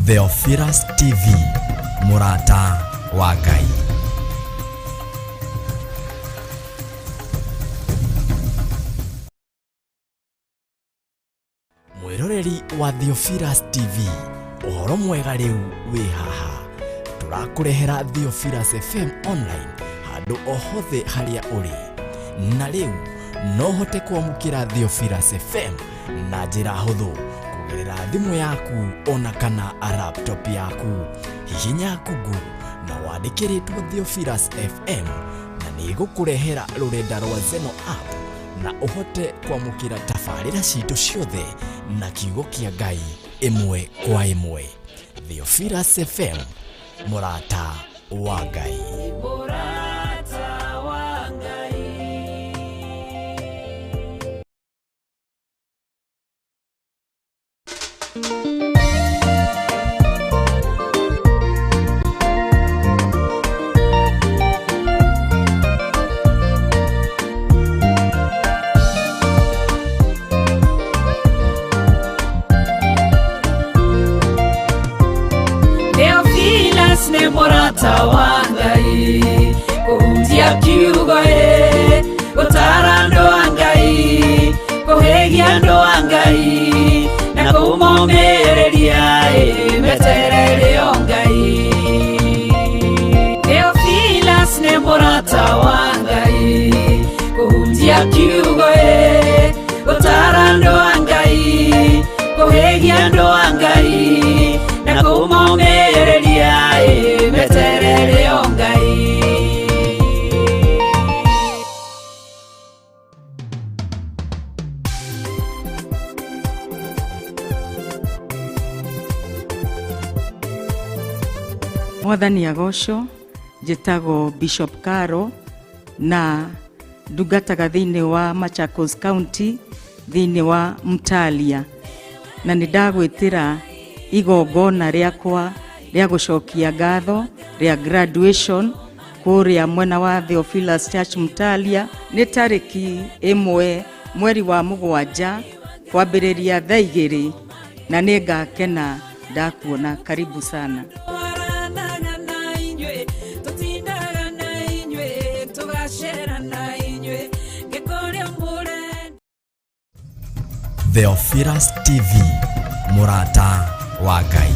Theophilus TV, mũrata wa Ngai. Mwĩroreri wa Theophilus TV, ũhoro mwega rĩu wĩ haha. Tũrakũrehera Theophilus FM online handũ o hothe harĩa ũrĩ. Na rĩu no ũhote kwamũkĩra Theophilus FM na njĩra hũthũ kũgerera thimũ yaku ona kana laptop yaku. Hihinya Google na wandĩke rĩtwa Theophilus FM na nĩ ĩgũkũrehera rũrenda rwa Zeno app na ũhote kwamũkĩra tabarĩra citũ ciothe na kiugo kĩa Ngai ĩmwe kwa ĩmwe. Theophilus FM, mũrata wa Ngai. Mũrata wa Ngai. Theophilus nĩ mũrata wa Ngai, kũhunjia kiugo ĩ, gũtara andũ a Ngai, kũhĩgia andũ a Ngai, na kũmomĩrĩria ĩ, meterere o Ngai. Theophilus nĩ mũrata wa Ngai, kũhunjia kiugo ĩ, gũtara andũ a Ngai, kũhĩgia andũ a Ngai, na kũmomĩrĩria ĩ, meterere o Ngai. Mwathani agocwo. Njĩtagwo Bishop Caro na ndungataga thĩinĩ wa Machakos County, thĩinĩ wa Mtalia, na nĩ ndagwĩtĩra igongona rĩakwa rĩa gũcokia ngatho rĩa graduation kũrĩa mwena wa Theophilus Church Mtalia. Nĩ tarĩki 1 mweri wa 7 kwambĩrĩria thaa 2, na nĩ ngakena ndakuona. Karibu sana. Twaranaga na inyuĩ, tũtindaga na inyuĩ, tũgacera na inyuĩ, ngĩkũrĩa mũrenda. Theophilus TV, mũrata wa Ngai.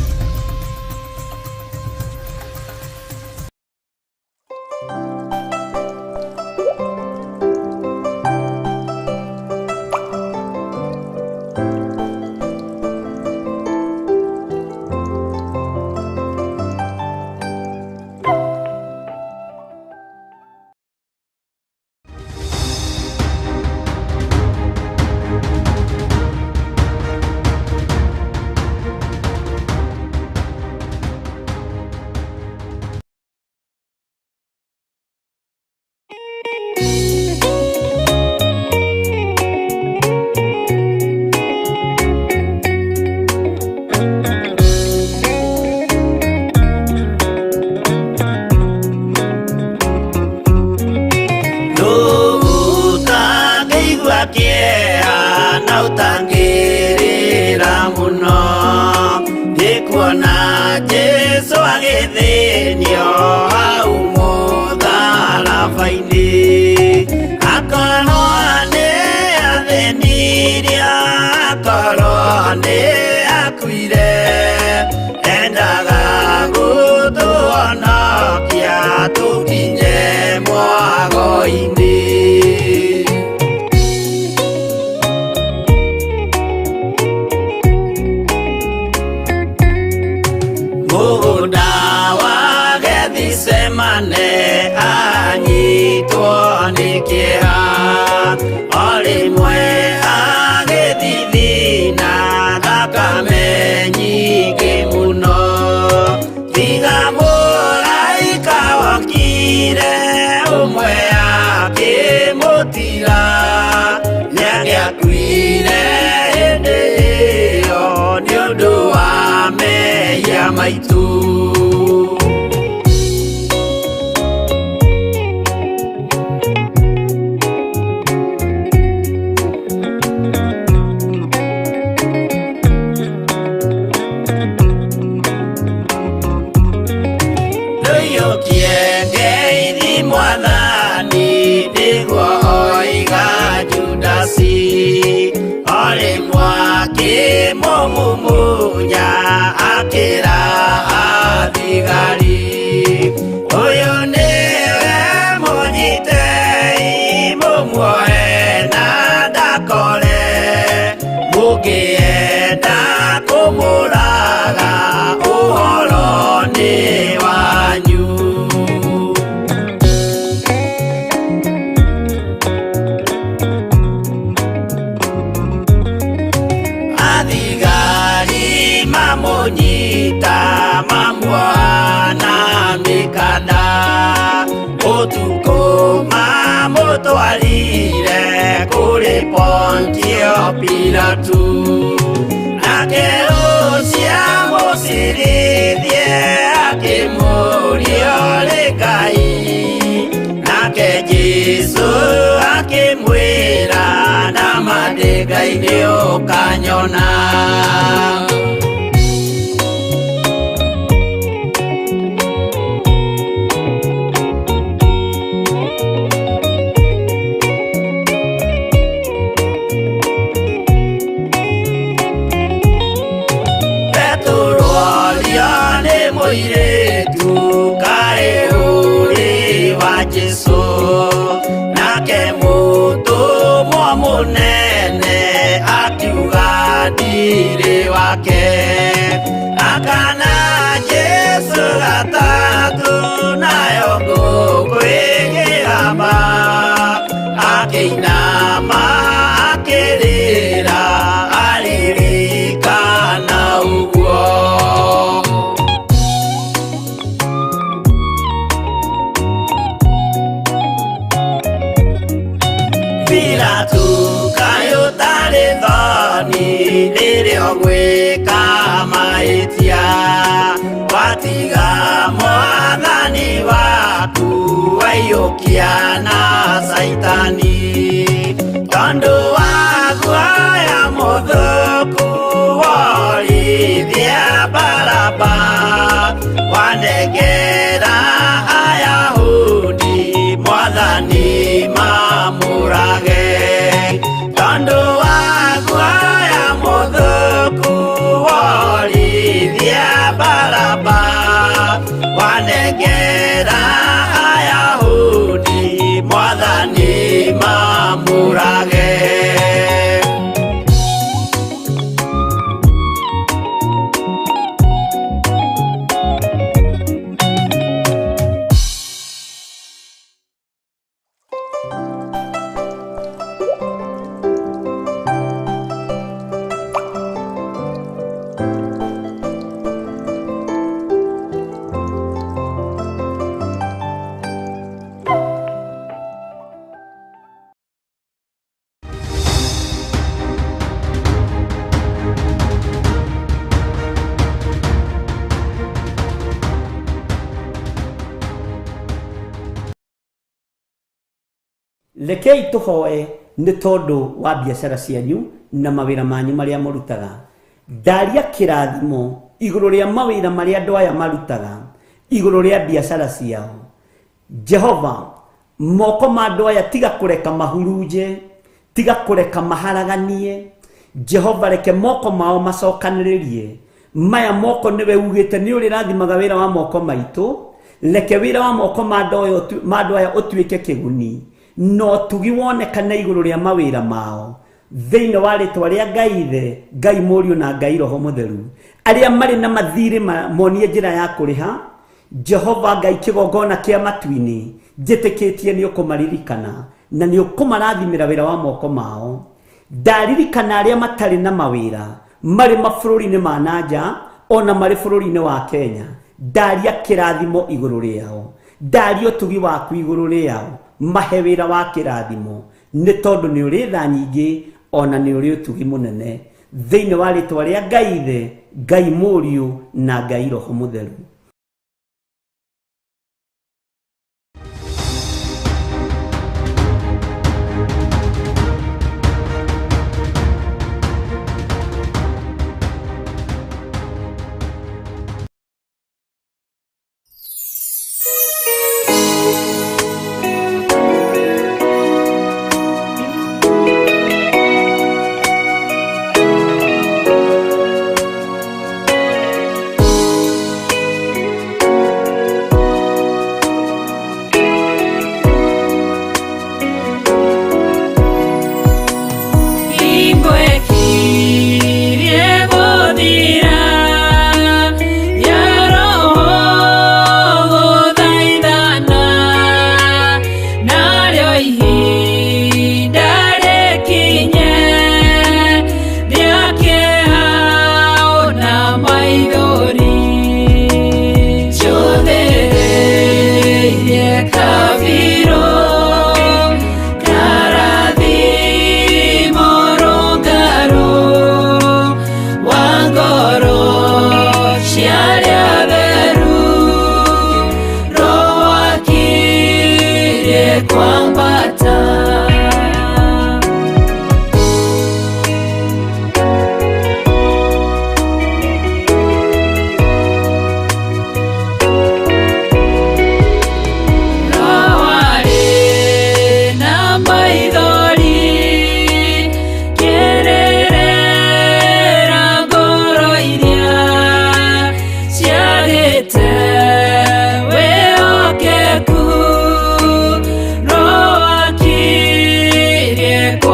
Ũtangĩigua kĩeha na ũtangĩrĩra mũno nĩ kuona Jesũ agĩthĩnio hau mũtharaba-inĩ, akorwo nĩ athĩnirie, akorwo nĩ akuire, endaga gũtũhonokia tũkinye mwago-inĩ. Mũgũnda wa Gethisemane anyitwo nĩ kĩeha, o rĩmwe agĩthithina thakame nyingĩ mũno, tiga mũraika wokire ũmwe akĩmũtiga, nĩangĩakuire hĩndĩ ĩyo nĩ ũndũ wa mehia maitũ. Mamũtwarire kũrĩ Pontio Pilatu, nake ũcio amũcirithie akĩmũũria ũrĩ Ngai, nake Jesũ akĩmwĩra nama ndĩ Ngai nĩ ũkanyona. Petero orio nĩ mũirĩtu kaĩ ũrĩ wa Jesũ, nake mũtũmwo mũnene akiuga ndirĩ wake, akana Jesũ gatatũ nayo ngũkũ ĩkĩgamba, akĩinama akĩrĩra aririkana ũguo. Pilatu kaĩ ũtarĩ thoni rĩrĩa ũgwĩka mahĩtia, watiga mwathani waku waiyũkia na Caitani, tondũ wa guoya mũthũku worithia Baraba, wanengera Ayahudi mwathani mamũrage, tondũ wa guoya mũthũku worithia Baraba, wanengera Ayahudi mwathani mamũrage. Rekei tũhoe nĩ tondũ wa biacara cianyu na mawĩra manyu marĩa mũrutaga. Ndaria kĩrathimo igũrũ rĩa mawĩra marĩa andũ aya marutaga, igũrũ rĩa biacara ciao. Jehova, moko ma andũ aya tiga kũreka mahurunje, tiga kũreka maharaganie. Jehova, reke moko mao macokanĩrĩrie. Maya moko nĩwe ugĩte nĩ ũrĩrathimaga wĩra wa moko maitũ. Reke wĩra wa moko ma andũ aya ũtuĩke kĩguni, na ũtugi wonekane igũrũ rĩa mawĩra mao. Thĩinĩ wa rĩtwa rĩa Ngai Ithe, Ngai Mũriũ na Ngai Roho Mũtheru, arĩa marĩ na mathirĩ monie njĩra ya kũrĩha. Jehova Ngai kĩgongona kĩa matu-inĩ, njĩtĩkĩtie nĩ ũkũmaririkana na nĩ ũkũmarathimĩra wĩra wa moko mao. Ndaririkana arĩa matarĩ na mawĩra marĩ mabũrũri-inĩ ma nanja ona marĩ bũrũri-inĩ wa Kenya, ndaria kĩrathimo igũrũ rĩao, ndaria ũtugi waku igũrũ rĩao, mahe wĩra wa kĩrathimo, nĩ tondũ nĩ ũrĩ tha nyingĩ ona nĩ ũrĩ ũtugi mũnene. Thĩinĩ wa rĩtwa rĩa Ngai Ithe, Ngai Mũriũ na Ngai Roho Mũtheru.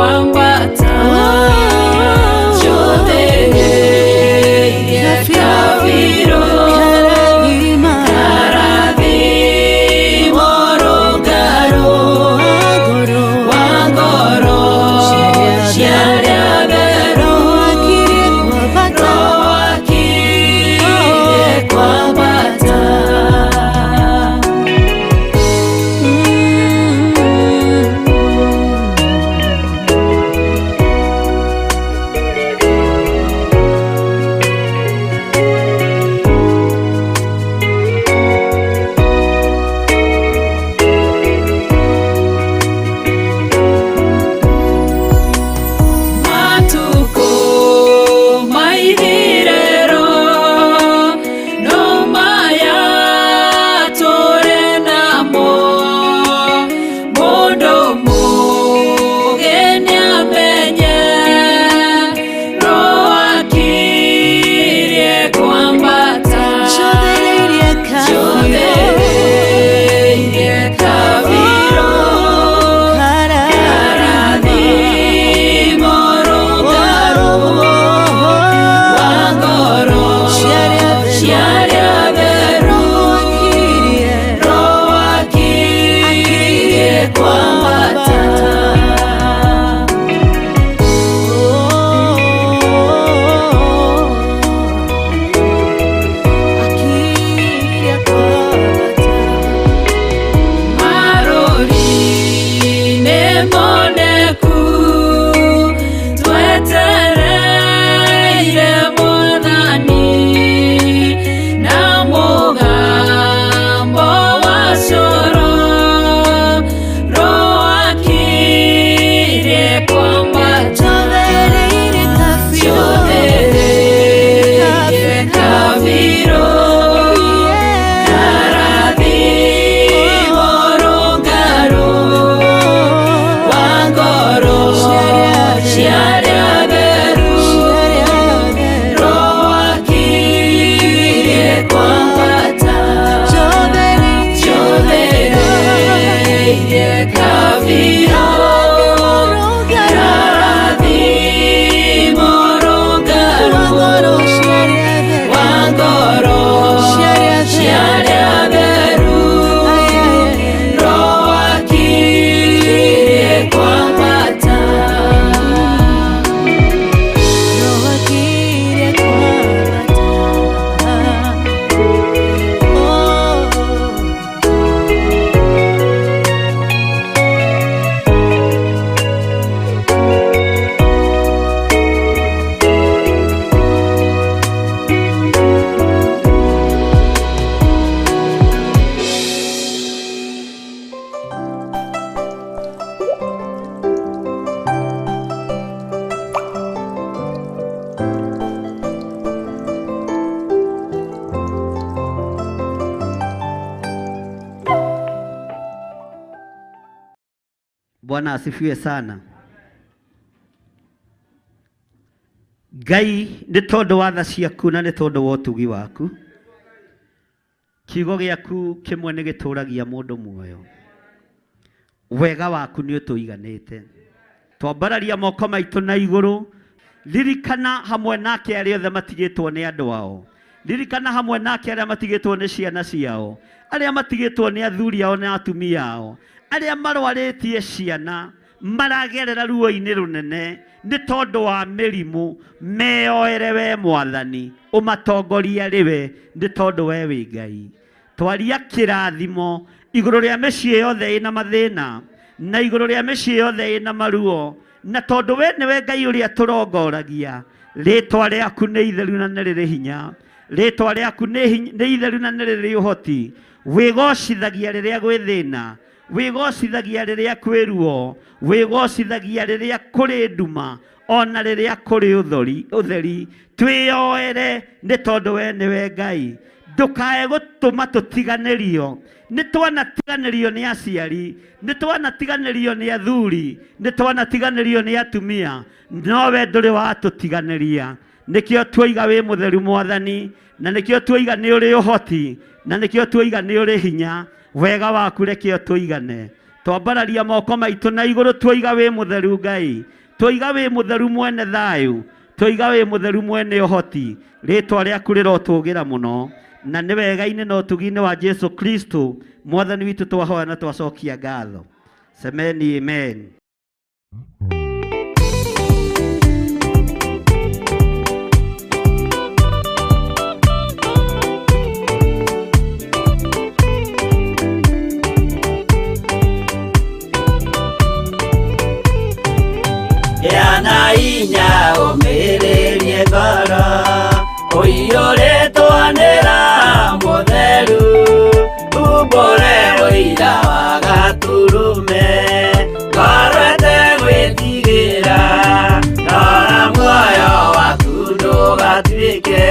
kwambata Njũthĩrĩirie kabirũ Karathimo rũngarũ wa ngoro cia arĩa atheru Roho akirie kwambata. Matukũ maithirĩro no maya tũrĩ namo, mũndũ mũũgĩ nĩamenye Roho akirie kwambata. Njũthĩrĩirie kabirũ karathimo rũngarũ wa ngoro cia arĩa atheru Roho akirie kwambata. Marũri nĩmoneku twetereire Mwathani na mũgambo wa coro Roho akirie kwambata. Njũthĩrĩirie kabirũ karathimo rũngarũ wa ngoro cia arĩa atheru Roho akirie kwambata. Njũthĩrĩirie kabirũ karathimo rũngarũ wa ngoro cia arĩa atheru Roho akirie kwambata. Bwana asifiwe sana. Ngai nĩ tondũ wa tha ciaku na nĩ tondũ wa ũtugi waku, kiugo gĩaku kĩmwe nĩ gĩtũragia mũndũ muoyo. Wega waku nĩ ũtũiganĩte. Twambararia moko maitũ na igũrũ, ririkana hamwe nake arĩa othe matigĩtwo nĩ andũ ao, ririkana hamwe nake arĩa matigĩtwo nĩ ciana ciao, arĩa matigĩtwo nĩ athuri ao na atumia ao, arĩa marwarĩtie ciana maragerera ruo-inĩ rũnene nĩ tondũ wa mĩrimũ, meyoere we Mwathani, ũmatongorie arĩ we nĩ tondũ we wĩ Ngai. Twaria kĩrathimo igũrũ rĩa mĩciĩ yothe ĩna mathĩna na igũrũ rĩa mĩciĩ yothe ĩna maruo, na tondũ we nĩwe Ngai ũrĩa tũrongoragia, rĩtwa rĩaku nĩ itheru na nĩ rĩrĩ hinya, rĩtwa rĩaku nĩ itheru na nĩ rĩrĩ ũhoti. Wĩgocithagia rĩrĩa gwĩ thĩna, wĩgocithagia rĩrĩa kwĩ ruo, wĩgocithagia rĩrĩa kũrĩ nduma, ona rĩrĩa kũrĩ ũtheri. Twĩyoere nĩ tondũ we nĩwe Ngai. Ndũkae gũtũma tũtiganĩrio. Nĩ twanatiganĩrio nĩ aciari, nĩ twanatiganĩrio nĩ athuri, nĩ twanatiganĩrio nĩ atumia, no we ndũrĩ watũtiganĩria. Nĩkĩo tuoiga wĩ mũtheru Mwathani, na nĩkĩo tuoiga nĩ ũrĩ ũhoti, na nĩkĩo tuoiga nĩ ũrĩ hinya. Wega waku reke ũtũigane. Twambararia moko maitũ na igũrũ tuoiga wĩ mũtheru Ngai, tuoiga wĩ mũtheru mwene thayũ, tuoiga wĩ mũtheru mwene ũhoti. Rĩtwa rĩaku rĩrotũgĩra mũno, na nĩ wega-inĩ na ũtugi-inĩ wa Jesu Kristo mwathani witũ twahoya na twacokia ngatho. Semeni amen. Yana inya ũmĩrĩrie ngoro, ũiyũrĩtwo nĩ Roho Mũtheru, umbũre ũira wa Gatũrũme, ngoro ĩtegwĩtigĩra, rora muoyo waku ndũgatuĩke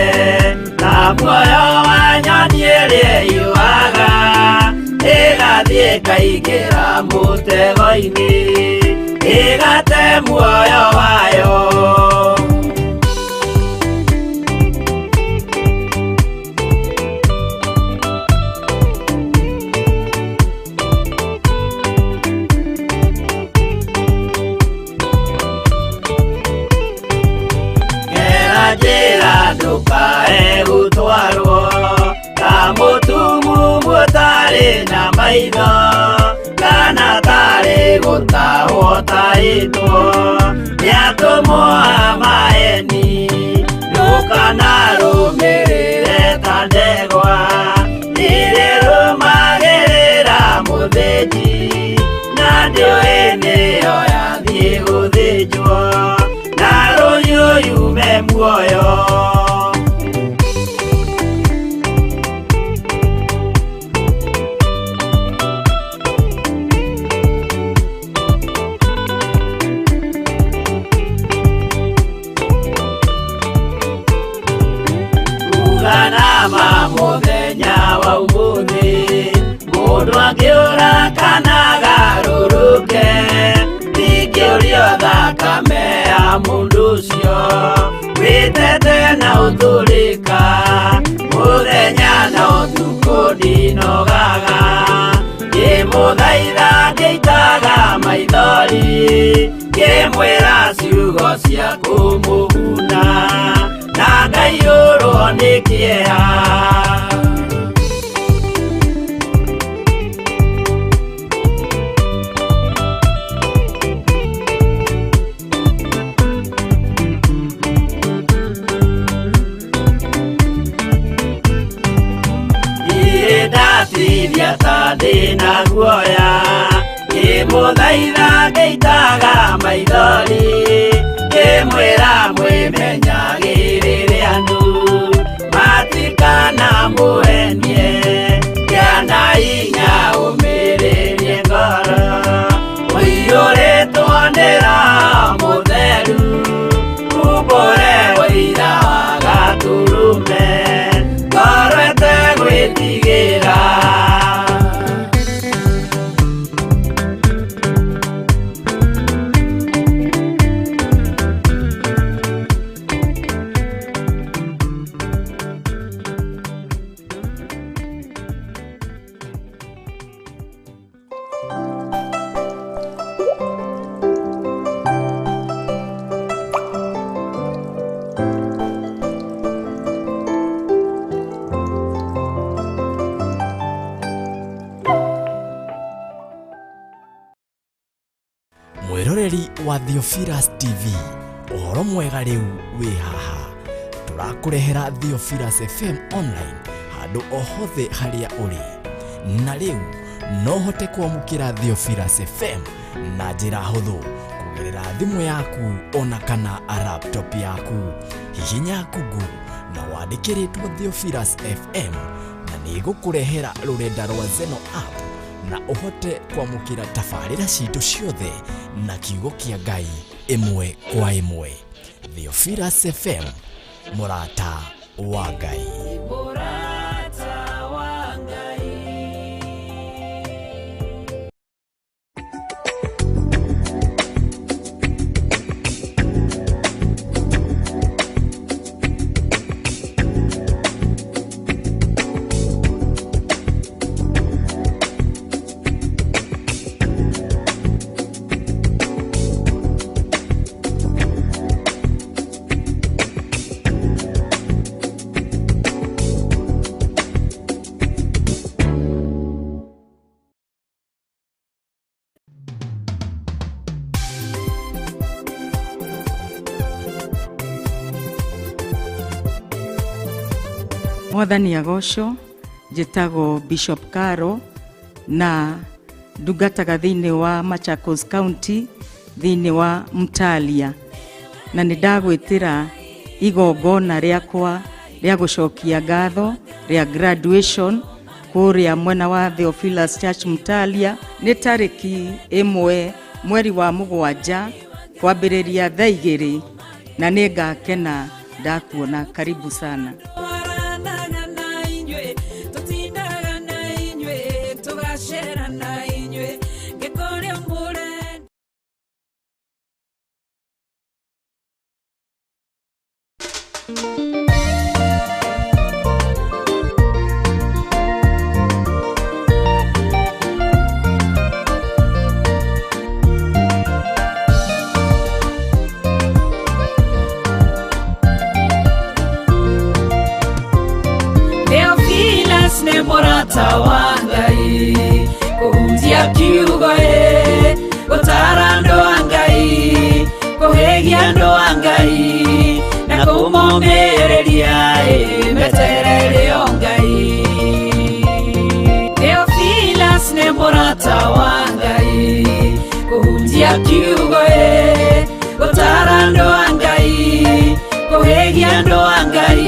ta muoyo wa nyoni ĩrĩa ĩyũaga, ĩgathiĩ ĩkaingĩra mũtego-inĩ, ĩgate muoyo wayo. Gera njĩra ndũkae gũtwarwo ta mũtumumu ũtarĩ na maitho, kana tarĩ gũtahwo tahĩtwo nĩ atũmwo a maeni. Ndũkanarũmĩrĩre ta ndegwa ĩrĩa ĩrũmagĩrĩra mũthĩnji, na ndĩũĩ nĩyo yathiĩ gũthĩnjwo, na rũhiũ yume muoyo. Uganama mũthenya wa ũmũthĩ, mũndũ angĩũra kana agarũrũke, ndingĩũrio thakame ya mũndũ ũcio, wĩtete na ũtũrĩka, mũthenya na ũtukũ ndinogaga, ngĩmũthaitha ngĩitaga maithori, ngĩmwĩra ciugo cia kũmũguna, na ngaiyũrwo nĩ kĩeha. Ndirĩ ndatithia ta ndĩna guoya, ngĩmũthaitha ngĩitaga maithori, ngĩmwĩra mwĩmenyagĩrĩre andũ matikanamũhenie, kĩana inya ũmĩrĩrie ngoro, ũiyũrĩtwo nĩ Roho Mũtheru, umbũre ũira wa Gatũrũme, ngoro ĩtegwĩtigĩra. Mwiroreri wa Theophilus TV, ũhoro mwega rĩu wĩ haha. Tũrakũrehera Theophilus FM online handũ o hothe harĩa ũrĩ. Na rĩu no ũhote kwamũkĩra Theophilus FM na njĩra hũthũ kũgerera thimũ yaku ona kana laptop yaku. Hihinya Google na wandĩkĩrĩtwo Theophilus FM na nĩ ĩgũkũrehera rũrenda rwa Zeno app na ũhote kwamũkĩra tabarĩra citũ ciothe na kiugo kĩa Ngai ĩmwe kwa ĩmwe. Theophilus FM, mũrata wa Ngai. Mũrata wa Ngai. Mwathani agocwo. Njĩtagwo Bishop Caro na ndungataga thĩinĩ wa Machakos County, thĩinĩ wa Mtalia, na nĩ ndagwĩtĩra igongona rĩakwa rĩa gũcokia ngatho rĩa graduation kũrĩa mwena wa Theophilus Church Mtalia. Nĩ tarĩki 1 mweri wa 7 kwambĩrĩria thaa 2, na nĩ ngakena ndakuona. Karibu sana. Twaranaga na inyuĩ, tũtindaga na inyuĩ, tũgacera na inyuĩ ngĩkũrĩa mũrenda. Theophilus nĩ mũrata wa Ngai, kũhunjia kiugo ĩ, gũtara andũ a Ngai, kũhĩgia andũ a Ngai na kũmomĩrĩria ĩ, meterere o Ngai. Theophilus nĩ mũrata wa Ngai, kũhunjia kiugo ĩ, gũtara andũ a Ngai, kũhĩgia andũ a Ngai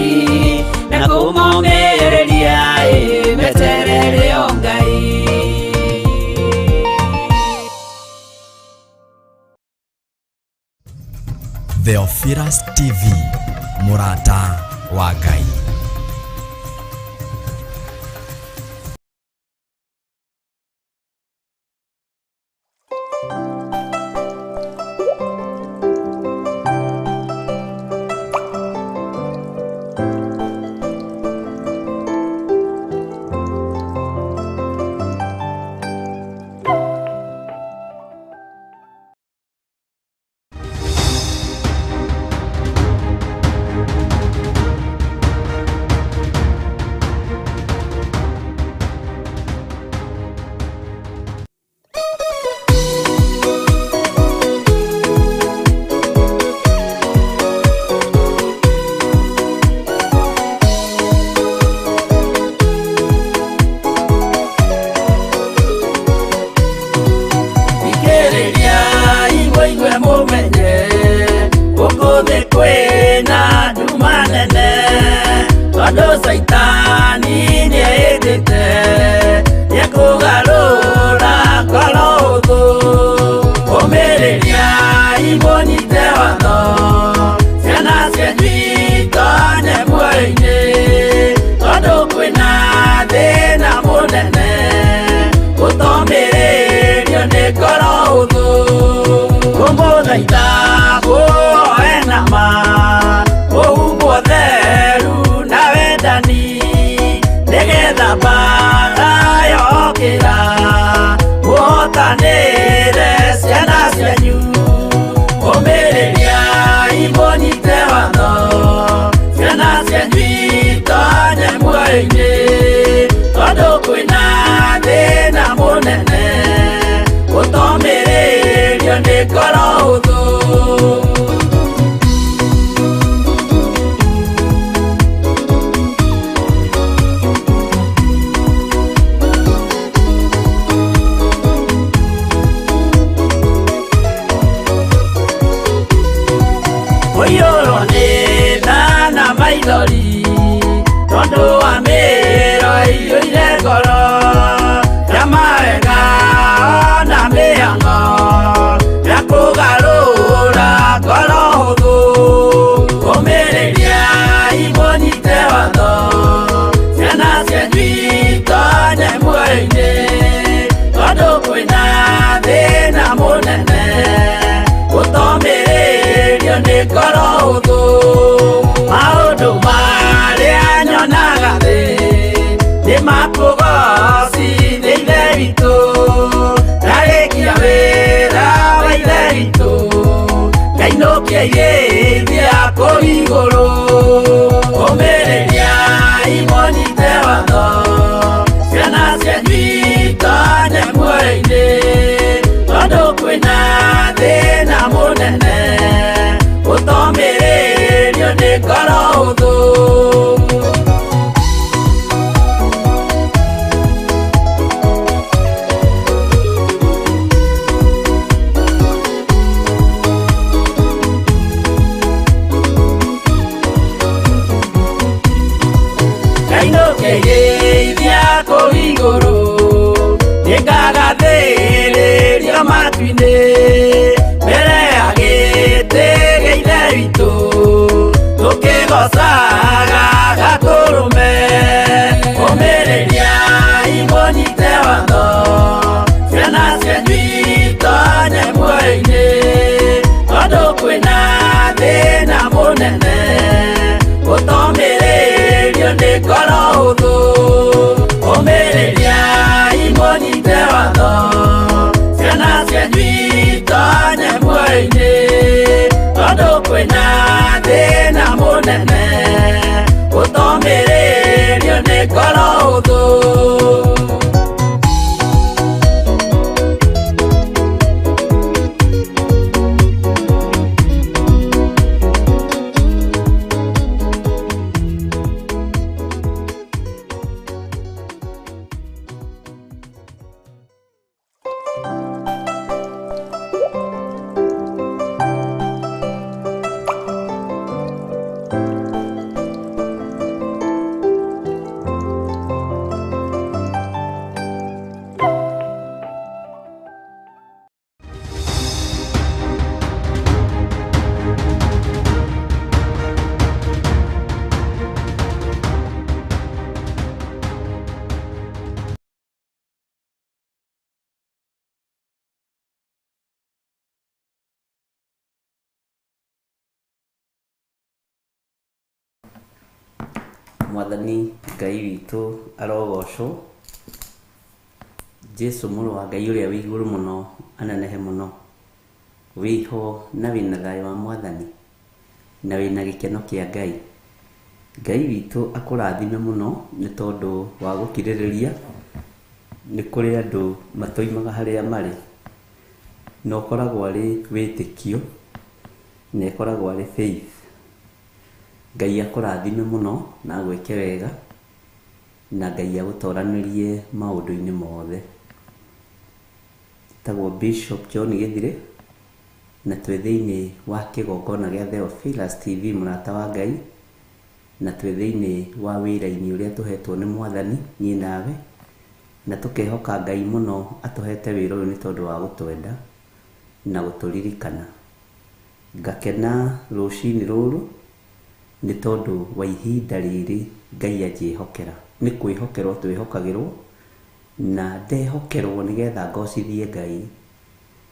na kũmomĩrĩria ĩ, meterere o Ngai. Theophilus TV, mũrata wa Ngai. Thikĩrĩria igwe igwe mũmenye gũkũ thĩ kwĩna nduma nene, tondũ caitani nĩehĩtĩte nĩekũgarũra ngoro ũthũ. Ũmĩrĩria imũnyite watho, ciana cianyu itonye muoyo-inĩ, tondũ kwĩna thĩna mũnene gũtomĩrĩrio nĩ ngoro ũthũ. Kũmũthaitha mũhoe na ma, mũhumbwo theru na wendani, nĩgetha mbara yokĩra mũhotanĩre ciana cianyu. Ũmĩrĩria imũnyite watho, ciana cianyu itonye muoyo-inĩ, tondũ kwĩna thĩna mũnene gũtomĩrĩrio nĩ ngoro ũthũ. Kũiyũrwo nĩ tha na maithori, tondũ wa mĩro ĩiyũire ngoro ya mawega na mĩhang'o ya kũgarũra ngoro hũthũ. Ũmĩrĩria imũnyite watho, ciana cianyu itonye muoyo-inĩ, tondũ kwĩna thĩna mũnene gũtomĩrĩrio nĩ ngoro hũthũ. Maũndũ marĩa nyonaga thĩ nĩ makũgocithia Ithe witũ, ndarĩkia wĩra wa Ithe witũ ngainũkia irĩithia kũu igũrũ. Ũmĩrĩria imũnyite watho, ciana cianyu itonye muoyo-inĩ, tondũ kwĩna thĩna mũnene gũtomĩrĩrio nĩ ngoro hũthũ. mũnene ũtomĩrĩrio nĩ ngoro hũthũ. Mwathani Ngai witũ arogocwo. Jesu mũrũ wa Ngai ũrĩa wĩ igũrũ mũno anenehe mũno. Wĩho na wĩna thayũ wa Mwathani na wĩna gĩkeno kĩa Ngai. Ngai witũ akũrathime mũno nĩ tondũ wa gũkirĩrĩria. Nĩ kũrĩ andũ matoimaga harĩa marĩ, na ũkoragwo arĩ wĩtĩkio na ĩkoragwo arĩ faith. Ngai akũrathime mũno na agwĩke wega, na Ngai agũtoranĩrie maũndũ-inĩ mothe. Njĩtagwo Bishop John Gĩthirĩ, na twĩ thĩinĩ wa kĩgongona gĩa Theophilus TV mũrata wa Ngai, na twĩ thĩinĩ wa wĩra-inĩ ũrĩa tũhetwo nĩ Mwathani niĩ nawe, na tũkehoka Ngai mũno atũhete wĩra ũyũ nĩ tondũ wa gũtwenda na gũtũririkana. Ngakena rũcinĩ rũrũ nĩ tondũ wa ihinda rĩrĩ Ngai anjĩhokera. Nĩ kwĩhokerwo twĩhokagĩrwo, na ndehokerwo nĩgetha ngocithie Ngai,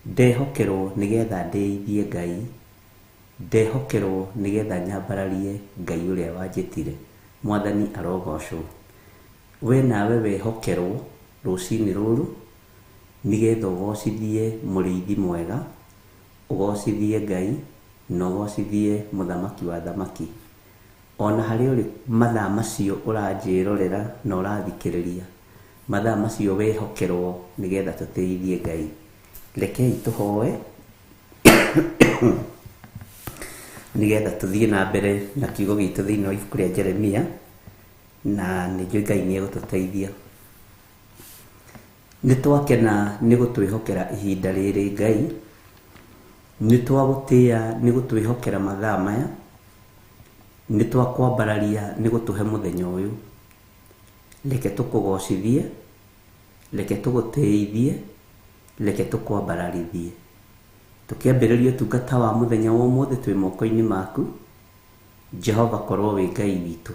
ndehokerwo nĩgetha ndĩithie Ngai, ndehokerwo nĩgetha nyambararie Ngai ũrĩa wanjĩtire. Mwathani arogocwo. We nawe wehokerwo rũcinĩ rũrũ nĩgetha ũgocithie mũrĩithi mwega, ũgocithie Ngai, na ũgocithie mũthamaki wa thamaki. Ona harĩa ũrĩ mathaa macio ũranjĩrorera na ũrathikĩrĩria, mathaa macio wehokerwo nĩgetha tũtĩithie Ngai. Rekei tũhoe nĩgetha tũthiĩ na mbere na kiugo gitũ thĩinĩ wa ibuku rĩa Jeremia, na nĩ njũĩ Ngai nĩ egũtũteithia. Nĩ twakena nĩ gũtwĩhokera ihinda rĩrĩ Ngai, nĩ twagũtĩa nĩ gũtwĩhokera mathaa maya, nĩ twakwambararia nĩ gũtũhe mũthenya ũyũ. Reke tũkũgocithie, reke tũgũtĩithie, reke tũkwambararithie. Tũkĩambĩrĩria ũtungata wa mũthenya wa ũmũthĩ twĩ moko-inĩ maku. Jehova korwo wĩ Ngai witũ.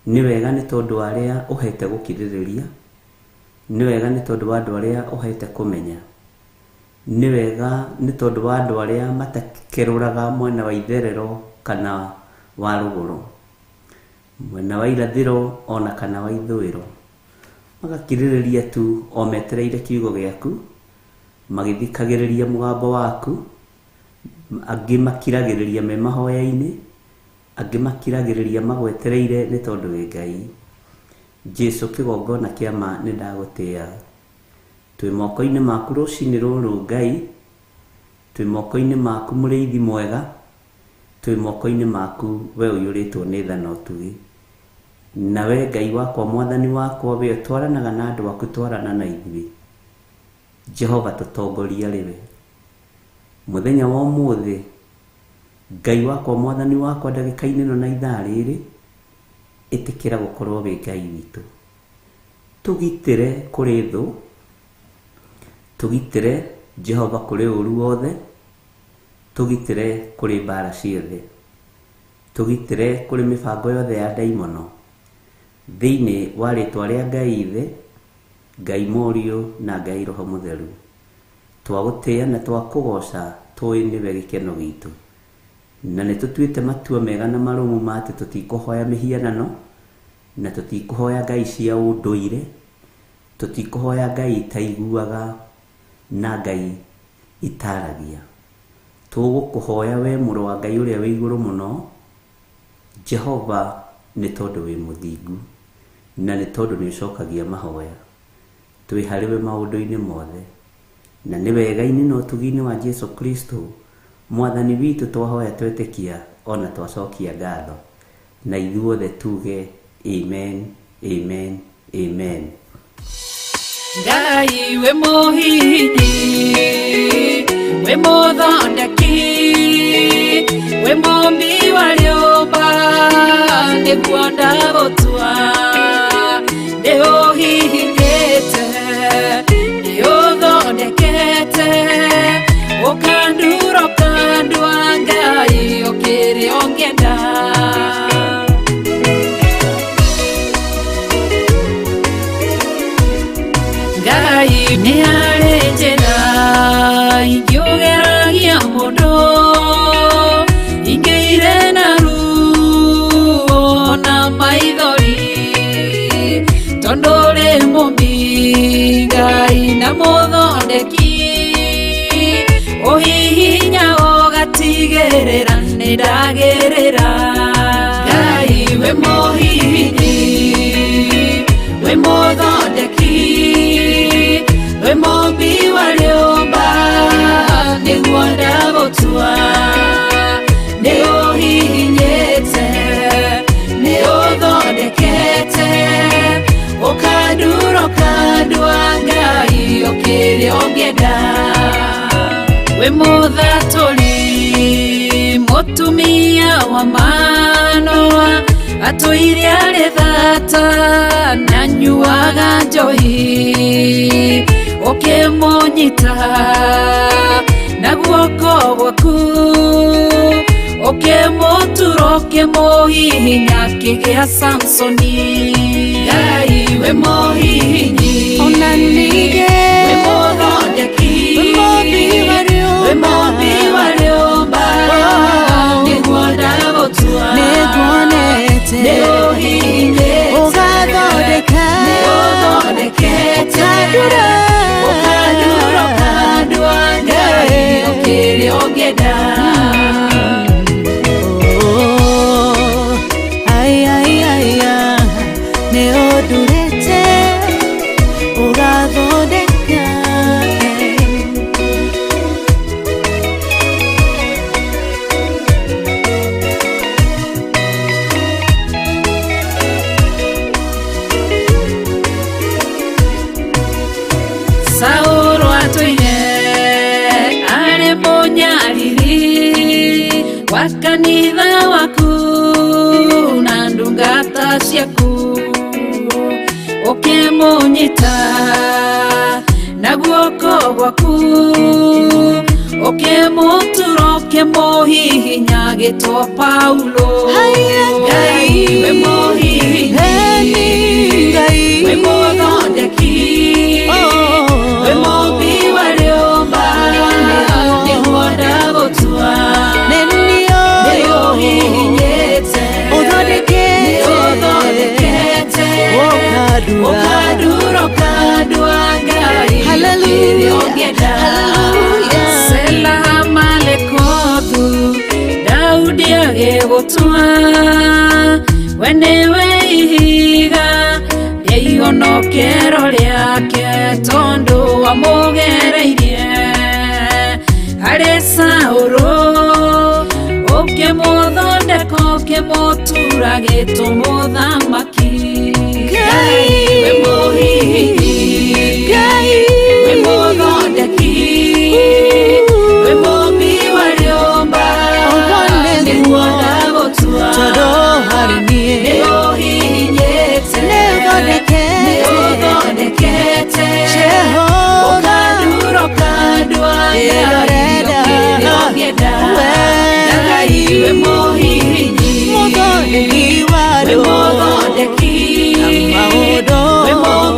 Nĩ wega nĩ tondũ wa arĩa ũhete gũkirĩrĩria, nĩ wega nĩ tondũ wa andũ arĩa ũhete kũmenya, nĩ wega nĩ tondũ wa andũ arĩa matakerũraga mwena wa itherero kana wa rũgũrũ, mwena wa irathĩro ona kana wa ithũĩro, magakirĩrĩria tu o metereire kiugo gĩaku, magĩthikagĩrĩria mũgambo waku, angĩ makiragĩrĩria me mahoya-inĩ, angĩ makiragĩrĩria magwetereire nĩ tondũ wĩ Ngai. Jesu kĩgongona kĩa ma nĩ ndagũtĩa. Twĩ moko-inĩ maku rũcinĩ rũrũ Ngai, twĩ moko-inĩ maku mũrĩithi mwega, twĩ moko-inĩ maku we ũiyũrĩtwo nĩ tha na ũtugi. Na we Ngai wakwa Mwathani wakwa we ũtwaranaga na andũ aku twarana na ithuĩ. Jehova tũtongoria rĩwe. Mũthenya wa ũmũthĩ Ngai wakwa Mwathani wakwa ndagĩka-inĩ ĩno na ithaa rĩrĩ, ĩtĩkĩra gũkorwo wĩ Ngai witũ. Tũgitĩre kũrĩ thũ, tũgitĩre Jehova kũrĩ ũru wothe, tũgitĩre kũrĩ mbara ciothe, tũgitĩre kũrĩ mĩbango yothe ya ndaimono. Thĩinĩ wa rĩtwa rĩa Ngai Ithe, Ngai Mũriũ na Ngai Roho Mũtheru, twagũtĩa na twakũgoca tũĩ nĩwe gĩkeno gitũ. Na nĩ tũtuĩte matua mega na marũmu ma atĩ tũtikũhoya mĩhianano, na tũtikũhoya ngai cia ũndũire, tũtikũhoya ngai itaiguaga na ngai itaragia. Tũgũkũhoya we mũrũ wa Ngai ũrĩa wĩ igũrũ mũno, Jehova nĩ tondũ wĩ mũthingu na nĩ tondũ nĩ ũcokagia mahoya. Twĩ harĩ we maũndũ-inĩ mothe, na nĩ wega-inĩ na ũtugi-inĩ wa Jesu Kristo mwathani witũ twahoya twetĩkia ona twacokia ngatho, na ithuothe tuge amen, amen, amen. Ngai wĩ mũhihinyi, wĩ mũthondeki, wĩ mũmbi wa rĩũmba, nĩguo ndagũtua. Nĩũhihinyĩte, nĩũthondekete, ũkandura ũkandua, Ngai ũkĩrĩ ũngĩenda. Ngai nĩ harĩ njĩra ingĩũgeragia mũndũ, ingĩire na ruo na maithori, tondũ ũrĩ mũmbi Ngai na mũthondeki, ũhihinya ũgatigĩrĩra nĩ ndagĩrĩra. Ngai wĩ mũhihinyi, wĩ mũthondeki, wĩ mũmbi wa rĩũmba, nĩguo ndagũtua. Nĩũhihinyĩte, nĩũthondekete, ũkandura ũkandua, Ngai ũkĩrĩ ũngĩenda. Wĩ mũthatũri, mũtumia wa Manoa, atũire arĩ thata na nyuaga njohi, ũkĩmũnyita na guoko gwaku, ũkĩmũtura ũkĩmũhihinya akĩgĩa Samsoni. Ngai wĩ mũhihinyi, Ona ningĩ wĩ mũthondeki, wĩ mũmbi wa rĩũmba, wĩ mũmbi wa rĩũmba, nĩguo ndagũtua. Nĩnguonete Nĩũhihinyĩte, ũgathondeka, nĩũthondekete, ũkandura, ũkandura ũkandua, Ngai ũkĩrĩ ũngĩenda. Oh, ai, ai, ai, ah, nĩũndurĩte ũgathondeka. Saũlũ atũire arĩ mũnyariri wa kanitha waku na ndungata ciaku, ũkĩmũnyita na guoko gwaku, ũkĩmũtura ũkĩmũhihinya agĩtwo Paulo. Haiya, Ngai wĩ mũhihinyi, Eni Ngai, wĩ mũthondeki, Oh. wĩ mũmbi wa rĩũmba, nĩguo ndagũtua. Nĩniũĩ Nĩũhihinyĩte, ũthondekete, nĩũthondekete, ũkandura, ũkandura ũkandua, Ngai Hallelujah. ũkĩrĩ ũngĩenda. Hallelujah. Sela Malekothu, Daudi agĩgũtua, we nĩwe ihiga rĩa ihonokero rĩake, tondũ wamũgereirie harĩ Saũlũ, ũkĩmũthondeka ũkĩmũtura gĩtũ mũthamaki. Ngai, wĩ mũhihinyi, Ngai, wĩ mũthondeki, wĩ mũmbi wa rĩũmba, Ũguo nĩguo, nĩguo ndagũtua. tondũ harĩ niĩ Nĩũhihinyĩte, nĩũthondekete, nĩũthondekete, Jehova, ũkandura ũkandua, Ngai Ĩrorenda, ũkĩrĩ ũngĩenda. we Ngai wĩ mũhihinyi, mũthondeki wa wĩ rĩũmba, mũthondeki, na maũndũ wĩ mũmbi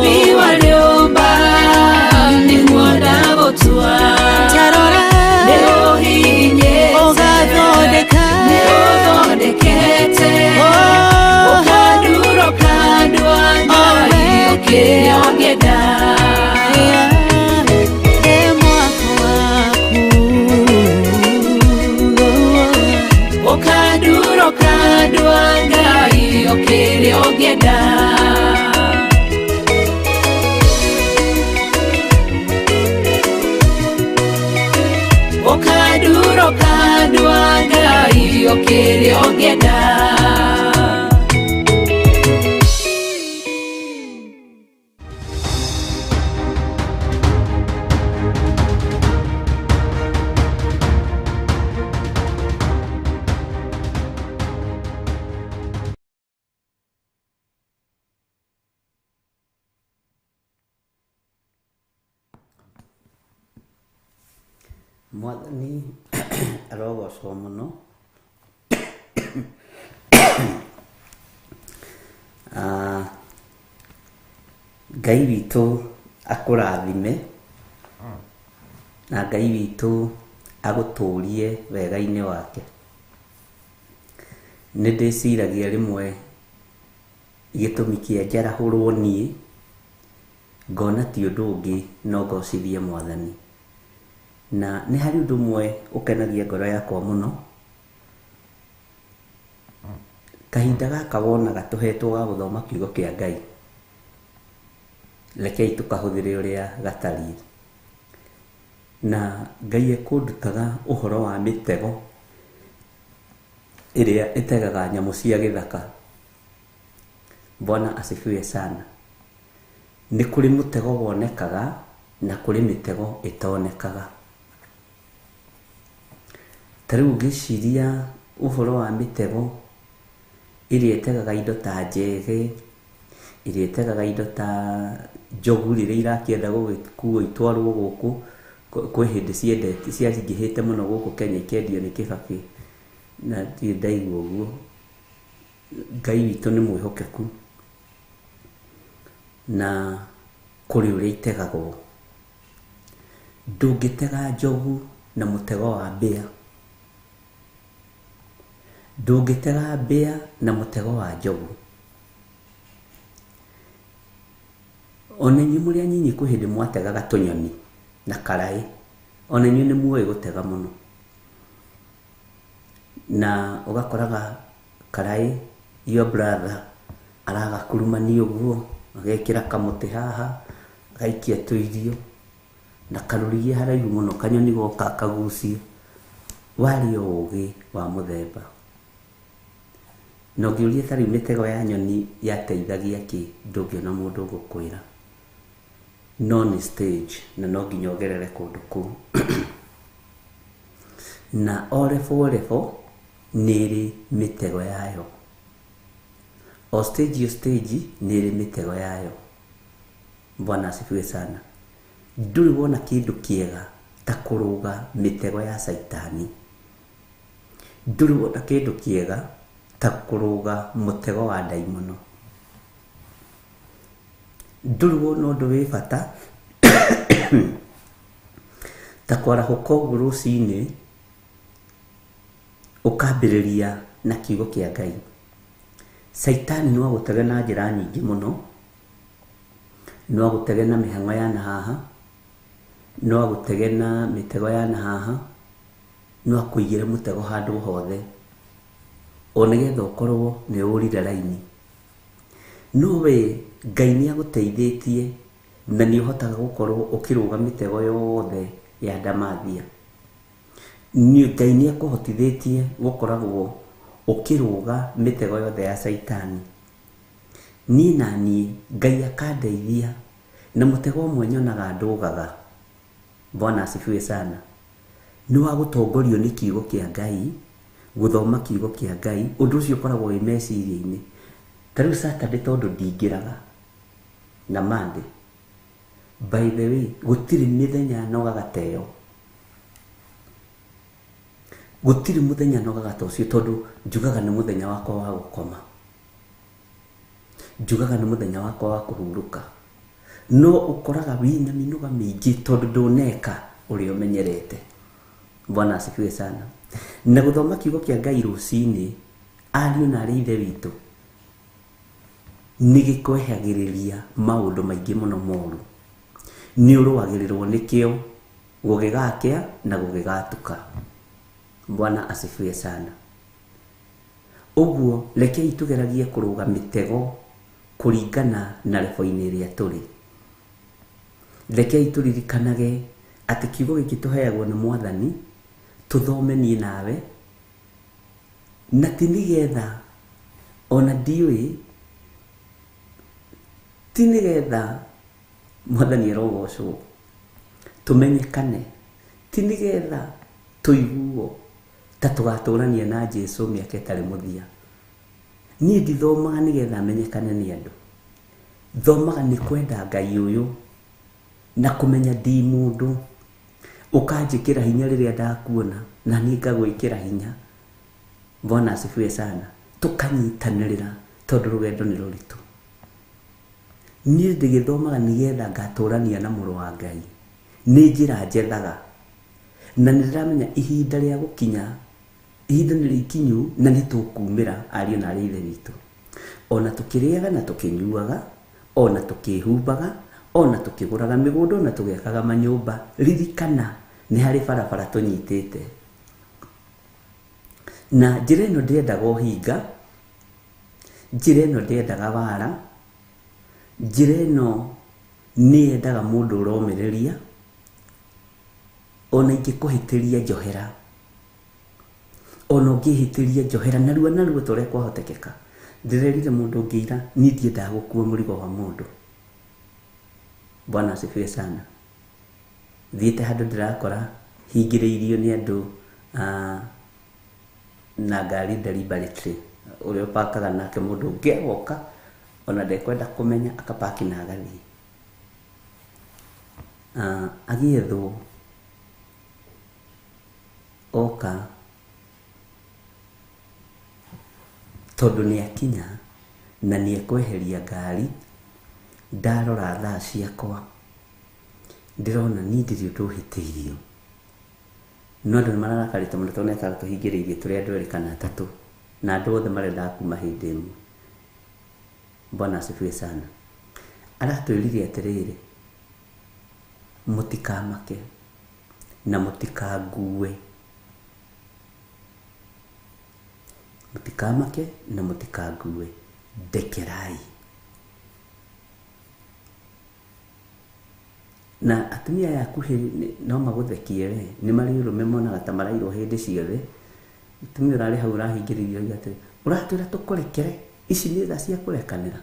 Ndandũroka andũ a Ngai o kĩrĩa ũngĩenda. Mwathani arogocwo mũno. Ngai witũ akũrathime na Ngai witũ agũtũrie wega-inĩ wake. Nĩ ndĩciragia rĩmwe gĩtũmi kĩa njarahũrwo niĩ ngona ti ũndũ ũngĩ no ngocithie Mwathani. Na nĩ harĩ ũndũ ũmwe ũkenagia ngoro yakwa mũno. Kahinda gaka wonaga tũhetwo ga gũthoma kiugo kĩa Ngai, rekei tũkahũthĩre ũrĩa gatariĩ. Na Ngai ekũndutaga ũhoro wa mĩtego ĩrĩa ĩtegaga nyamũ cia gĩthaka. Bwana asifiwe sana. Nĩ kũrĩ mũtego wonekaga na kũrĩ mĩtego ĩtonekaga. Ta rĩu ngĩciria ũhoro wa mĩtego ĩrĩa ĩtegaga indo ta njege, ĩrĩa ĩtegaga indo ta njogu rĩrĩa irakĩenda gũgĩkuo itwarwo gũkũ, kwĩ hĩndĩ ciendete ciaingĩhĩte mũno gũkũ Kenya ikendio nĩ Kĩbakĩ, na ndirĩ ndaigua ũguo. Ngai witũ nĩ mwĩhokeku na kũrĩ ũrĩa itegagwo. Ndũngĩtega njogu na mũtego wa mbĩa, ndũngĩtega mbĩa na mũtego wa njogu. Ona inyuĩ mũrĩ anyinyi kwĩ hĩndĩ mwategaga tũnyoni na karaĩ, ona inyuĩ nĩ muoĩ gũtega mũno. Na ũgakoraga karaĩ your brother aragakurumania ũguo, agekĩra kamũtĩ haha, agaikia tũirio na karũrigie haraihu mũno, kanyoni goka kagucie. Warĩ o ũgĩ wa mũthemba. Na ũngĩũria ta rĩu mĩtego ya nyoni yateithagia kĩ, ndũngĩona mũndũ ũgũkwĩra. No nĩ stage na no nginya ũgerere kũndũ kũu. Na o level level nĩ ĩrĩ mĩtego yayo. O stage o stage nĩ ĩrĩ mĩtego yayo. Bwana asifiwe sana. Ndũrĩ wona kĩndũ kĩega ta kũrũga mĩtego ya caitani. Ndũrĩ wona kĩndũ kĩega ta kũrũga mũtego wa ndaimono. Ndũrĩ wona ũndũ wĩ bata ta kwarahũka ũguo rũcinĩ ũkambĩrĩria na kiugo kĩa Ngai. Caitani no agũtege na njĩra nyingĩ mũno, no agũtege na mĩhang'o ya na haha, no agũtege na mĩtego ya na haha, no akũigĩre mũtego handũ hothe o nĩgetha ũkorwo nĩ ũrire raini. No we Ngai nĩ agũteithĩtie na nĩ ũhotaga gũkorwo ũkĩrũga mĩtego yothe ya ndamathia. Ngai nĩ akũhotithĩtie gũkoragwo ũkĩrũga mĩtego yothe ya caitani. Niĩ na niĩ Ngai akandeithia na mũtego ũmwe nyonaga ndũgaga. Bwana asifiwe sana. Nĩ wa gũtongorio nĩ kiugo kĩa Ngai, gũthoma kiugo kĩa Ngai, ũndũ ũcio ũkoragwo wĩ meciria-inĩ. Ta rĩu Saturday tondũ ndingĩraga na Monday. By the way, gũtirĩ mĩthenya nogaga ta ĩyo. Gũtirĩ mũthenya nogaga ta ũcio tondũ njugaga nĩ mũthenya wakwa wa gũkoma. Njugaga nĩ mũthenya wakwa wa kũhurũka. No ũkoraga wĩna mĩnoga mĩingĩ tondũ ndũneka ũrĩa ũmenyerete. Bwana asifiwe sana. Na gũthoma kiugo kĩa Ngai rũcinĩ, ariũ na arĩ ithe witũ, nĩ gĩkwehagĩrĩria maũndũ maingĩ mũno moru. Nĩ ũrũagĩrĩrwo nĩkĩo gũgĩgakĩa na gũgĩgatuka. Bwana asifiwe sana. Ũguo rekei tũgeragie kũrũga mĩtego kũringana na level-inĩ ĩrĩa tũrĩ. Rekei tũririkanage atĩ kiugo gĩkĩ tũheagwo nĩ Mwathani Tũthome niĩ nawe na ti nĩgetha ona ndiũĩ, ti nĩgetha Mwathani arogocwo tũmenyekane, ti nĩgetha tũiguo ta tũgatũrania na Jesu mĩaka ĩtarĩ mũthia. Niĩ ndithomaga nĩgetha menyekane nĩ andũ, thomaga nĩ kwenda Ngai ũyũ na kũmenya ndi mũndũ. Ũkanjĩkĩra hinya rĩrĩa ndakuona na niĩ ngagwĩkĩra hinya. Bwana asifiwe sana. Tũkanyitanĩrĩra tondũ rũgendo nĩ rũritũ. Niĩ ndĩgĩthomaga nĩgetha ngatũrania na mũrũ wa Ngai. Nĩ njĩra njethaga na nĩ ndĩramenya ihinda rĩa gũkinya, ihinda nĩ rĩkinyu na nĩ tũkumĩra ariũ na arĩ ithe witũ. Ona tũkĩrĩaga na tũkĩnyuaga, ona tũkĩhumbaga, ona tũkĩgũraga mĩgũnda, ona tũgĩakaga manyũmba, ririkana nĩ harĩ barabara tũnyitĩte. Na njĩra ĩno ndĩendaga ũhinga, njĩra ĩno ndĩendaga wara, njĩra ĩno nĩ yendaga mũndũ ũromĩrĩria. Ona ingĩkũhĩtĩria njohera, ona ũngĩhĩtĩria njohera narua narua ta ũrĩa kwahotekeka. Ndĩrerire mũndũ ũngĩ ira, niĩ ndiendaga gũkua mũrigo wa mũndũ. Bwana asifiwe sana. Thiĩte handũ ndĩrakora hingĩrĩirio nĩ andũ na ngari deliberately, ũrĩa ũpakaga nake mũndũ ũngĩ agoka ona ndekwenda kũmenya akapaki na agathiĩ. Agĩethwo oka tondũ nĩ akinya na nĩ ekweheria ngari. Ndarora thaa ciakwa ndĩrona niĩ ndirĩ ũndũ ũhĩtĩirio, no andũ nĩ mararakarĩte mũno tondũ nĩekaga tũhingĩrĩirie tũrĩ andũ erĩ kana atatũ na andũ othe marendaga kuma hĩndĩ ĩmwe. Bwana asifiwe sana. Aratwĩrire atĩrĩrĩ, mũtikamake na mũtikangue, mũtikamake na mũtikangue, ndekerai. Na atumia aya akuhĩ no magũthekie we, nĩ marĩ ũrũme monaga ta marairwo hĩndĩ ciothe. Mũtumia ũrarĩ hau ũrahingĩrĩirio auga atĩrĩ, ũratwĩra tũkũrekere, ici nĩ thaa cia kũrekanĩra,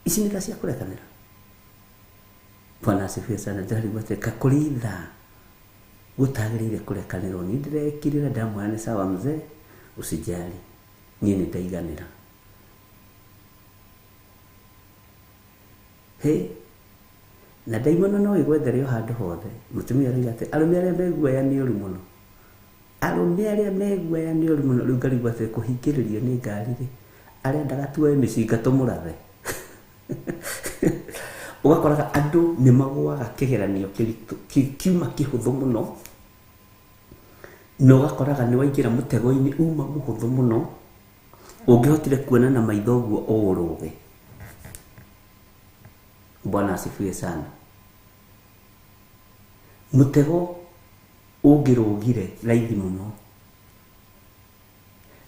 ici nĩ thaa cia kũrekanĩra. Bwana asifiwe sana. Ndĩrarigwo atĩrĩ, ka kũrĩ ithaa gũtagĩrĩire kũrekanĩrwo? Niĩ ndĩrekirĩra, ndamwĩra nĩ sawa mzee, usijali, niĩ nĩ ndaiganĩra. Hĩ, na ndaimono no ĩgwethere o handũ hothe. Mũtumia arauga atĩ arũme arĩa me guoya nĩ ũru mũno, arũme arĩa me guoya nĩ ũru mũno. Rĩu ngarigwo atĩ kũhingĩrĩrio nĩ ngari rĩ, arendaga tuoe mĩcinga tũmũrathe. Ũgakoraga andũ nĩ magũaga kĩgeranio kĩritũ kiuma kĩhũthũ mũno, na ũgakoraga nĩ waingĩra mũtego-inĩ uma mũhũthũ mũno, ũngĩhotire kuona na maitho ũguo ũũrũge. Bwana asifiwe sana. Mũtego ũngĩrũgire raithi mũno,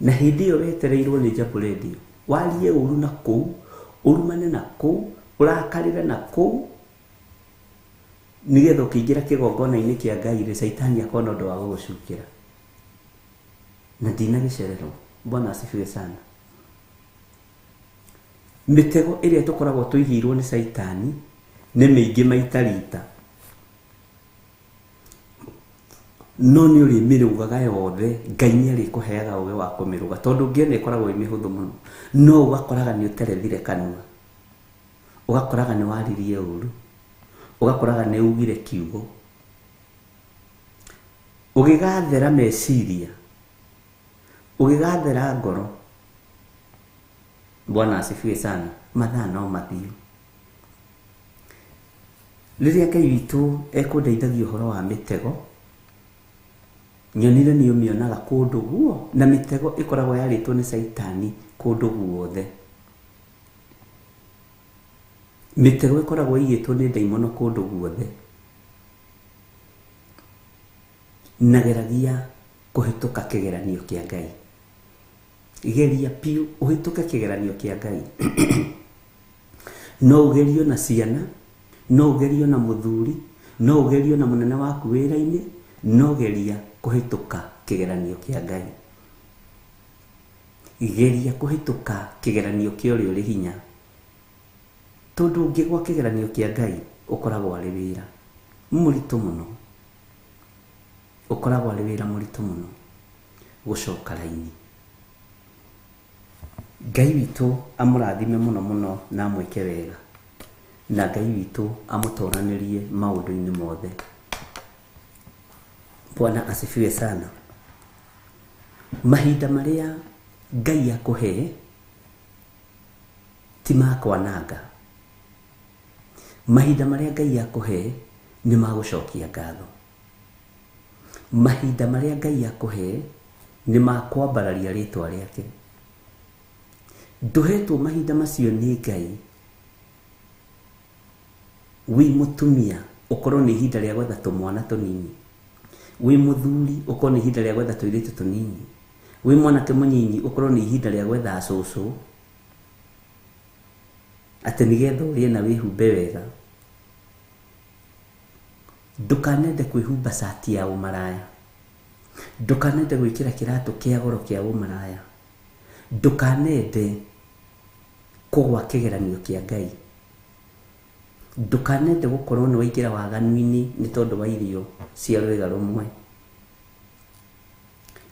na hĩndĩ ĩyo wetereirwo nĩ Jambo Radio, warie ũru na kũu, ũrumane na kũu, ũrakarĩre na kũu, nĩgetha ũkĩingĩra kĩgongona-inĩ kĩa Ngai rĩ, Caitani akona ũndũ wa gũgũcukĩra. Na ndinagĩcererwo. Bwana asifiwe sana. Mĩtego ĩrĩa tũkoragwo tũigĩirwo nĩ Caitani nĩ mĩingĩ maita rita, no nĩ ũrĩmĩrũgaga yothe. Ngai nĩ arĩkũheaga ũgĩ wa kũmĩrũga, tondũ ũngĩona ĩkoragwo ĩ mĩhũthũ mũno, no ũgakoraga nĩ ũterethire kanua, ũgakoraga nĩ waririe ũru, ũgakoraga nĩ ugire kiugo, ũgĩgathera meciria, ũgĩgathera ngoro. Bwana asifiwe sana. Mathaa no mathiĩ. Rĩrĩa Ngai witũ ekũndeithagia ũhoro wa mĩtego, nyonire nĩ ũmĩonaga kũndũ guo, na mĩtego ĩkoragwo yarĩtwo nĩ Caitani kũndũ guothe. Mĩtego ĩkoragwo ĩigĩtwo nĩ ndaimono kũndũ guothe. Na geragia kũhĩtũka kĩgeranio kĩa Ngai. Geria piũ ũhĩtũke kĩgeranio kĩa Ngai. No ũgerio na ciana, no ũgerio na mũthuri, no ũgerio na mũnene waku wĩra-inĩ, no geria kũhĩtũka kũhĩtũka kĩgeranio kĩa Ngai. Geria kũhĩtũka kĩgeranio kĩa ũrĩa ũrĩ hinya, tondũ ũngĩgwa kĩgeranio kĩa Ngai ũkoragwo arĩ wĩra mũritũ mũno, ũkoragwo arĩ wĩra mũritũ mũno gũcoka raini. Ngai witũ amũrathime mũno mũno na amwĩke wega, na Ngai witũ amũtoranĩrie maũndũ-inĩ mothe. Bwana asifiwe sana. Mahinda marĩa Ngai akũhe ti ma kwananga. Mahinda marĩa Ngai akũhe nĩ ma gũcokia ngatho. Mahinda marĩa Ngai akũhe nĩ ma kwambararia rĩtwa rĩake. Ndũhetwo mahinda macio nĩ Ngai wĩ mũtumia ũkorwo nĩ ihinda rĩa gwetha tũmwana tũnini, wĩ mũthuri ũkorwo nĩ ihinda rĩa gwetha tũirĩtu tũnini, wĩ mwanake mũnyinyi ũkorwo nĩ ihinda rĩa gwetha cũcũ, atĩ nĩgetha ũrĩe na wĩhumbe wega. Ndũkanende kwĩhumba cati ya ũmaraya, ndũkanende gwĩkĩra kĩratũ kĩa goro kĩa ũmaraya, ndũkanende kũgwa kĩgeranio kĩa Ngai, ndũkanende gũkorwo nĩ waingĩra waganu-inĩ nĩ tondũ wa irio cia rwĩga rũmwe,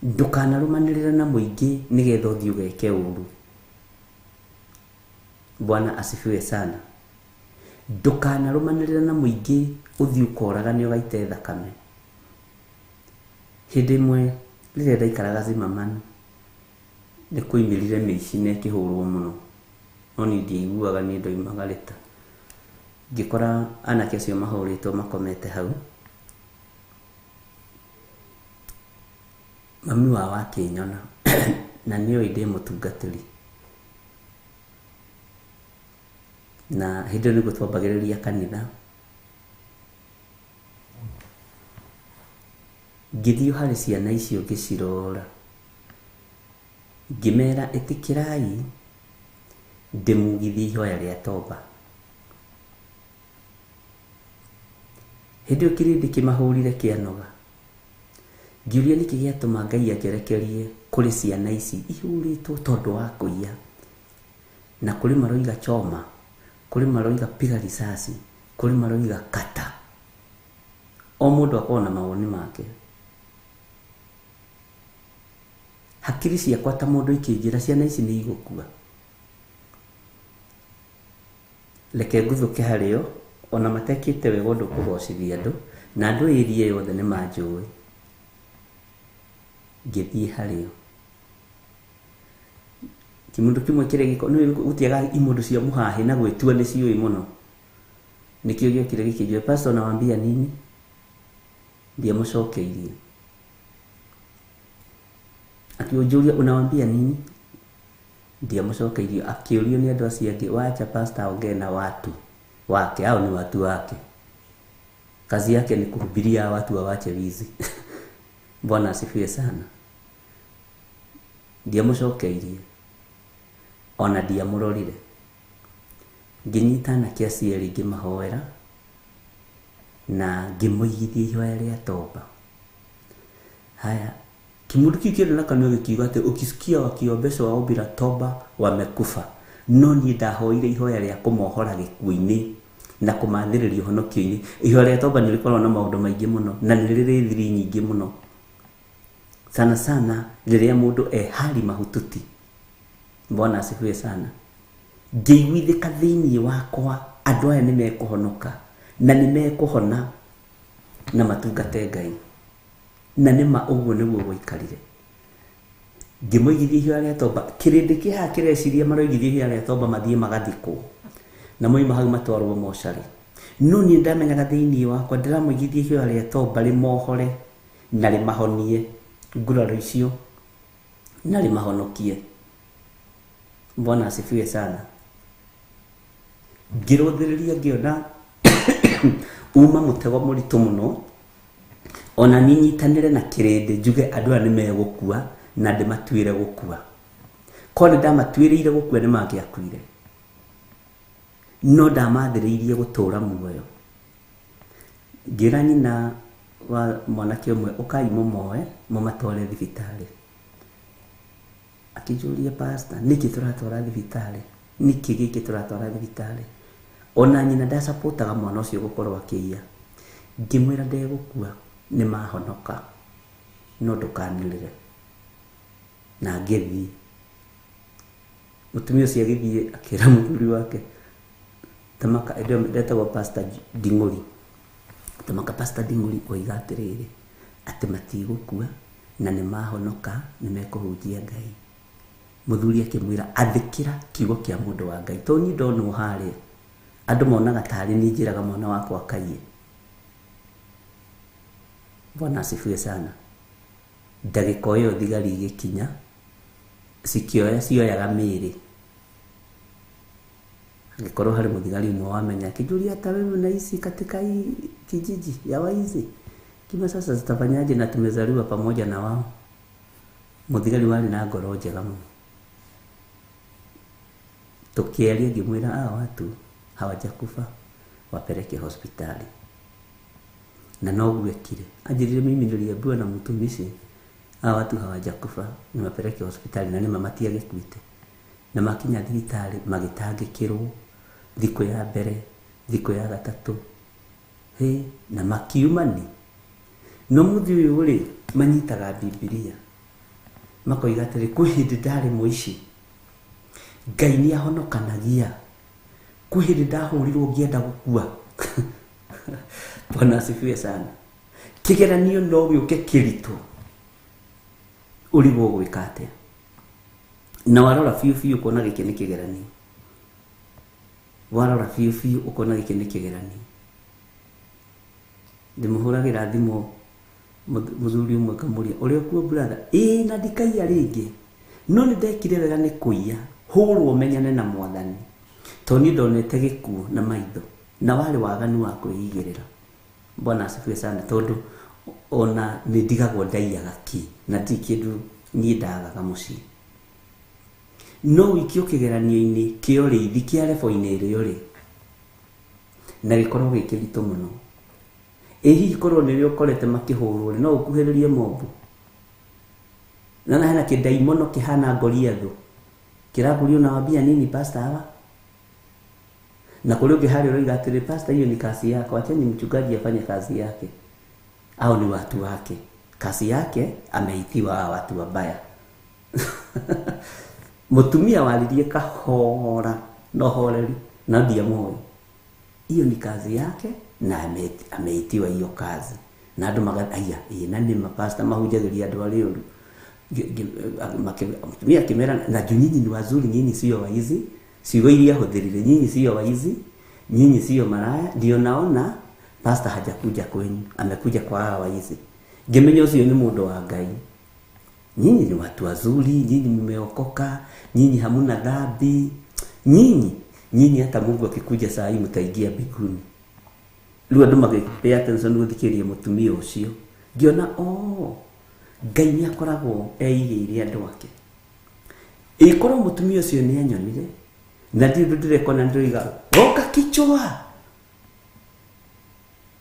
ndũkanarũmanĩrĩre na mũingĩ nĩgetha ũthiĩ ũgeke ũru. Bwana asifiwe sana. Ndũkanarũmanĩrĩre na mũingĩ ũthiĩ ũkoragane ũgaite thakame. Hĩndĩ ĩmwe rĩrĩa ndaikaraga Zimmerman nĩ kwoimĩrire mĩici na ĩkĩhũrwo mũno, no niĩ ndiaiguaga, niĩ ndoimagarĩta. Ngĩkora anake acio mahũrĩtwo makomete hau. Mami wao akĩnyona na nĩoĩ ndĩ mũtungatĩri, na hĩndĩ ĩyo nĩguo twambagĩrĩria kanitha. Ngĩthiĩ harĩ ciana icio ngĩcirora, ngĩmera ĩtĩkĩrai ndĩmugithie ihoya rĩa toba. Hĩndĩ ĩyo kĩrĩndĩ kĩmahũrire kĩanoga. Ngĩũria nĩkĩ gĩatũma Ngai anjerekerie kũrĩ ciana ici ihũrĩtwo tondũ wa kũiya, na kũrĩ maroiga choma, kũrĩ maroiga piga risasi, kũrĩ maroiga kata. O mũndũ akoragwo na mawoni make. Hakiri ciakwa ta mũndũ ikĩnjĩra ciana ici nĩ igũkua, reke nguthũke harĩo, ona matekĩte wega ũndũ kũgocithia andũ, na andũ ĩria yothe nĩ manjũĩ. Ngĩthiĩ harĩo, kĩmũndũ kĩmwe kĩrĩa gĩko nĩ gũtiaga imũndũ cia mũhahĩ na gwĩtua nĩ ciũĩ mũno, nĩkĩo gĩokire gĩkĩnjũria, pastor nawambia nini? Ndiamũcokeirie. Akĩnjũria unawambia nini? Ndiamũcokeirie. Akĩũrio nĩ andũ acio angĩ, wacha pastor aongee na watu wake, hao ni watu wake, kazi yake ni kuhubiria watu wawache wizi. Bwana asifiwe sana. Ndiamũcokeirie ona ndiamũrorire. Ngĩnyita anake acio erĩ ngĩmahoera na ngĩmoigithia ihoya rĩa toba. Haya, kĩmũndũ kĩu kĩarĩ na kanua gĩkiuga atĩ ukisikia wakiombeshwa ombi la toba wamekufa. No niĩ ndahoire ihoya rĩa kũmohora gĩkuũ-inĩ na kũmathĩrĩria ũhonokio-inĩ. Ihoya rĩa toba nĩ rĩkoragwo na maũndũ maingĩ mũno na nĩ rĩrĩ thiri nyingĩ mũno, sana sana rĩrĩa mũndũ e hali mahututi. Bwana asifiwe sana. Ngĩiguithĩka thĩinĩ wakwa andũ aya nĩ mekũhonoka na nĩ mekũhona na matungate Ngai, na nĩma ũguo nĩguo gwaikarire. Ngĩmoigithia ihoya rĩa toba. Kĩrĩndĩ kĩ haha kĩreciria maroigithia ihoya rĩa toba mathiĩ magathikwo na moima hau matwarwo mocarĩ. No niĩ ndamenyaga thĩinĩ wakwa ndĩramoigithia ihoya rĩa toba rĩmohore na rĩmahonie nguraro icio na rĩmahonokie. Bwana asifiwe sana. Ngĩrũthĩrĩria ngĩona uma mũtego mũritũ mũno, ona niĩ nyitanĩre na kĩrĩndĩ njuge andũ aya nĩ megũkua na ndĩmatuĩre gũkua. Korwo nĩ ndamatuĩrĩire gũkua nĩ mangĩakuire, no ndamathĩrĩirie gũtũra muoyo. Ngĩra nyina wa mwanake ũmwe, ũkai mũmoe mũmatware thibitarĩ. Akĩnjũria, pastor, nĩkĩ tũratwara thibitarĩ? Nĩkĩ gĩkĩ tũratwara thibitarĩ? Ona nyina ndacapotaga mwana ũcio gũkorwo akĩiya. Ngĩmwĩra ndegũkua, nĩ mahonoka, no ndũkanĩrĩre. Na ngĩthiĩ. Mũtumia ũcio agĩthiĩ akĩra mũthuri wake, tamaka ndetagwo Pastor Nding'ũri, tamaka Pastor Nding'ũri oiga atĩrĩrĩ, atĩ matigũkua na nĩ mahonoka, nĩ mekũhunjia Ngai. Mũthuri akĩmwĩra athĩkĩra kiugo kĩa mũndũ wa Ngai. Tondũ niĩ ndonwo harĩa, andũ monaga tarĩ niĩ njĩraga mwana wakwa akaiye. Bwana asifiwe sana. Ndagĩka o ĩyo thigari igĩkinya, cikĩoya cioyaga mĩĩrĩ. Angĩkorwo harĩ mũthigari ũmwe wamenya, akĩnjũria, hata wewe unaishi katika hii kijiji ya waizi? Kima sasa tutafanyaje na tumezaliwa pamoja na wao? Mũthigari warĩ na ngoro njega mũno. Tukiaria ngĩmwĩra, hawa watu hawajakufa, wapeleke hospitali. Na noguo ekire. Anjĩrire mimi niliambiwa na mtumishi, hawa watu hawajakufa, niwapeleke hospitali, na nĩma matiagĩkuĩte. Na makinya thibitarĩ magĩtangĩkĩrwo thikũ ya mbere, thikũ ya gatatũ, hĩ, na makiuma nĩ. No mũthĩ ũyũ rĩ, manyitaga Bibilia makoiga atĩrĩ, kwĩ hĩndĩ ndarĩ mũici, Ngai nĩ ahonokanagia, kwĩ hĩndĩ ndahũrirwo ngĩenda gũkua. Bwana asifiwe sana. Kĩgeranio no gĩũke kĩritũ, ũrigwo gwĩka atĩa. Na warora biũ biũ ũkona gĩkĩ nĩ kĩgeranio. Warora biũ biũ ũkona gĩkĩ nĩ kĩgeranio. Ndĩmũhũragĩra thimũ mũthuri ũmwe ngamũria, ũrĩ okuo brother? Ĩĩ, na ndikaiya rĩngĩ. No nĩ ndekire wega nĩ kũiya, hũrwo menyane na Mwathani. Tondũ niĩ ndonete gĩkuũ na maitho, na warĩ waganu wa kwĩigĩrĩra. Bwana asifiwe sana. Tondũ ona nĩ ndigagwo ndaiyaga kĩ, na ndirĩ kĩndũ niĩ ndagaga mũciĩ. No wĩikio kĩgeranio-inĩ kĩa ũrĩithi kĩa rebo-inĩ ĩrĩa ũrĩ, na gĩkorwo gĩ kĩritũ mũno. Ĩ hihi korwo nĩrĩo ũkorete makĩhũrwo rĩ, no ũkuhĩrĩrie mobu. Na hena kĩndaimono kĩhana Goliathũ, kĩrakũria unawambia nini pastor hawa? Na kũrĩ ũngĩ harĩa ũroiga atĩrĩ, pastor, hiyo ni kazi yako, acheni mchungaji afanye kazi yake. Au ni watu wake, kazi yake ameitiwa hawa watu wabaya. Mũtumia waririe kahora no horeri na ndiamũĩ, hiyo ni kazi yake na ameitiwa hiyo kazi. Na andũ maga, aya, ĩĩ, na nĩ mapasta mahunjagĩria andũ arĩa ũru. Mũtumia akĩmera, na juu nyinyi ni wazuri, nyinyi sio waizi. Ciugo iria ahũthĩrire, nyinyi sio waizi, nyinyi sio maraya, ndio naona pastor hajakuja kwenyu, amekuja kwa hawa waizi. Ngĩmenya ũcio nĩ mũndũ wa Ngai. Nyinyi ni watu wazuri, nyinyi mmeokoka, nyinyi hamuna dhambi, nyinyi hata Mungu akikuja saa hii mtaingia mbinguni. Rĩu andũ magĩ-pay attention gũthikĩrĩria mũtumia ũcio. Ngĩona, oh, Ngai nĩ akoragwo eigĩire andũ ake. Ĩkorwo mũtumia ũcio nĩ anyonire, na ndirĩ ũndũ ndĩrekona, ndĩroiga, gonga kichwa,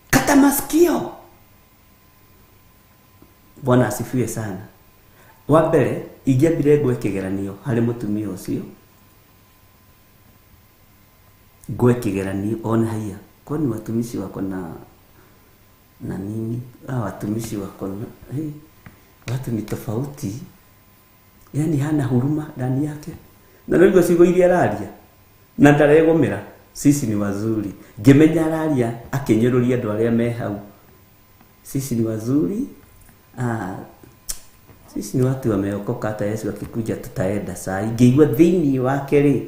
kata masikio. Bwana asifiwe sana. Wa mbere, ingĩambire ngwe kĩgeranio harĩ mũtumia ũcio, ngwe kĩgeranio one haiya, kwani watumishi wako na nini? Ah, watumishi wako na, hey, watu ni tofauti. Yani hana huruma ndani yake. Na nĩguo ciugo iria araria, na ndaregomera, sisi ni wazuri. Ngĩmenya araria akĩnyũrũria andũ arĩa me hau. Sisi ni wazuri. Ah, sisi ni watu wameokoka, hata Yesu akikuja tutaenda saa hii. Ngĩigua thĩinĩ wake rĩ,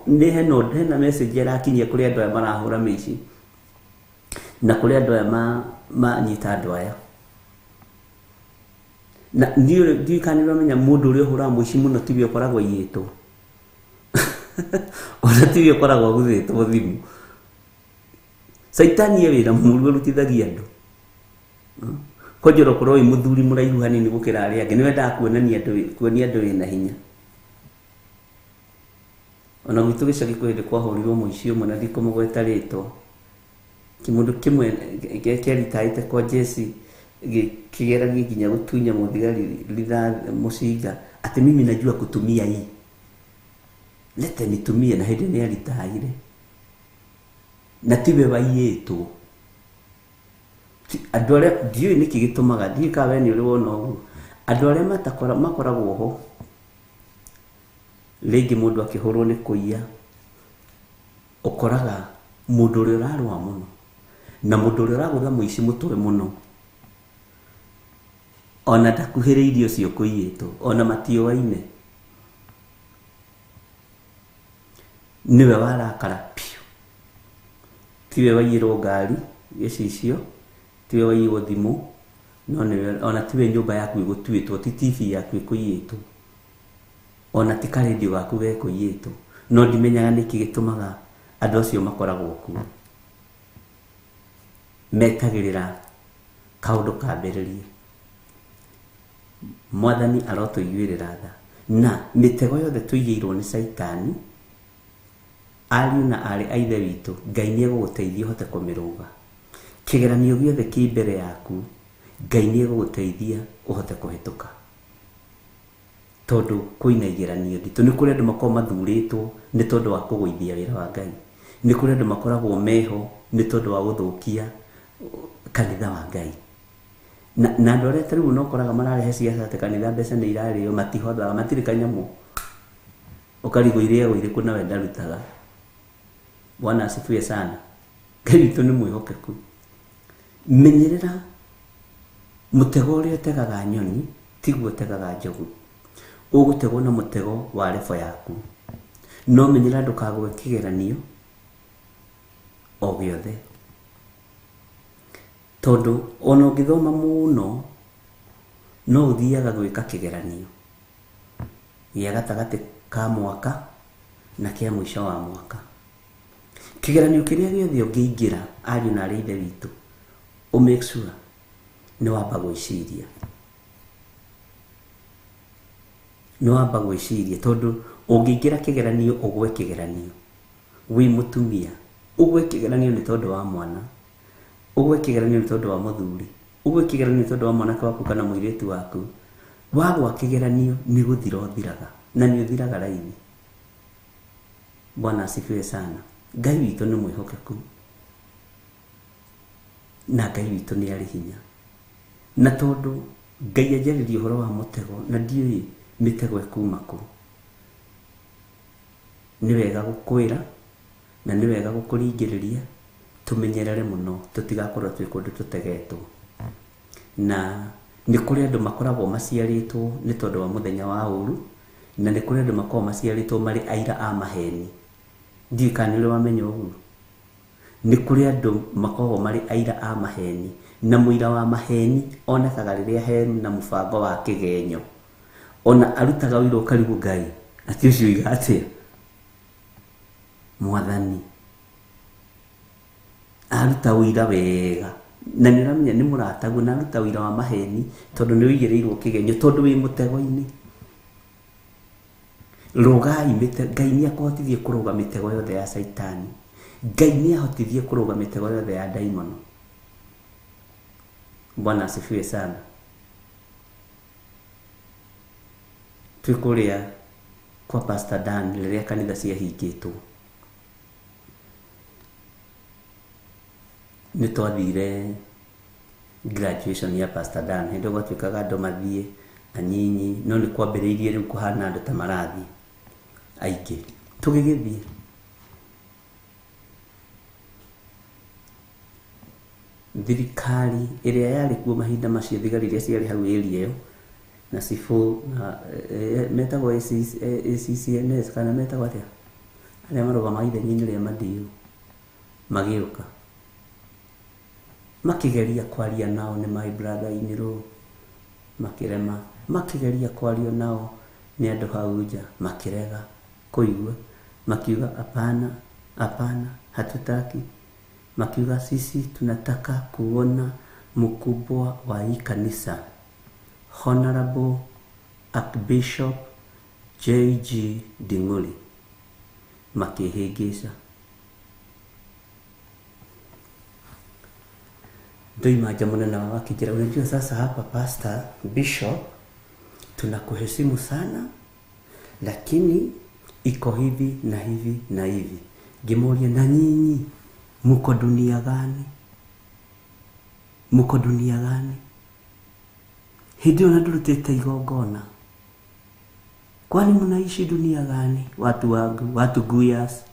nĩ hena message arakinyia kũrĩ andũ aya marahũra mĩici, na kũrĩ andũ aya manyita andũ aya. Na ndiũĩ kana nĩ ũramenya mũndũ ũrĩa ũhũraga mũici mũno tiwe ũkoragwo aiyĩtwo. Ona tiwe ũkoragwo aguthĩtwo thimũ. Caitani e wĩra mũru arutithagia andũ. Kwanja ũkorwo wĩ mũthuri mũraihu hanini gũkĩra arĩa angĩ, nĩ wendaga kuonia andũ wĩna hinya. Ona gwitũ gĩcagi kwĩ hĩndĩ kwahũrirwo mũici ũmwe na ndikũmũgweta rĩtwa. Kĩmũndũ kĩmwe kĩaritaĩte kwa jesi gĩkĩgeragia nginya gũtunya mũthigari rithathi mũcinga atĩ mimi najua kutumia hii, lete nitumie, na hĩndĩ nĩ aritaire na tiwe waiyĩtwo. Andũ arĩa ndiũĩ nĩkĩ gĩtũmaga, ndiũĩ kana we nĩ ũrĩ wona ũguo, andũ arĩa makoragwo ho rĩngĩ mũndũ akĩhũrwo nĩ kũiya, ũkoraga mũndũ ũrĩa ũrarũa mũno na mũndũ ũrĩa ũragũtha mũici mũtwe mũno ona ndakuhĩrĩirie ũcio kũiyĩtwo, ona matiũaine, nĩwe warakara piũ. Tiwe waiyĩrwo ngari gĩcicio, tiwe waiyĩrwo thimũ, no nĩwe, ona tiwe nyũmba yaku ĩgũtuĩtwo, ti TV yaku ĩkũiyĩtwo, ona ti karendio gaku gekũiyĩtwo. No ndimenyaga nĩkĩ gĩtũmaga andũ acio makoragwo kuo metagĩrĩra kaũndũ kambĩrĩrie. Mwathani arotũiguĩrĩra tha, na mĩtego yothe tũigĩirwo nĩ Caitani, ariũ na aarĩ a Ithe witũ, Ngai nĩ egũgũteithia ũhote kũmĩrũga. Kĩgeranio gĩothe kĩ mbere yaku, Ngai nĩ egũgũteithia ũhote kũhĩtũka, tondũ kwĩna igeranio nditũ. Nĩ kũrĩ andũ makoragwo mathurĩtwo nĩ tondũ wa kũgũithia wĩra wa Ngai, nĩ kũrĩ andũ makoragwo meho nĩ tondũ wa gũthũkia kanitha wa Ngai. Na andũ arĩa ta rĩu no ũkoraga mararehe ciaca atĩ kanitha mbeca nĩ irarĩo, matihothaga, matirĩ kanyamũ, ũkarigwo irĩagwo irĩkũ nawe ndarutaga. Bwana asifiwe sana. Ngai witũ nĩ mwĩhokeku. Menyerera mũtego ũrĩa ũtegaga nyoni tiguo ũtegaga njogu. Ũgũtegwo na mũtego wa rebo yaku, no menyerera ndũkagwe kĩgeranio o gĩothe, tondũ ona ũngĩthoma mũno no ũthiaga gwĩka kĩgeranio gĩa gatagatĩ ka mwaka na kĩa mũico wa mwaka. Kĩgeranio kĩrĩa gĩothe ũngĩingĩra, ariũ na aarĩ a Ithe witũ, ũ make sure nĩ wamba gwĩciria, nĩ wamba gwĩciria, tondũ ũngĩingĩra kĩgeranio ũgwe kĩgeranio wĩ mũtumia, ũgwe kĩgeranio nĩ tondũ wa mwana, ũgwe kĩgeranio nĩ tondũ wa mũthuri, ũgwe kĩgeranio nĩ tondũ wa mwanake waku kana mũirĩtu waku, wagwa kĩgeranio nĩ gũthira ũthiraga, na nĩ ũthiraga raithi. Bwana asifiwe sana. Ngai witũ nĩ mwĩhokeku, na Ngai witũ nĩ arĩ hinya. Na tondũ Ngai anjarĩria ũhoro wa mũtego, na ndiũĩ mĩtego ĩkuma kũ, nĩ wega gũkwĩra na nĩ wega gũkũringĩrĩria tũmenyerere mũno tũtigakorwo twĩ kũndũ tũtegetwo. Na nĩ kũrĩ andũ makoragwo maciarĩtwo nĩ tondũ wa mũthenya wa ũru, na nĩ kũrĩ andũ makoragwo maciarĩtwo marĩ aira a maheni. Ndiũĩ kana nĩ ũrĩ wamenya ũguo. Nĩ kũrĩ andũ makoragwo marĩ aira a maheni, na mũira wa maheni onekaga rĩrĩa hena mũbango wa kĩgenyo. Ona arutaga ũira ũkarigwo Ngai atĩ ũcio oiga atĩa? Mwathani aruta ũira wega, na nĩ ũramenya nĩ mũrataguo, na aruta ũira wa maheni tondũ nĩ ũigĩrĩirwo kĩgenyo, tondũ wĩ mũtego-inĩ. Rũgai mĩtego. Ngai nĩ akũhotithie kũrũga mĩtego yothe ya Caitani. Ngai nĩ ahotithie kũrũga mĩtego yothe ya ndaimono. Bwana asifiwe sana. Twĩ kũrĩa kwa Pastor Dan rĩrĩa kanitha ciahingĩtwo, nĩ twathire graduation ya Pastor Dan. Hĩndĩ ĩyo gwatuĩkaga andũ mathiĩ anyinyi, no nĩ kwambĩrĩirie rĩu kũhana andũ ta marathiĩ aingĩ. Tũgĩgĩthiĩ thirikari ĩrĩa yarĩ kuo mahinda macio, thigari iria ciarĩ hau area ĩyo na cibũ na metagwo ACCNS kana metagwo atĩa, arĩa marũgamaga ithenya-inĩ rĩa madiũ, magĩũka makĩgeria kwaria nao nĩ my brother in law, makĩrema. Makĩgeria kwaria nao nĩ andũ hau nja, makĩrega kũigua, makiuga hapana, hapana, hatutaki. Makiuga sisi tunataka kuona mkubwa wa hii kanisa, Honorable Archbishop J.G. Ding'oli. Makĩhĩngĩca. Ndoima nja mũnene wao akĩnjĩra, unajua sasa hapa Pastor Bishop tunakuheshimu sana, lakini iko hivi na hivi na hivi. Ngĩmũria, na nyinyi muko dunia gani? Muko dunia gani? Hĩndĩ ĩyo na ndũrutĩte igongona, kwani mnaishi dunia gani? Watu wangu, watu guyas.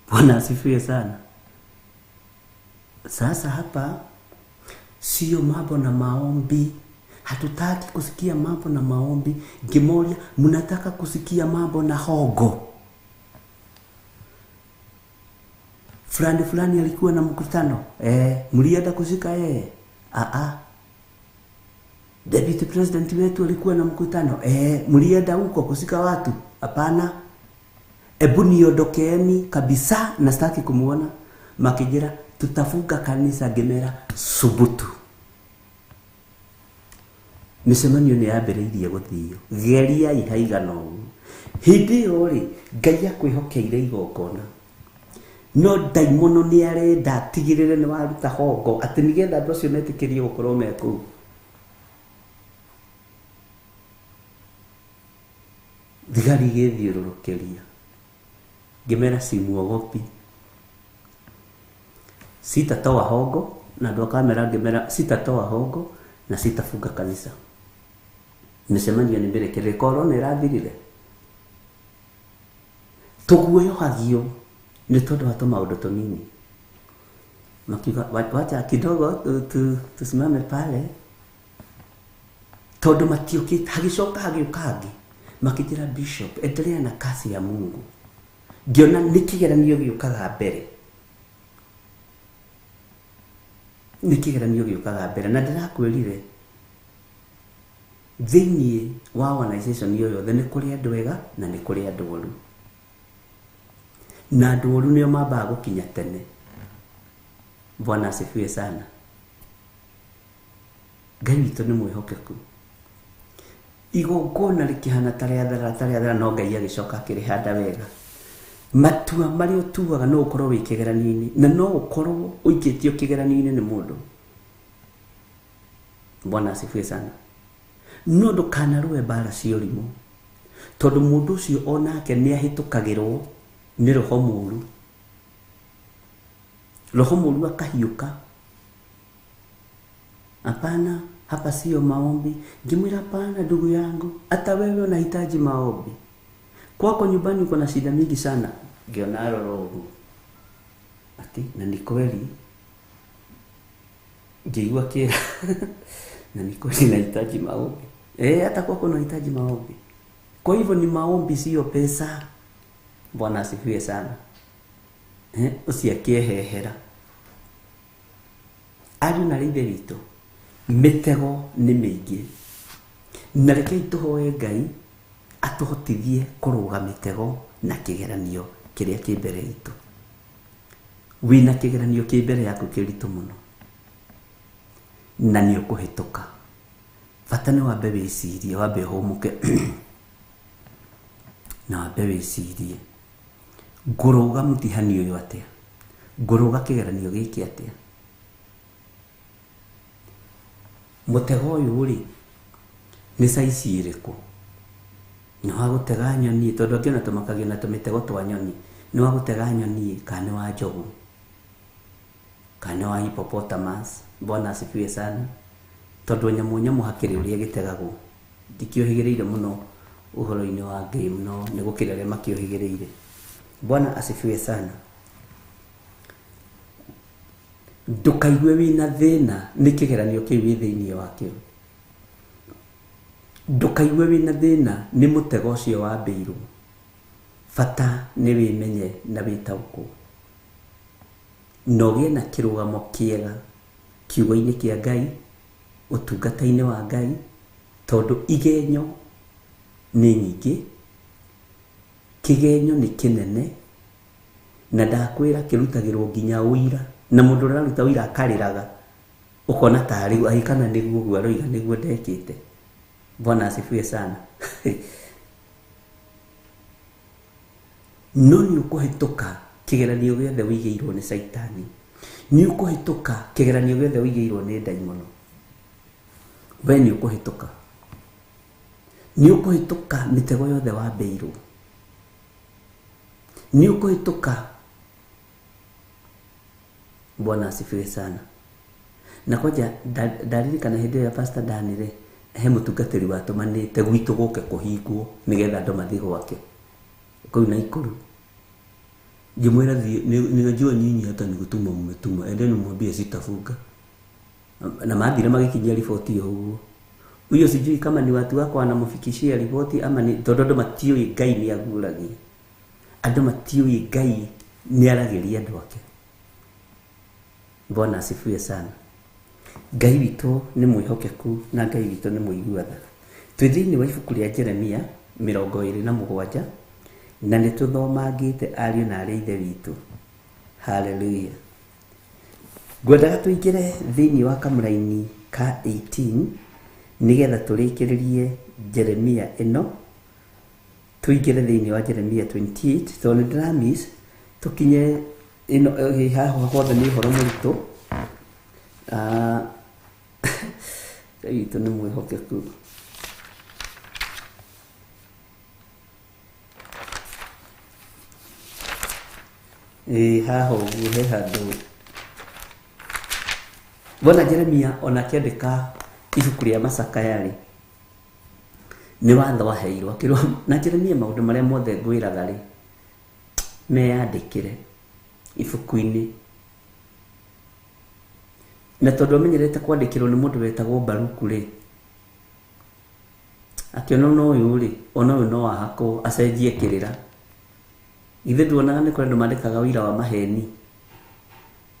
Bwana asifiwe sana. Sasa hapa sio mambo na maombi, hatutaki kusikia mambo na maombi. Ngĩmoria, mnataka kusikia mambo na hogo? Fulani fulani alikuwa na mkutano, mlienda kushika yeye? Deputy President wetu alikuwa na mkutano, mlienda huko kushika watu? Hapana. Ebu niondokeeni kabisa, na sitaki kumuona. Makijira tutafunga kanisa. Ngĩmera subutu. Mĩcemanio nĩ yambĩrĩirie gũthio, geriai haigana ũguo. Hĩndĩ ĩyo rĩ, Ngai akwĩhokeire igongona, no ndaimono nĩ arenda atigĩrĩre nĩ waruta hongo, atĩ nĩgetha andũ acio metĩkĩrie gũkorwo me kũu. Thigari igĩthiũrũrũkĩria, ngĩmera simuogopi, sitatoa hongo. Na andũ a kamera ngĩmera sitatoa hongo na sitafunga kanisa. Mĩcemanio nĩ mĩrekerere, korona ĩrathirire. Tũguoyohagio nĩ tondũ wa tũmaũndũ tũnini. Makiuga wacha kidogo tusimame pale, tondũ matiũkĩte. Hagĩcoka hagĩũka angĩ makĩnjĩra, Bishop, endelea na kazi ya Mungu. Ngĩona nĩ kĩgeranio gĩũkaga mbere, nĩ kĩgeranio gĩũkaga mbere. Na ndĩrakwĩrire thĩiniĩ wa organization ĩyo yothe nĩ kũrĩ andũ ega na nĩ kũrĩ andũ oru, na andũ oru nĩo mambaga gũkinya tene. Bwana asifiwe sana. Ngai witũ nĩ mwĩhokeku. Igongona rĩkĩhana ta rĩathera, ta rĩathera, no Ngai agĩcoka akĩrĩhanda wega. Matua marĩa ũtuaga no ũkorwo wĩ kĩgeranio-inĩ, na no ũkorwo ũikĩtio kĩgeranio-inĩ nĩ mũndũ. Bwana asifiwe sana. No ndũkanarũe mbara cia ũrimũ, tondũ mũndũ ũcio onake nĩ ahĩtũkagĩrwo nĩ roho mũũru. Roho mũũru akahiũka. Hapana, hapa sio maombi. Ngĩmwĩra, hapana ndugu yangu, hata wewe unahitaji maombi. Kwako nyumbani uko na shida mingi sana. Ngĩona arora ũguo, ati na ni kweli. Ngĩigua kĩra na ni kweli nahitaji maombi. Hata kwako unahitaji maombi. Kwa hivyo ni maombi, sio pesa. Bwana asifiwe sana. Ũcio akĩehehera. Ariũ na ithe witũ, mĩtego nĩ mĩingĩ, na rekei tũhoe Ngai atũhotithie kũrũga mĩtego na kĩgeranio kĩrĩa kĩ mbere itũ. Wĩna kĩgeranio kĩ mbere yaku kĩritũ mũno, na nĩ ũkũhĩtũka. Bata nĩ wambe wĩcirie, wambe ũhũmũke na wambe wĩcirie, ngũrũga mũtihani ũyũ atĩa? Ngũrũga kĩgeranio gĩkĩ atĩa? Mũtego ũyũ rĩ, nĩ caici ĩrĩkũ? Nĩ wa gũtega nyoni, tondũ angĩ ona tũmakagio na tũmĩtego twa nyoni. Nĩ wa gũtega nyoni kana nĩ wa njogu, kana nĩ wa hippopotamus? Bwana asifiwe sana. Tondũ nyamũ nyamũ hakĩrĩ ũrĩa ĩgĩtegagwo. Ndikĩũhĩgĩrĩire mũno ũhoro-inĩ wa game, no nĩ gũkĩrĩ arĩa makĩũhĩgĩrĩire. Bwana asifiwe sana. Ndũkaigue wĩna thĩna nĩ kĩgeranio kĩu wĩ thĩiniĩ wakĩo. Ndũkaigue wĩna thĩna nĩ mũtego ũcio wambĩirwo. Bata nĩ wĩmenye na wĩtaũkwo, na ũgĩe na kĩrũgamo kĩega kiugo-inĩ kĩa Ngai, ũtungata-inĩ wa Ngai, tondũ igenyo nĩ nyingĩ, kĩgenyo nĩ kĩnene, na ndakwĩra kĩrutagĩrwo nginya ũira, na mũndũ ũraruta ũira akarĩraga, ũkona tarĩ ai kana nĩguo ũguo aroiga nĩguo ndekĩte. Bwana asifiwe sana. No nĩ ũkũhĩtũka kĩgeranio gĩothe wĩigĩirwo nĩ Caitani. Nĩ ũkũhĩtũka kĩgeranio gĩothe ũigĩirwo nĩ ndaimono. We nĩ ũkũhĩtũka. Nĩ ũkũhĩtũka mĩtego yothe wambĩirwo. Nĩ ũkũhĩtũka. Bwana asifiwe sana. Na kwanja ndaririkana hĩndĩ ĩrĩa Pastor Danire he mũtungatĩri watũmanĩte gwitũ gũke kũhingwo nĩgetha andũ mathiĩ gwake kũu Naikuru. Ngĩmwĩra thiĩ, ninajua nyinyi hata ni gũtuma mmetuma, endeni mwambie sitafunga. Na mathire magĩkinyia riboti ĩyo ũguo. Huyo sijui kama ni watu wako wanamfikishia riboti ama ni tondũ andũ matiũĩ Ngai nĩ aguũragia. Andũ matiũĩ Ngai nĩ aragĩria andũ ake. Bwana asifiwe sana. Ngai witũ nĩ mwĩhokeku na Ngai witũ nĩ mũigua tha. Twĩ thĩinĩ wa ibuku rĩa Jeremia 27 na nĩ tũthomangĩte ariũ na arĩ ithe witũ. Hallelujah. Ngwendaga tũingĩre thĩinĩ wa kamũraini ka 18 nĩgetha tũrĩkĩrĩrie Jeremia ĩno, tũingĩre thĩinĩ wa Jeremia 28 tondũ nĩ ndĩramiss tũkinye ĩno haha hothe nĩ ũhoro mũritũ. Ngai witũ nĩ mwĩhokeku. Haha ũguo he handũ Bwana Jeremia ona akĩandĩka ibuku rĩa macakaya rĩ, nĩ watho aheirwo akĩrwo na Jeremia maũndũ marĩa mothe ngwĩraga rĩ meyandĩkĩre ibuku-inĩ. Na tondũ amenyerete kwandĩkĩrwo nĩ mũndũ wetagwo Baruku rĩ, akĩona ona ũyũ rĩ, ona ũyũ no ahakwo acenjie kĩrĩra. Ithe nduonaga nĩ kũrĩ andũ mandĩkaga ũira wa maheni,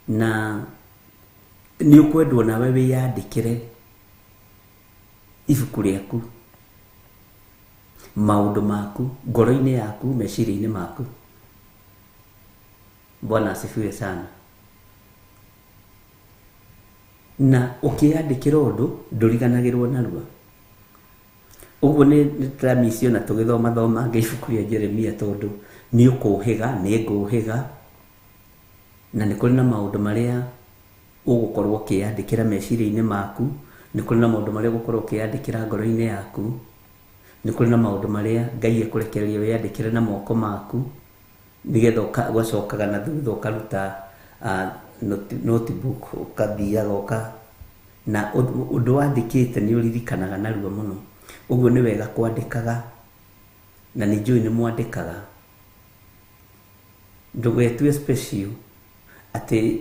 na nĩ ũkwendwo nawe wĩyandĩkĩre ibuku rĩaku, maũndũ maku, ngoro-inĩ yaku, meciria-inĩ maku. Bwana asifiwe sana. Na ũkĩyandĩkĩra ũndũ ndũriganagĩrwo narua. Ũguo nĩ tũramicio na tũgĩthomathomanga ibuku rĩa Jeremia tondũ nĩ ũkũhĩga, nĩ ngũhĩga, na nĩ kũrĩ na maũndũ marĩa ũgũkorwo ũkĩyandĩkĩra meciria-inĩ maku, nĩ kũrĩ na maũndũ marĩa ũgũkorwo ũkĩyandĩkĩra ngoro-inĩ yaku, nĩ kũrĩ na maũndũ marĩa Ngai ekũrekereria wĩyandĩkĩre na moko maku, nĩgetha ũgacokaga na thutha ũkaruta notebook ũkathiaga ũka na ũndũ wandĩkĩte nĩ ũririkanaga narua mũno. Ũguo nĩ wega kwandĩkaga, na nĩ njũĩ nĩ mwandĩkaga. Ndũgetue special atĩ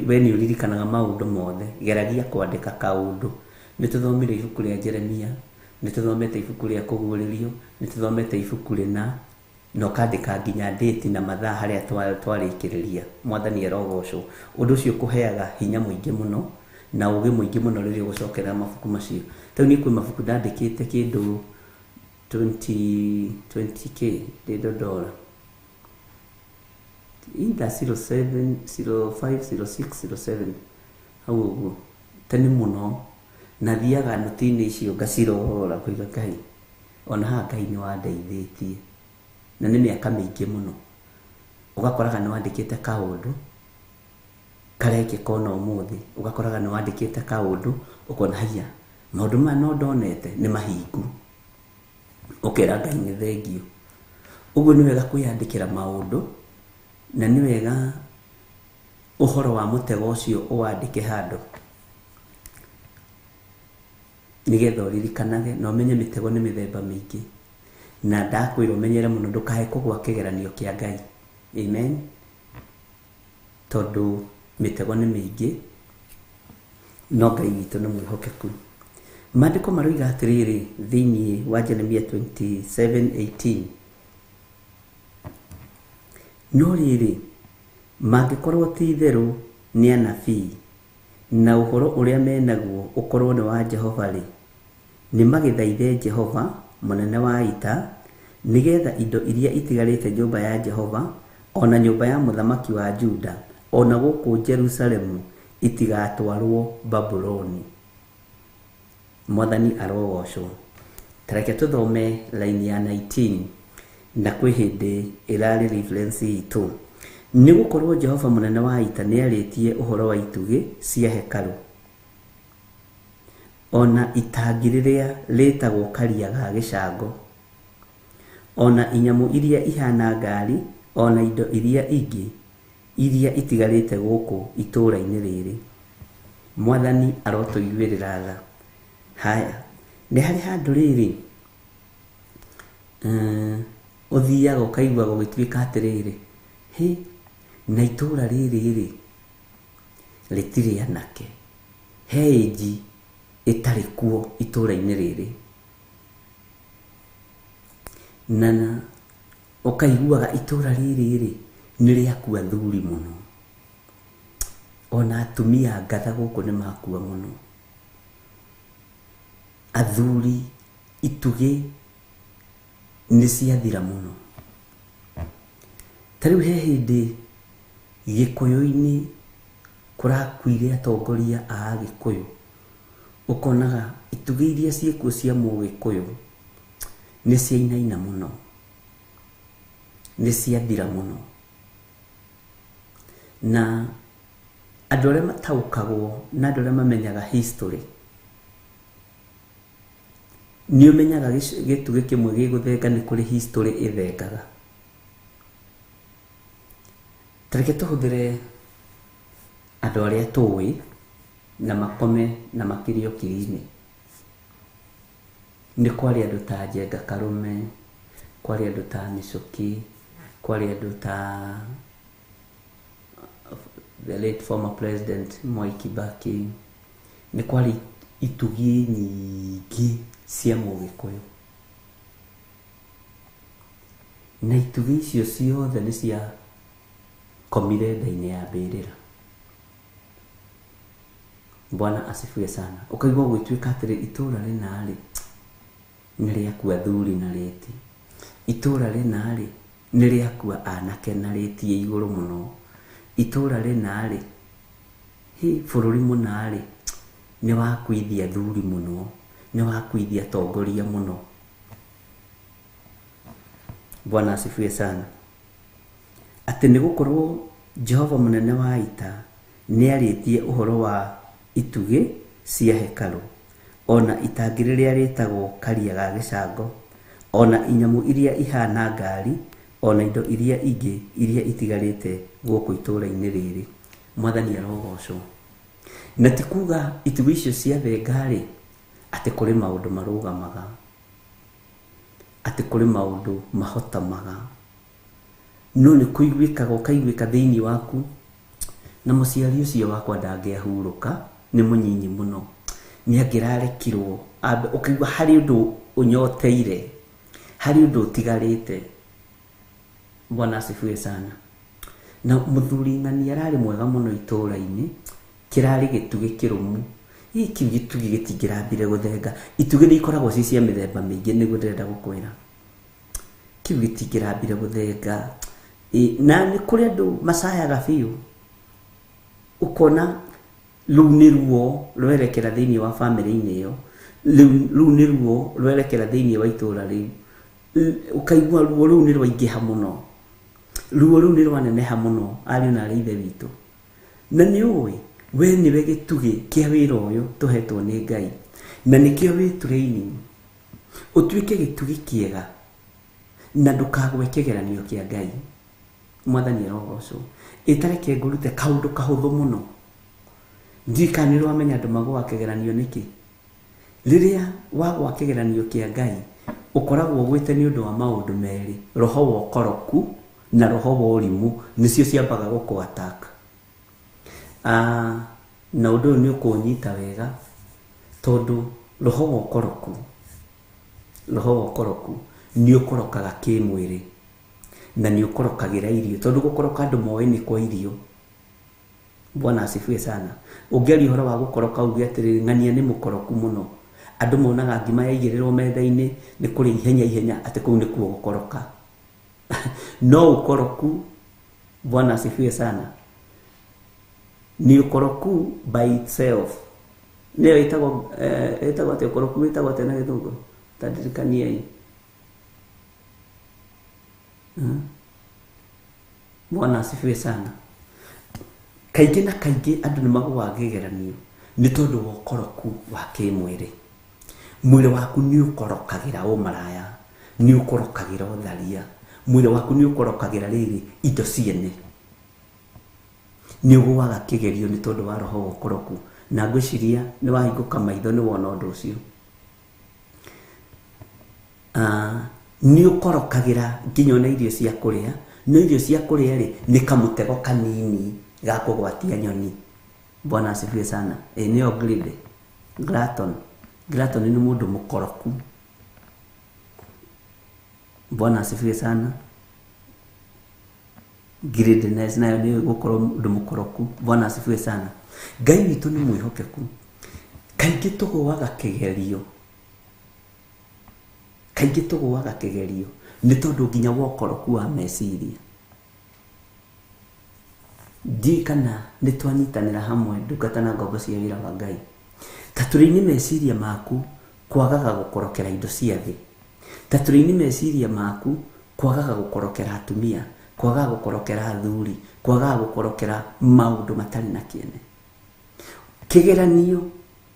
we nĩ ũririkanaga maũndũ mothe, geragia kwandĩka kaũndũ. Nĩ tũthomire ibuku rĩa Jeremia, nĩ tũthomete ibuku rĩa Kũguũrĩrio, nĩ tũthomete ibuku rĩna, na ũkandĩka nginya date na mathaa harĩa twarĩkĩrĩria. Mwathani arogocwo. Ũndũ ũcio ũkũheaga hinya mũingĩ mũno na ũgĩ mũingĩ mũno rĩrĩa ũgũcokerera mabuku macio. Rĩu niĩ kwĩ mabuku ndandĩkĩte kĩndũ 20k ndĩ Dodora, either 07 05 06 07 hau ũguo, tene mũno. Na thiaga noti-inĩ icio ngacirora ngoiga Ngai, ona haha Ngai nĩ wandeithĩtie, na nĩ mĩaka mĩingĩ mũno. Ũgakoraga nĩ wandĩkĩte kaũndũ karekĩka ona ũmũthĩ, ũgakoraga nĩ wandĩkĩte kaũndũ ũkona haiya maũndũ maya no ndonete nĩ mahingu, ũkera Ngai nĩ thengio. Ũguo nĩ wega kwĩyandĩkĩra maũndũ, na nĩ wega ũhoro wa mũtego ũcio ũwandĩke handũ nĩgetha ũririkanage na ũmenye mĩtego nĩ mĩthemba mĩingĩ. Na ndakwĩra ũmenyere mũno ndũkae kũgwa kĩgeranio kĩa Ngai. Amen. Tondũ mĩtego nĩ mĩingĩ, no Ngai witũ nĩ mwĩhokeku. Maandĩko maroiga atĩrĩrĩ thĩinĩ wa Jeremia 27:18, no rĩrĩ, mangĩkorwo ti itherũ nĩ anabii, na ũhoro ũrĩa menaguo ũkorwo nĩ wa Jehova rĩ, nĩ magĩthaithe Jehova mũnene wa ita, nĩgetha indo iria itigarĩte nyũmba ya Jehova ona nyũmba ya mũthamaki wa Juda ona gũkũ Jerusalemu itigatwarwo Babuloni. Mwathani arogocwo. Tareke tũthome line ya 19, na kwĩ hĩndĩ ĩrarĩ reference itũ. Nĩ gũkorwo Jehova mũnene wa ita nĩarĩtie ũhoro wa itugĩ cia hekarũ, ona itangi rĩrĩa rĩtagwo Karia ga Gĩcango, ona inyamũ iria ihana ngari, ona indo iria ingĩ iria itigarĩte gũkũ itũũra-inĩ rĩrĩ. Mwathani arotũiguĩrĩra tha. Haya, nĩ harĩ handũ rĩrĩ ũthiaga ũkaigua gũgĩtuĩka atĩrĩrĩ, hĩ, na itũũra rĩrĩ rĩ rĩtirĩ anake, he ĩnji ĩtarĩ kuo itũũra-inĩ rĩrĩ, na ũkaiguaga itũũra rĩrĩ rĩ nĩ rĩakua athuri mũno, ona atumia ngatha gũkũ nĩ makua mũno, athuri itugĩ nĩ ciathira mũno. Ta rĩu he hĩndĩ Gĩkũyũ-inĩ kũrakuire atongoria a Agĩkũyũ, ũkonaga itugĩ iria ciĩkuo cia Mũgĩkũyũ nĩ ciainaina mũno, nĩ ciathira mũno. Na andũ arĩa mataũkagwo na andũ arĩa mamenyaga history, nĩ ũmenyaga gĩtugĩ kĩmwe gĩgũthenga nĩ kũrĩ history ĩthengaga. Ta reke tũhũthĩre andũ arĩa tũĩ na makome na makĩrio kiri-inĩ. Nĩ kwarĩ andũ ta Njenga Karũme, kwarĩ andũ ta Mĩcũkĩ, kwarĩ andũ ta the late former president Mwai Kibaki, nĩ kwarĩ itugĩ nyingĩ cia Mũgĩkũyũ. Na itugĩ icio ciothe nĩ ciakomire nda-inĩ ya mbĩrĩra. Bwana asifiwe sana. Ũkaigua gũgĩtuĩka atĩrĩ, itũũra rĩna rĩ nĩ rĩakua athuri na rĩti, itũũra rĩna rĩ nĩ rĩakua anake na rĩti ĩ igũrũ mũno, itũũra rĩna rĩ, hĩ, bũrũri mũna rĩ nĩ wakuithia athuri mũno, nĩ wakuithia atongoria mũno. Bwana asifiwe sana. Atĩ nĩ gũkorwo Jehova mũnene wa ita nĩarĩtie ũhoro wa itugĩ cia hekarũ, ona itangi rĩrĩa rĩtagwo Karia ga Gĩcango, ona inyamũ iria ihana ngari, ona indo iria ingĩ iria itigarĩte gũkũ itũũra-inĩ rĩrĩ. Mwathani arogocwo. Na ti kuga itugĩ icio ciathenga rĩ atĩ kũrĩ maũndũ marũgamaga, atĩ kũrĩ maũndũ mahotamaga, no nĩ kũiguĩkaga ũkaiguĩka thĩinĩ waku, na mũciari ũcio wakwa ndangĩahurũka, nĩ mũnyinyi mũno, nĩ angĩrarekirwo ambe, ũkaigua harĩ ũndũ ũnyoteire, harĩ ũndũ ũtigarĩte. Bwana asifiwe sana. Na mũthuri ng'ani ararĩ mwega mũno itũũra-inĩ, kĩrarĩ gĩtugĩ kĩrũmu. Hihi kĩu gĩtugĩ gĩtingĩrambire gũthenga. Itugĩ nĩ ikoragwo ci cia mĩthemba mĩingĩ, nĩguo ndĩrenda gũkwĩra. Kĩu gĩtingĩrambire gũthenga. Na nĩ kũrĩ andũ macayaga biũ, ũkona rũu nĩ ruo rwerekera thĩinĩ wa bamĩrĩ-inĩ ĩyo, rũu nĩ ruo rwerekera thĩinĩ wa itũũra rĩu, ũkaigua ruo rũu nĩ rwaingĩha mũno, ruo rũu nĩ rwaneneha mũno, ariũ na arĩ ithe witũ. Na nĩ ũĩ we nĩwe gĩtugĩ kĩa wĩra ũyũ tũhetwo nĩ Ngai, na nĩkĩo wĩ training ũtuĩke gĩtugĩ kĩega na ndũkagwe kĩgeranio kĩa Ngai. Mwathani arogocwo. Ĩtareke ngũrute kaũndũ kahũthũ mũno. Ndiũĩ kana nĩ ũramenya andũ magũaga kĩgeranio nĩkĩ. Rĩrĩa wagwa kĩgeranio kĩa Ngai, ũkoragwo ũgwĩte nĩ ũndũ wa maũndũ merĩ, roho wa ũkoroku na roho wa ũrimũ, nĩcio ciambaga gũkũ attack. Na ũndũ ũyũ nĩ ũkũnyita wega, tondũ roho wa ũkoroku, roho wa ũkoroku nĩ ũkorokaga kĩmwĩrĩ na nĩ ũkorokagĩra irio, tondũ gũkoroka andũ moĩ nĩ kwa irio. Bwana asifiwe sana. Ũngĩaria ũhoro wa gũkoroka uge atĩrĩrĩ, ng'ania nĩ mũkoroku mũno, andũ monaga ngima yaigĩrĩrwo metha-inĩ nĩ kũrĩa ihenya ihenya, atĩ kũu nĩkuo gũkoroka. No ũkoroku, Bwana asifiwe sana, nĩ ũkoroku by itself. Nĩyo ĩtagwo atĩa ũkoroku, wĩtagwo atĩa na gĩthũngũ? Ta ndirikaniei. Bwana asifiwe sana. Kaingĩ na kaingĩ andũ nĩ magũaga kĩgeranio nĩ tondũ wa ũkoroku wa kĩmwĩrĩ. Mwĩrĩ waku nĩ ũkorokagĩra ũmaraya, nĩ ũkorokagĩra ũtharia, mwĩrĩ waku nĩ ũkorokagĩra rĩrĩ indo ciene. Nĩ ũgũaga kĩgerio nĩ tondũ wa roho wa ũkoroku, na ngwĩciria nĩ wahingũka maitho nĩ wona ũndũ ũcio. Nĩ ũkorokagĩra nginya ona irio cia kũrĩa, no irio cia kũrĩa rĩ nĩ kamũtego kanini ga kũgwatia nyoni. Bwana asifiwe sana. Nĩyo greed. Glutton. Glutton nĩ mũndũ mũkoroku. Bwana asifiwe sana. Greediness nayo nĩ gũkorwo mũndũ mũkoroku. Bwana asifiwe sana. Ngai witũ nĩ mwĩhokeku. Kaingĩ tũgũaga kĩgerio. Kaingĩ tũgũaga kĩgerio nĩ tondũ nginya wa ũkoroku wa meciria. Ndiũĩ kana nĩ twanyitanĩra hamwe ndungata na ngombo cia wĩra wa Ngai. Ta tũrĩ-inĩ meciria maku kwagaga gũkorokera indo cia thĩ. Ta tũrĩ-inĩ meciria maku kwagaga gũkorokera atumia, kwagaga gũkorokera athuri, kwagaga gũkorokera maũndũ matarĩ na kĩene. Kĩgeranio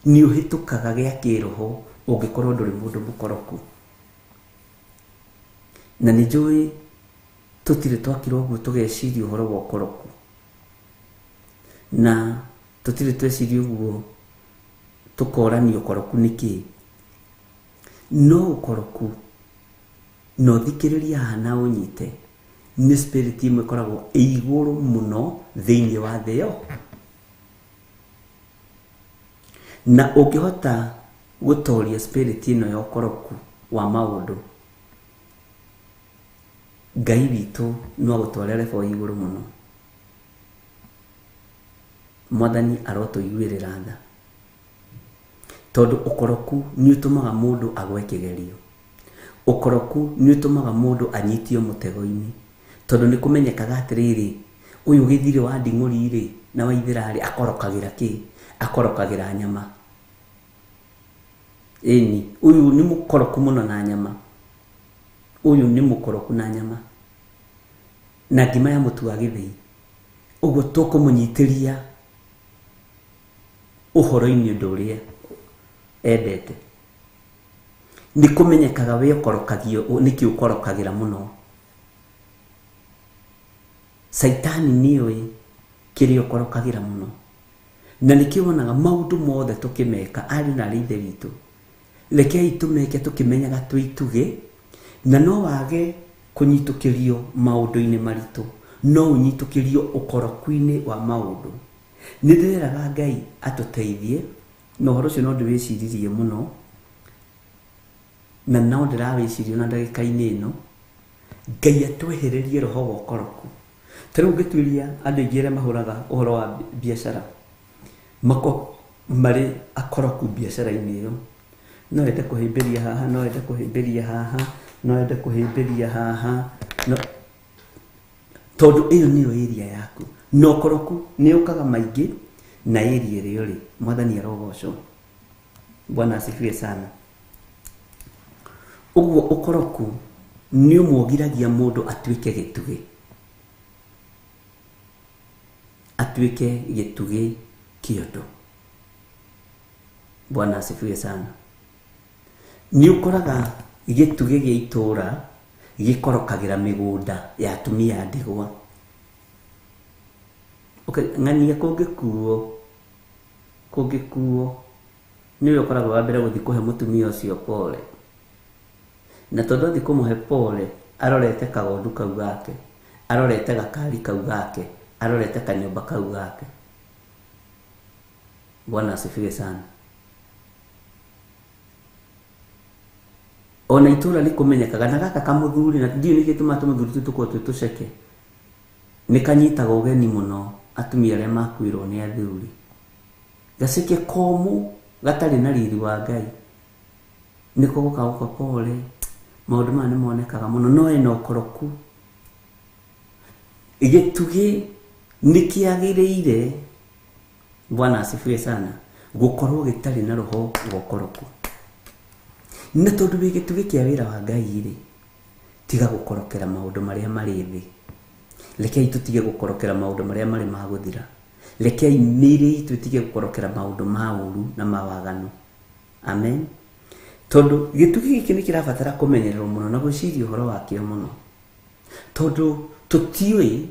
nĩ ũhĩtũkaga gĩa kĩroho ũngĩkorwo ndũrĩ mũndũ mũkoroku. Na nĩ njũĩ tũtirĩ twakira ũguo tũgeciria ũhoro wa ũkoroku. Na tũtirĩ tweciria ũguo tũkorania ũkoroku nĩ kĩĩ. No ũkoroku no ũthikĩrĩrie haha na ũnyite nĩ spirit ĩmwe ĩkoragwo ĩ igũrũ mũno thĩinĩ wa thĩ ĩyo. Na ũngĩhota gũtoria spirit ĩno ya ũkoroku wa maũndũ, Ngai witũ no agũtware level ya igũrũ mũno. Mwathani arotũiguĩrĩra tha. Tondũ ũkoroku nĩ ũtũmaga mũndũ agwe kĩgerio. Ũkoroku nĩ ũtũmaga mũndũ anyitio mũtego-inĩ. Tondũ nĩ kũmenyekaga atĩrĩrĩ, ũyũ gĩthirĩ wa nding'ũri rĩ na wa ithĩra rĩ akorokagĩra kĩ? Akorokagĩra nyama. Ĩni, ũyũ nĩ mũkoroku mũno na nyama. Ũyũ nĩ mũkoroku na nyama. Na ngima ya mũtu wa gĩthĩi. Ũguo tũkũmũnyitĩria ũhoro-inĩ ũndũ ũrĩa endete. Nĩ kũmenyekaga we ũkorokagio nĩkĩ ũkorokagĩra mũno. Caitani nĩoĩ kĩrĩa ũkorokagĩra mũno. Na nĩkĩo wonaga maũndũ mothe tũkĩmeka ariũ na arĩ ithe witũ. Rekei tũmeke tũkĩmenyaga twĩ itugĩ, na no wage kũnyitũkĩrio maũndũ-inĩ maritũ, no ũnyitũkĩrio ũkoroku-inĩ wa maũndũ. Nĩ ndĩreraga Ngai atũteithie, na ũhoro ũcio no ndĩwĩciririe mũno, na no ndĩrawĩciria ona ndagĩka-inĩ ĩno, Ngai atwehererie roho wa ũkoroku. Ta rĩu ũngĩtuĩria andũ aingĩ arĩa mahũraga ũhoro wa biacara, mako marĩ akoroku biacara-inĩ ĩyo. No ende kũhĩmbĩria haha, no ende kũhĩmbĩria haha, no ende kũhĩmbĩria haha, no tondũ ĩyo nĩyo area yaku. Na ũkoroku nĩ ũkaga maingĩ na area ĩrĩa ũrĩ. Mwathani arogocwo. Bwana asifiwe sana. Ũguo ũkoroku nĩ ũmwogiragia mũndũ atuĩke gĩtugĩ. Atuĩke gĩtugĩ kĩondo. Bwana asifiwe sana. Nĩ ũkoraga gĩtugĩ gĩa itũũra gĩkorokagĩra mĩgũnda ya atumia a ndigwa. Ng'ania kũngĩkuo nĩwe ũkoragwo wa mbere gũthiĩ kũhe mũtumia ũcio pole. Na tondũ athiĩ kũmũhe pole, arorete kagondu kau gake, arorete gakari kau gake, arorete kanyũmba kau gake. Bwana asifiwe sana. Ona itũũra nĩ kũmenyekaga na gaka kamũthuri, na ndiũĩ nĩkĩ gĩtũmaga tũmũthuri tũtũ tũkorwo twĩ tũceke, nĩ kanyitaga ũgeni mũno atumia arĩa makuĩrwo nĩ athuri. Gaceke komũ gatarĩ na riri wa Ngai nĩko gũka gũka pole. Maũndũ maya nĩ monekaga mũno, no ena ũkoroku. Gĩtugĩ nĩ kĩagĩrĩire, Bwana asifiwe sana, gũkorwo gĩtarĩ na roho wa ũkoroku. Na tondũ wĩ gĩtugĩ kĩa wĩra wa Ngai rĩ, tiga gũkorokera maũndũ marĩa marĩ thĩ. Rekei tũtige gũkorokera maũndũ marĩa marĩ ma gũthira. Rekei mĩĩrĩ itũ ĩtige gũkorokera maũndũ ma ũru na ma waganu. Amen. Tondũ gĩtugĩ gĩkĩ nĩ kĩrabatara kũmenyererwo mũno na gwĩciria ũhoro wakĩo mũno, tondũ tũtiũĩ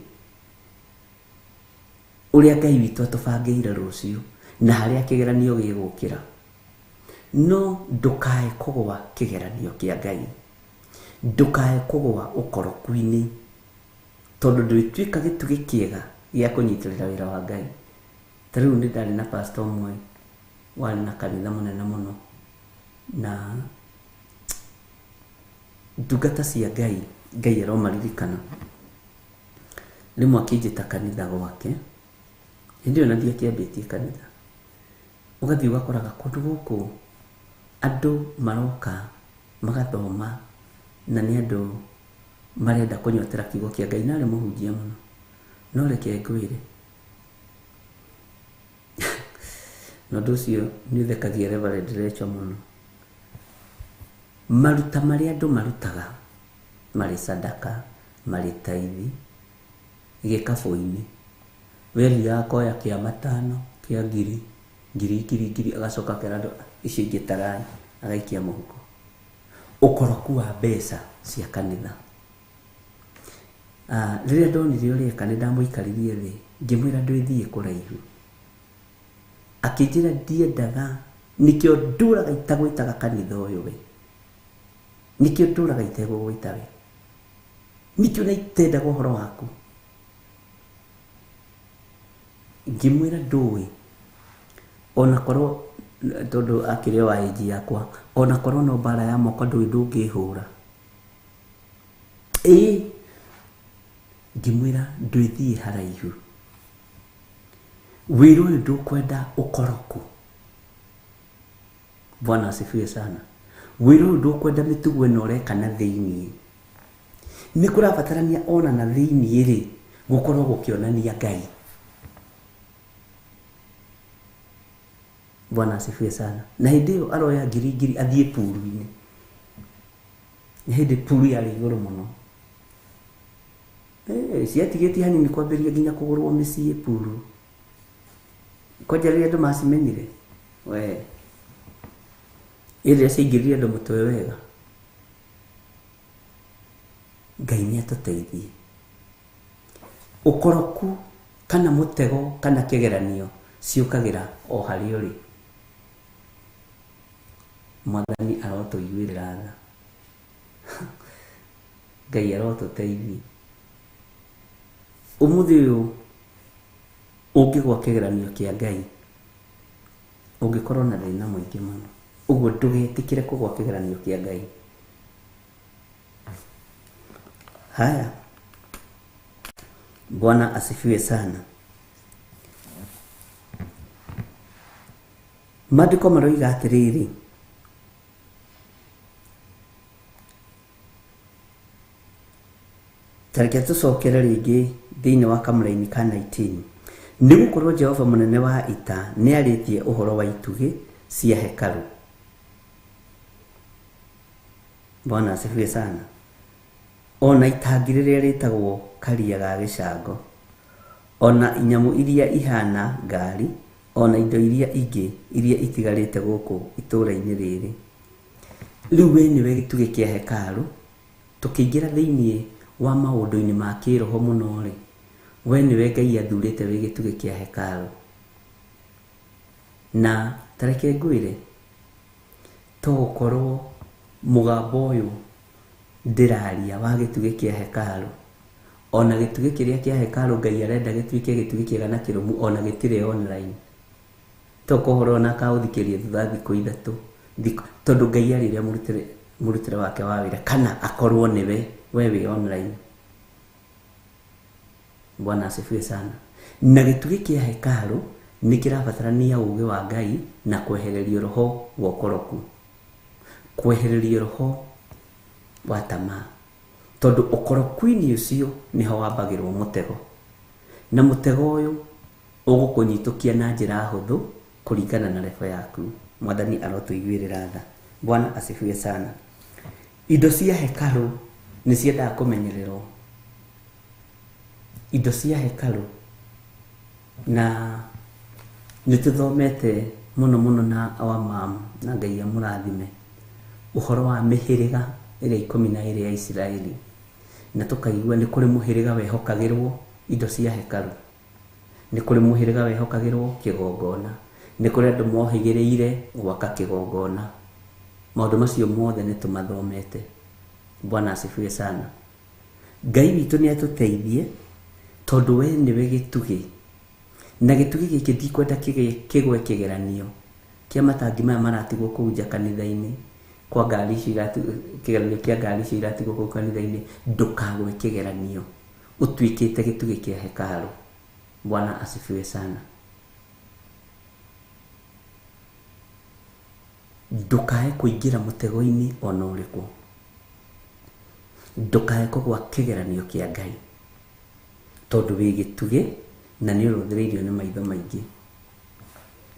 ũrĩa Ngai witũ atũbangĩire rũciũ na harĩa kĩgeranio gĩgũkĩra. No ndũkae kũgũa kĩgeranio kĩa Ngai, ndũkae kũgũa ũkoroku-inĩ, tondũ ndwĩtuĩka gĩtugĩ kĩega gĩa kũnyitĩrĩra wĩra wa Ngai. Ta rĩu nĩ ndarĩ na pastor ũmwe warĩ na kanitha mũnene mũno, na ndungata cia Ngai, Ngai aromaririkana. Rĩmwe akĩnjĩta kanitha gwake, hĩndĩ ĩyo na ndiakĩambĩtie kanitha. Ũgathiĩ ũgakoraga kũndũ gũkũ andũ maroka magathoma na nĩ andũ marenda kũnyotera kiugo kĩa Ngai, na arĩ mũhunjia mũno. No reke ngwĩre, na ũndũ ũcio nĩ ũthekagia Reverend Rachel mũno. Maruta marĩa andũ marutaga marĩ sadaka, marĩ taithi, gĩkabũ-inĩ, we athiaga akoya kĩa matano, kĩa ngiri, ngiri, ngiri, ngiri, agacoka akera andũ icio ingĩ tarai, agaikia mũhuko. Ũkoroku wa mbeca cia kanitha. Rĩrĩa ndonire ũrĩa eka, nĩ ndamũikaririe thĩ, ngĩmwĩra ndwĩthiĩ kũraihu. Akĩnjĩra ndiendaga, nĩkĩo ndũraga itagwĩtaga kanitha ũyũ we. Nĩkĩo ndũraga itegũgwĩta we. Nĩkĩo na itendaga ũhoro waku. Ngĩmwĩra ndũĩ, onakorwo tondũ akĩrĩ o age yakwa, onakorwo no mbara ya moko ndũĩ ndũngĩhũra. Ĩĩ, ngĩmwĩra ndwĩthiĩ haraihu. Wĩra ũyũ ndũkwenda ũkoroku. Bwana asifiwe sana. Wĩra ũyũ ndũkwenda mĩtugo ĩno ũreka na thĩiniĩ. Nĩ kũrabatarania ona na thĩiniĩ rĩ, gũkorwo gũkĩonania Ngai. Bwana asifiwe sana. Na hĩndĩ ĩyo aroya ngiri ngiri athiĩ puru-inĩ. Nĩ hĩndĩ puru yarĩ igũrũ mũno. Ciatigĩtie hanini kwambĩrĩria nginya kũgũrwo mĩciĩ puru. Kwanja rĩrĩa andũ macimenyire, we, rĩrĩa ciaingĩrire andũ mũtwe wega. Ngai nĩ atũteithie. Ũkoroku kana mũtego kana kĩgeranio ciũkagĩra o harĩa ũrĩ. Mwathani arotũiguĩrĩra tha. Ngai arotũteithia. Ũmũthĩ ũyũ ũngĩgwa kĩgeranio kĩa Ngai, ũngĩkorwo na thĩna mũingĩ mũno. Ũguo ndũgetĩkĩre kũgwa kĩgeranio kĩa Ngai. Haya, Bwana asifiwe sana. Maandĩko maroiga atĩrĩrĩ, ta reke tũcokere rĩngĩ thĩinĩ wa kamũraini ka 19. Nĩ gũkorwo Jehova mũnene wa ita nĩ arĩtie ũhoro wa itugĩ cia hekarũ. Bwana asifiwe sana. Ona itangi rĩrĩa rĩtagwo karia ga gĩcango, ona inyamũ iria ihana ngari, ona indo iria ingĩ iria itigarĩte gũkũ itũũra-inĩ rĩrĩ. Rĩu we nĩwe gĩtugĩ kĩa hekarũ. Tũkĩingĩra thĩinĩ wa maũndũ-inĩ ma kĩroho mũno rĩ, we nĩwe Ngai athurĩte wĩ gĩtugĩ kĩa hekarũ. Na ta reke ngwĩre, to gũkorwo mũgambo ũyũ ndĩraria wa gĩtugĩ kĩa hekarũ, ona gĩtugĩ kĩrĩa kĩa hekarũ Ngai arenda gĩtuĩke gĩtugĩ kĩega na kĩrũmu, ona gĩtirĩ online. To kohoro ona akaũthikĩria thutha thikũ ithatũ, tondũ Ngai arĩrĩa mũrutĩre wake wa wĩra, kana akorwo nĩwe we wĩ online. Bwana asifiwe sana. Na gĩtugĩ kĩa hekarũ nĩ kĩrabatarania ũũgĩ wa Ngai na kwehererio roho wa ũkoroku, kwehererio roho wa tamaa, tondũ ũkoroku-inĩ ũcio nĩho wambagĩrwo mũtego, na mũtego ũyũ ũgũkũnyitũkia na njĩra hũthũ kũringana na level yaku. Mwathani arotũiguĩrĩra tha. Bwana asifiwe sana. Indo cia hekarũ nĩ ciendaga kũmenyererwo. Indo cia hekarũ na nĩ tũthomete mũno mũno na our mom na Ngai amũrathime ũhoro wa mĩhĩrĩga ĩrĩa 12 ya Isiraeli, na tũkaigua nĩ kũrĩ mũhĩrĩga wehokagĩrwo indo cia hekarũ, nĩ kũrĩ mũhĩrĩga wehokagĩrwo kĩgongona, nĩ kũrĩ andũ mohĩgĩrĩire gwaka kĩgongona. Maũndũ macio mothe nĩ tũmathomete. Bwana asifiwe sana. Ngai witũ nĩ atũteithie tondũ we nĩwe gĩtugĩ, na gĩtugĩ gĩkĩ ndikwenda kĩgwe kĩgeranio kĩa matangi maya maratigwo kũu nja kanitha-inĩ, kwa ngari icio iratigwo, kĩgeranio kĩa ngari icio iratigwo kũu kanitha-inĩ. Ndũkagwe kĩgeranio, ũtuĩkĩte gĩtugĩ kĩa hekarũ. Bwana asifiwe sana. Ndũkae kũingĩra mũtego-inĩ ona ũrĩkũ, ndũkae kũgwa kĩgeranio kĩa Ngai, tondũ wĩ gĩtugĩ na nĩ ũrũthĩrĩirio nĩ maitho maingĩ.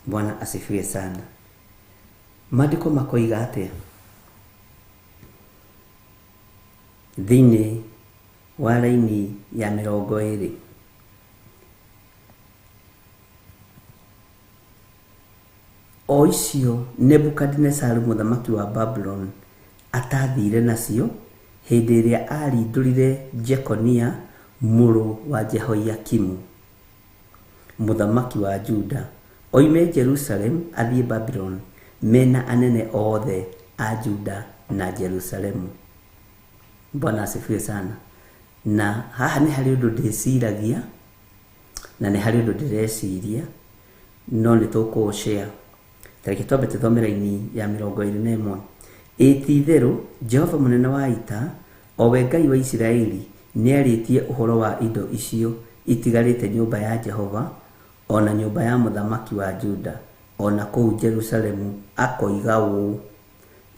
Bwana asifiwe sana. Maandĩko makoiga atĩa thĩinĩ wa raini ya 20? O icio Nebukadinesaru mũthamaki wa Babuloni atathire nacio hĩndĩ ĩrĩa arindũrire Jekonia mũrũ wa Jehoiakimu mũthamaki wa Juda oime Jerusalem athiĩ Babuloni mena anene othe a Juda na Jerusalemu. Bwana asifiwe sana. Na haha nĩ harĩ ũndũ ndĩciragia na nĩ harĩ ũndũ ndĩreciria, no nĩ tũkũũshare. Tareke twambe tũthome raini ya 21. Ĩ ti-itherũ Jehova mũnene wa ita, o we Ngai wa Isiraeli, nĩarĩtie ũhoro wa indo icio itigarĩte nyũmba ya Jehova ona nyũmba ya mũthamaki wa Juda ona kũu Jerusalemu, akoiga ũũ.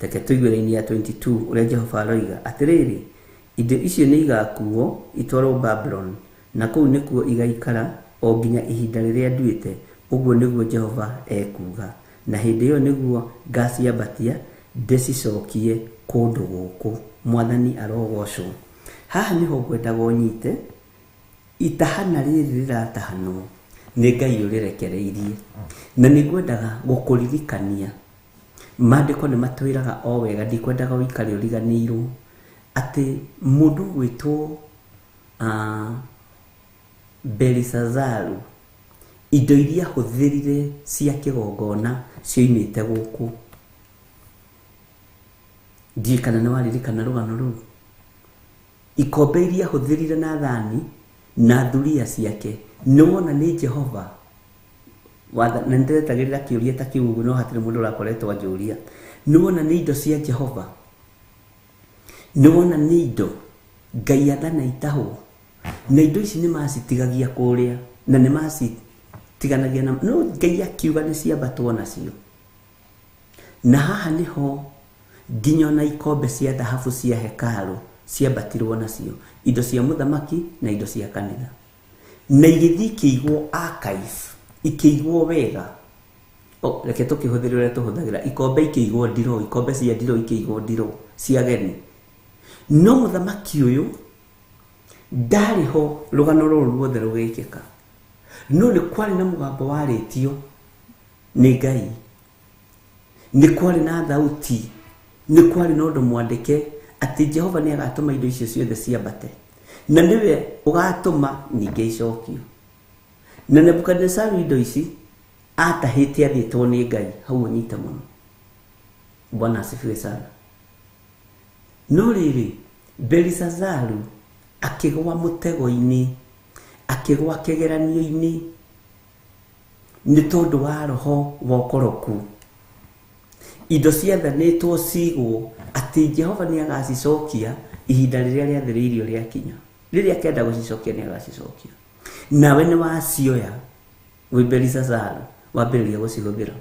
Reke tũigue raini ya 22 ũrĩa Jehova aroiga atĩrĩrĩ, indo icio nĩ igakuo itwarwo Babuloni, na kũu nĩkuo igaikara o nginya ihinda rĩrĩa nduĩte, ũguo nĩguo Jehova ekuuga. Na hĩndĩ ĩyo nĩguo ngaciambatia ndĩcicokie kũndũ gũkũ. Mwathani arogocwo. Haha nĩho ngwendaga ũnyite itahana rĩrĩ rĩratahanwo nĩ Ngai ũrĩrekereirie, na nĩ ngwendaga gũkũririkania. Maandĩko nĩ matwĩraga o wega, ndikwendaga ũikare ũriganĩirwo atĩ mũndũ ũgwĩtwo Belisazaru, indo iria ahũthĩrire cia kĩgongona cioimĩte gũkũ. Ndiũĩ kana nĩ waririkana rũgano rũu. Ikombe iria ahũthĩrire na thani na thuria ciake, nĩ wona nĩ Jehova. Na nĩndĩretagĩrĩra kĩũria ta kĩu ũguo, no hatirĩ mũndũ ũrakoretwo anjũria. Nĩ wona nĩ indo cia Jehova, nĩ wona nĩ indo Ngai athana itahwo, na indo ici nĩ macitigagia kũrĩa na nĩ macitiganagia na no Ngai akiuga nĩ ciambatwo nacio. Na haha nĩho nginya ona ikombe cia thahabu cia hekarũ ciambatirwo nacio, indo cia mũthamaki na indo cia kanitha, na igĩthiĩ ikĩigwo archive, ikĩigwo wega. O, reke tũkĩhũthĩre ũrĩa tũhũthagĩra ikombe, ikĩigwo ndiroo, ikombe cia ndiroo ikĩigwo ndiroo cia ageni. No mũthamaki ũyũ ndarĩ ho rũgano rũrũ ruothe rũgĩkĩka, no nĩ kwarĩ na mũgambo warĩtio nĩ Ngai, nĩ kwarĩ na thauti, nĩ kwarĩ na ũndũ mwandĩke atĩ Jehova nĩ agatũma indo icio ciothe ciambate, na nĩwe ũgatũma ningĩ icokio. Na Nebukadinesaru indo ici atahĩte athĩtwo nĩ Ngai. Hau ũnyite mũno. Bwana asifiwe sana. No rĩrĩ, Belisazaru akĩgwa mũtego-inĩ, akĩgwa kĩgeranio-inĩ nĩ tondũ wa roho wa ũkoroku. Indo ciathanĩtwo cigwo atĩ Jehova nĩ agacicokia ihinda rĩrĩa rĩathĩrĩirio rĩakinya. Rĩrĩa akenda gũcicokia nĩ agacicokia. Nawe nĩ wacioya wĩ Belisazaru, wambĩrĩria gũcihũthĩra.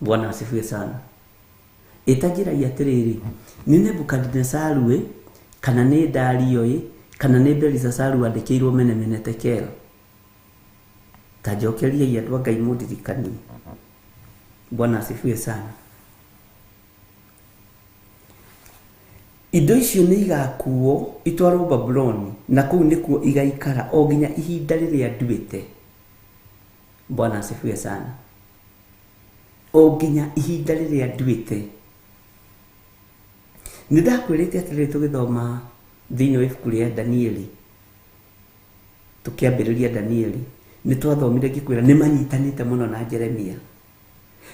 Bwana asifiwe sana. Ĩtanjĩragia atĩrĩrĩ, nĩ Nebukadinesaru ĩ, kana nĩ Dario ĩ, kana nĩ Belisazaru andĩkĩirwo mene mene tekel? Ta njokeriai andũ a Ngai mũndirikanie. Bwana asifiwe sana. Indo icio nĩ igakuo itwarwo Babuloni, na kũu nĩkuo igaikara o nginya ihinda rĩrĩa nduĩte. Bwana asifiwe sana. O nginya ihinda rĩrĩa nduĩte. Nĩ ndakwĩrĩte atĩrĩrĩ tũgĩthoma thĩinĩ wa ibuku rĩa Danieli, tũkĩambĩrĩria Danieli, nĩ twathomire ngĩkwĩra nĩ manyitanĩte mũno na Jeremia.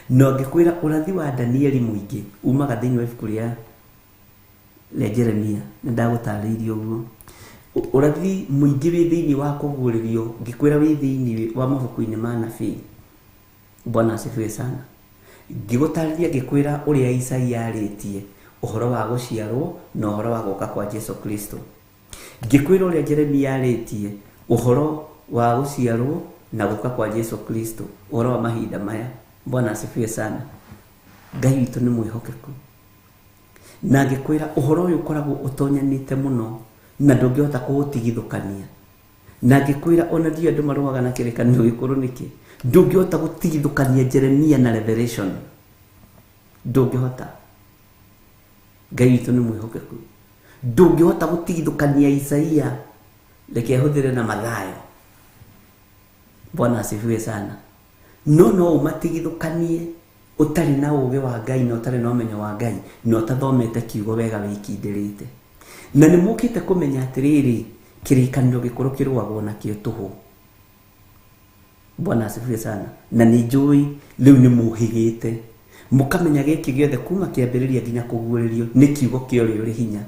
No ngĩkwĩra ũrathi wa Danieli mũingĩ umaga thĩinĩ wa ibuku rĩa Jeremia, nĩ ndagũtarĩirie ũguo. Ũrathi mũingĩ wĩ thĩinĩ wa kũguũrĩrio, ngĩkwĩra wĩ thĩinĩ wa mabuku-inĩ ma nabii. Bwana asifiwe sana. Ngĩgũtarĩria ngĩkwĩra ũrĩa Isaia arĩtie ũhoro wa gũciarwo na ũhoro wa gũka kwa Jesu Kristo. Ngĩkwĩra ũrĩa Jeremia arĩtie ũhoro wa gũciarwo na gũka kwa Jesu Kristo, ũhoro wa mahinda maya. Bwana asifiwe sana. Ngai witũ nĩ mwĩhokeku. Na ngĩkwĩra ũhoro ũyũ ũkoragwo ũtonyanĩte mũno na ndũngĩhota kũũtigithũkania. Na ngĩkwĩra ona ndiũĩ andũ marũaga na kĩrĩkanĩro gĩkũrũ nĩkĩ, ndũngĩhota gũtigithũkania Jeremia na Revelation. Ndũngĩhota. Ngai witũ nĩ mwĩhokeku. Ndũngĩhota gũtigithũkania Isaia, reke ahũthĩre na Mathayo. Bwana asifiwe sana. No no ũmatigithũkanie ũtarĩ na ũũgĩ wa Ngai na ũtarĩ na ũmenyo wa Ngai na ũtathomete kiugo wega wĩkindĩrĩte. Na nĩ mũkĩte kũmenya atĩrĩrĩ, kĩrĩkanĩro gĩkũrũ kĩrũagwo nakĩo tũhũ. Bwana asifiwe sana. Na nĩ njũĩ rĩu nĩ mũhĩgĩte, mũkamenya gĩkĩ gĩothe kuma kĩambĩrĩria nginya kũguũrĩrio nĩ kiugo kĩa ũrĩa ũrĩ hinya,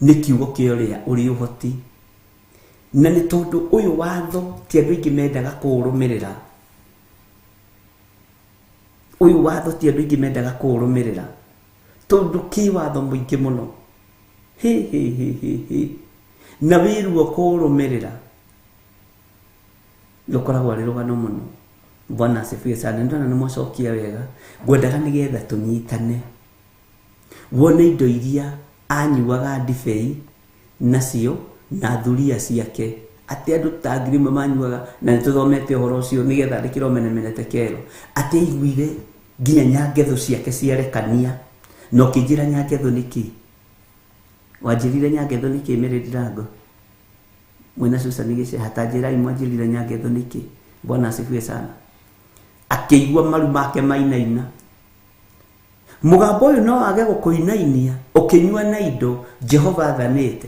nĩ kiugo kĩa ũrĩa ũrĩ ũhoti. Na nĩ tondũ ũyũ watho ti andũ aingĩ mendaga kũũrũmĩrĩra. Ũyũ watho ti andũ aingĩ mendaga kũũrũmĩrĩra tondũ kĩ watho mũingĩ mũno. Hĩ hĩ hĩ hĩ hĩ. Na wĩruo kũũrũmĩrĩra rũkoragwo arĩ rũgano mũno. Bwana asifiwe sana. Ndona nĩ mwacokia wega. Ngwendaga nĩgetha tũnyitane, wone indo iria anyuaga ndibei nacio na thuria ciake, atĩ andũ ta 1000 manyuaga, na nĩ tũthomete ũhoro ũcio nĩgetha ndĩkĩrwo menemenete kero, atĩ aiguire nginya nyangetho ciake ciarekania. Na ũkĩnjĩra nyangetho nĩkĩ? Wanjĩrire nyangetho nĩkĩ Mary Ndirango? Mwĩna Susan Gĩceha, ta njĩrai mwanjĩrire nyangetho nĩkĩ? Bwana asifiwe sana. Akĩigua maru make mainaina. Mũgambo ũyũ no age gũkũinainia ũkĩnyua na indo Jehova athanĩte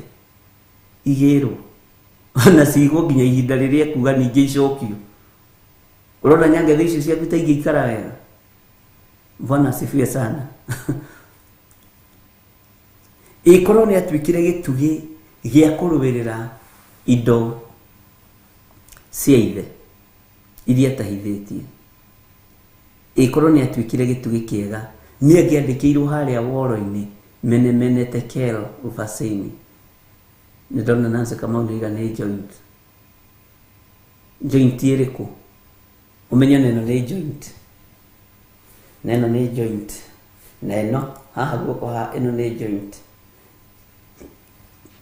igĩrwo ona cigwo nginya ihinda rĩrĩa ekuga ningĩ icokio. Ũrona nyangetho icio ciaku ta ingĩikara wega. Bwana asifiwe sana. Ĩkorwo nĩ atuĩkire gĩtugĩ gĩa kũrũĩrĩra indo cia ithe iria atahithĩtie. Ĩkorwo nĩ atuĩkire gĩtugĩ kĩega, nĩ angĩandĩkĩirwo harĩa woro-inĩ mene mene tekel upharsini. Nĩ ndona Nancy Kamau nĩaiga nĩ joint. Joint ĩrĩkũ? Ũmenye na ĩno nĩ joint, na ĩno nĩ joint, na ĩno haha guoko haha ĩno nĩ joint.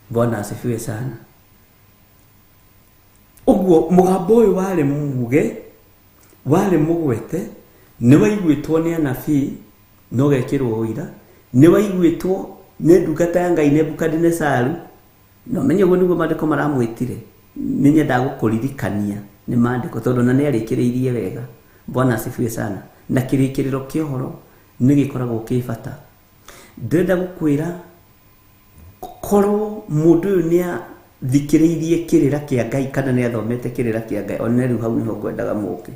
Bwana asifiwe sana. Ũguo mũgambo ũyũ warĩ muge, warĩ mũgwete, nĩ waiguĩtwo nĩ anabii na ũgekĩrwo ũira, nĩ waiguĩtwo nĩ ndungata ya Ngai Nebukadinesaru. Na ũmenye ũguo nĩguo maandĩko maramwĩtire. Nĩ nyendaga gũkũririkania nĩ maandĩko tondũ na nĩ arĩkĩrĩirie wega. Bwana asifiwe sana. Na kĩrĩkĩrĩro kĩa ũhoro nĩ gĩkoragwo kĩ bata. Ndĩrenda gũkwĩra korwo mũndũ ũyũ nĩ athikĩrĩirie kĩrĩra kĩa Ngai kana nĩ athomete kĩrĩra kĩa Ngai, ona rĩu hau nĩho ngwendaga mũke.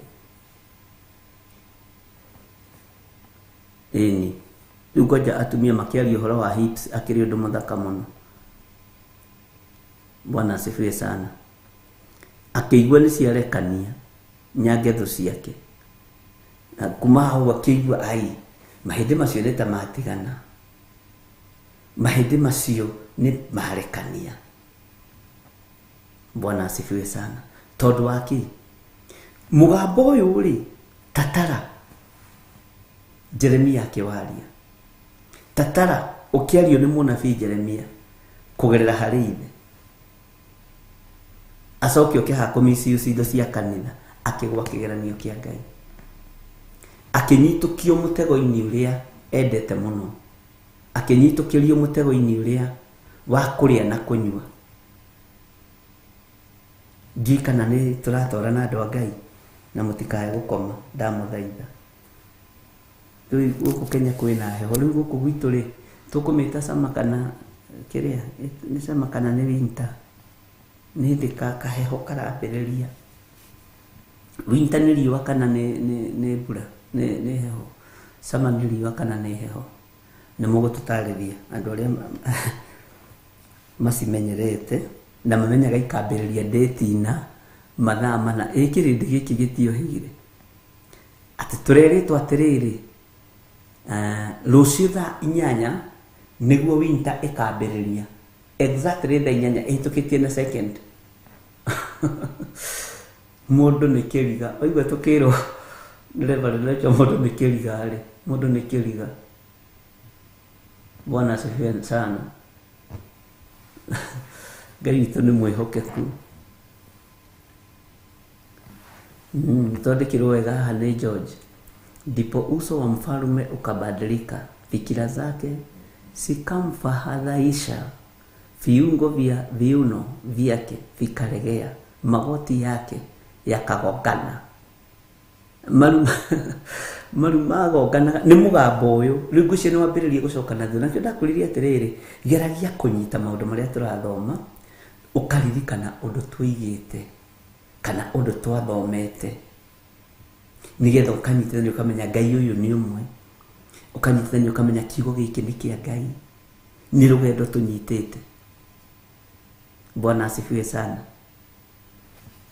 Ĩni rĩu ngwanja atumia makĩaria ũhoro wa hips akĩrĩ ũndũ mũthaka mũno. Bwana asifiwe sana. Akĩigua nĩ ciarekania nyangetho ciake, na kuma hau akĩigua ai mahĩndĩ macio nĩ ta matigana, mahĩndĩ macio nĩ marekania. Bwana asifiwe sana. Tondũ wa kĩ? Mũgambo ũyũ rĩ, tatara Jeremia akĩwaria, tatara ũkĩario nĩ mũnabii Jeremia kũgerera harĩ ithe, acoke oke haha kũmisuse indo cia kanitha, akĩgwa kĩgeranio kĩa Ngai, akĩnyitũkio mũtego-inĩ ũrĩa endete mũno, Akĩnyitũkĩrio mũtego-inĩ ũrĩa wa kũrĩa na kũnyua. Ndiũĩ kana nĩ tũratwarana andũ a Ngai na mũtikae gũkoma ndamũthaitha. Rĩu gũkũ Kenya kwĩna heho, rĩu gũkũ gwitũ rĩ tũkũmĩta summer kana kĩrĩa nĩ summer kana nĩ winter, nĩ hĩndĩ kaheho karambĩrĩria. Winter nĩ riũa kana nĩ mbura, nĩ heho. Summer nĩ riũa kana nĩ heho. Nĩ mũgũtũtarĩria andũ arĩa macimenyerete na mamenyaga ikambĩrĩria date na mathaa mana. Ĩ kĩrĩndĩ gĩkĩ gĩtiohĩgire atĩ tũrerĩtwo atĩrĩrĩ, rũciũ thaa 8 nĩguo winter ĩkambĩrĩria. Exactly thaa 8 ĩhĩtũkĩtie na second. Mũndũ nĩ kĩriga. Waigua tũkĩrwo nĩ Reverend Rachel mũndũ nĩ kĩriga rĩ, mũndũ nĩ kĩriga. Bwana asifiwe sana. Ngai witũ nĩ mwĩhokeku. Twandĩkĩrwo wega haha nĩ George. Ndipo uso wa mfalme ukabadilika, fikira zake zikamfadhaisha, viungo vya viuno vyake vikalegea, magoti yake yakagongana. Maru magongana nĩ mũgambo ũyũ. Rĩu ngwĩciria nĩ wambĩrĩria gũcoka na thutha. Nakĩo ndakwĩrire atĩrĩrĩ, geragia kũnyita maũndũ marĩa tũrathoma, ũkaririkana ũndũ tũigĩte kana ũndũ twathomete, nĩgetha ũkanyitithania ũkamenya Ngai ũyũ nĩ ũmwe, ũkanyitithania ũkamenya kiugo gĩkĩ nĩ kĩa Ngai, nĩ rũgendo tũnyitĩte. Bwana asifiwe sana.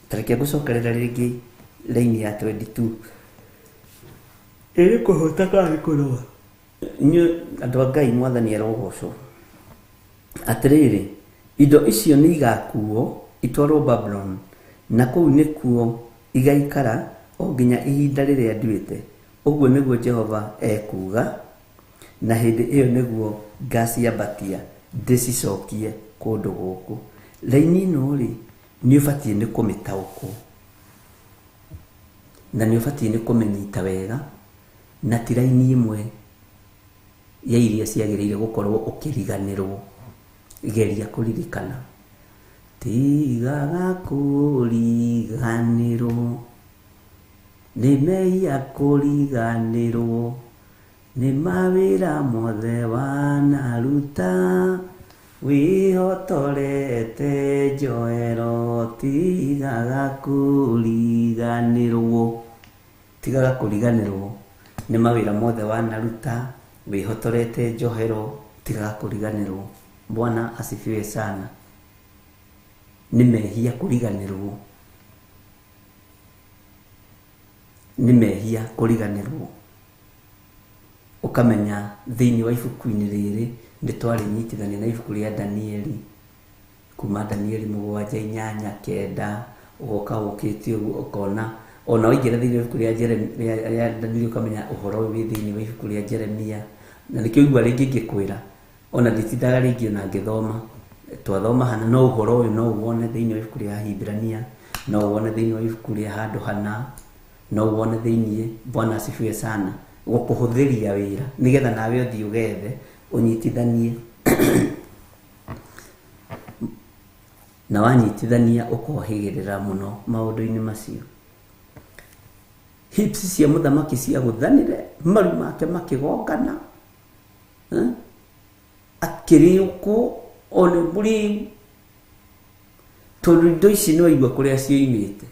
Tareke ngũcokerera rĩngĩ raini ya 22. Ĩrĩ kũhota kana nĩ kũrũa? Inyuĩ andũ a Ngai, Mwathani arogocwo. Atĩrĩrĩ, indo icio nĩ igakuo itwarwo Babuloni, na kũu nĩkuo igaikara o nginya ihinda rĩrĩa nduĩte. Ũguo nĩguo Jehova ekuuga, na hĩndĩ ĩyo nĩguo ngaciambatia ndĩcicokie kũndũ gũkũ. Raini ĩno rĩ, nĩ ũbatiĩ nĩ kũmĩtaũkwo na nĩ ũbatiĩ nĩ kũmĩnyita wega, na ti raini ĩmwe ya iria ciagĩrĩire gũkorwo ũkĩriganĩrwo. Geria kũririkana. Tigaga kũriganĩrwo nĩ mehia, kũriganĩrwo nĩ mawĩra mothe wanaruta, wĩhotorete njohero. Tigaga kũriganĩrwo, tigaga kũriganĩrwo nĩ mawĩra mothe wanaruta, wĩhotorete njohero. Tigaga kũriganĩrwo. Bwana asifiwe sana. Nĩ mehia kũriganĩrwo, nĩ mehia kũriganĩrwo. Ũkamenya thĩinĩ wa ibuku-inĩ rĩrĩ nĩ twarĩnyitithania na ibuku rĩa Danieli, kuma Danieli 7, 8, 9, ũgoka ũkĩte ũguo ũkona ona waingĩra thĩinĩ wa ibuku rĩa Danieli ũkamenya ũhoro ũyũ wĩ thĩinĩ wa ibuku rĩa Jeremia. Na nĩkĩo igua rĩngĩ ngĩkwĩra, ona nditindaga rĩngĩ ona ngĩthoma, twathoma hana, no ũhoro ũyũ no wone thĩinĩ wa ibuku rĩa Hibrania, no wone thĩinĩ wa ibuku rĩa handũ hana, no wone thĩinĩ. Bwana asifiwe sana. Gũkũhũthĩria wĩra nĩgetha nawe ũthiĩ ũgethe ũnyitithanie, na wanyitithania ũkohĩgĩrĩra mũno maũndũ-inĩ macio. Hips cia mũthamaki ciagũthanire, maru make makĩgongana, akĩrĩũkwo ona mũrĩu, tondũ indo ici nĩ waigua kũrĩa cioimĩte,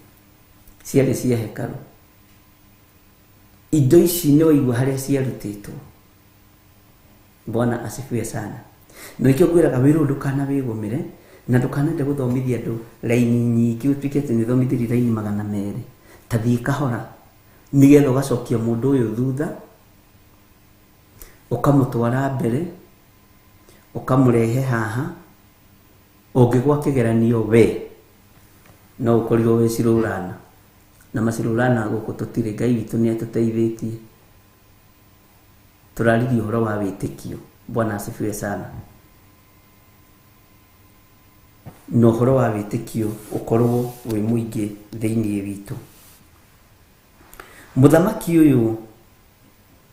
ciarĩ cia hekarũ. Indo ici nĩ waigua harĩa ciarutĩtwo. Bwana asifiwe sana. Na nĩkĩo ngwĩraga wĩra ũyũ ndũkanawĩgũmĩre, na ndũkanende gũthomithia andũ raini nyingĩ ũtuĩke atĩ nĩ ũthomithĩrie raini 200. Ta thiĩ kahora nĩgetha ũgacokia mũndũ ũyũ thutha, ũkamũtwara mbere, ũkamũrehe haha. Ũngĩgwa kĩgeranio we no ũkorirwo wĩ cirũrana, na macirũrana gũkũ tũtirĩ. Ngai witũ nĩ atũteithĩtie. Tũraririe ũhoro wa wĩtĩkio. Bwana asifiwe sana. Na ũhoro wa wĩtĩkio ũkorwo wĩ mũingĩ thĩinĩ witũ. Mũthamaki ũyũ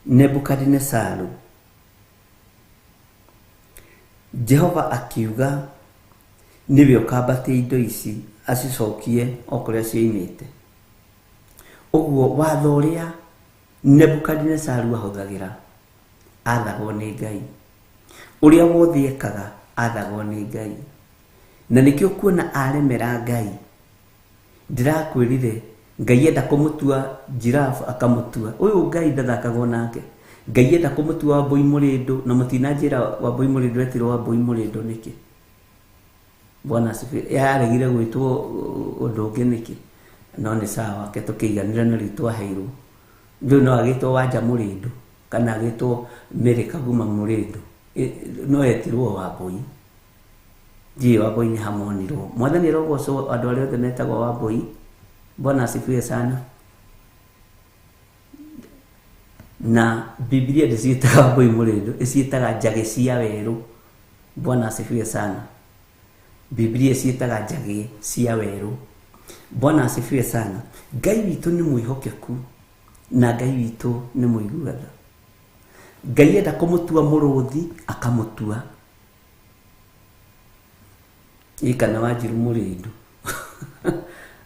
Nebukadinesaru Jehova akiuga niwe ũkambatia indo ici acicokie o kũrĩa cioimĩte. Ũguo watho ũrĩa Nebukadinezaru ahũthagĩra athagwo nĩ Ngai, ũrĩa wothe ekaga athagwo nĩ Ngai, na nĩkĩo kuona aremera Ngai. Ndĩrakwĩrire Ngai enda kũmũtua giraffe akamũtua. Ũyũ Ngai ndathakagwo nake. Ngai enda kũmũtua Wambũi Mũrĩndũ, na mũtinanjĩra Wambũi Mũrĩndũ etirwo Wambũi Mũrĩndũ nĩkĩ? Bwana asifiwe. Yaregire gwĩtwo ũndũ ũngĩ nĩkĩ? No nĩ sawa, ke tũkĩiganĩra na rĩtwa aheirwo. Rĩu no agĩtwo Wanja Mũrĩndũ kana agĩtwo Mary Kaguma Mũrĩndũ, no etirwo Wambũi. Ndiũĩ Wambũi nĩ hamonirwo. Mwathani arogocwo andũ arĩa othe metagwo Wambũi. Bwana asifiwe sana. Na Biblia ndĩciĩtaga Wambũi Mũrĩndũ, ĩciĩtaga njagĩ cia werũ. Bwana asifiwe sana. Biblia ĩciĩtaga njagĩ cia werũ. Bwana asifiwe sana. Ngai witũ nĩ mwĩhokeku na Ngai witũ nĩ mũigua tha. Ngai enda kũmũtua mũrũthi akamũtua. Ĩ kana Wanjiru Mũrĩndũ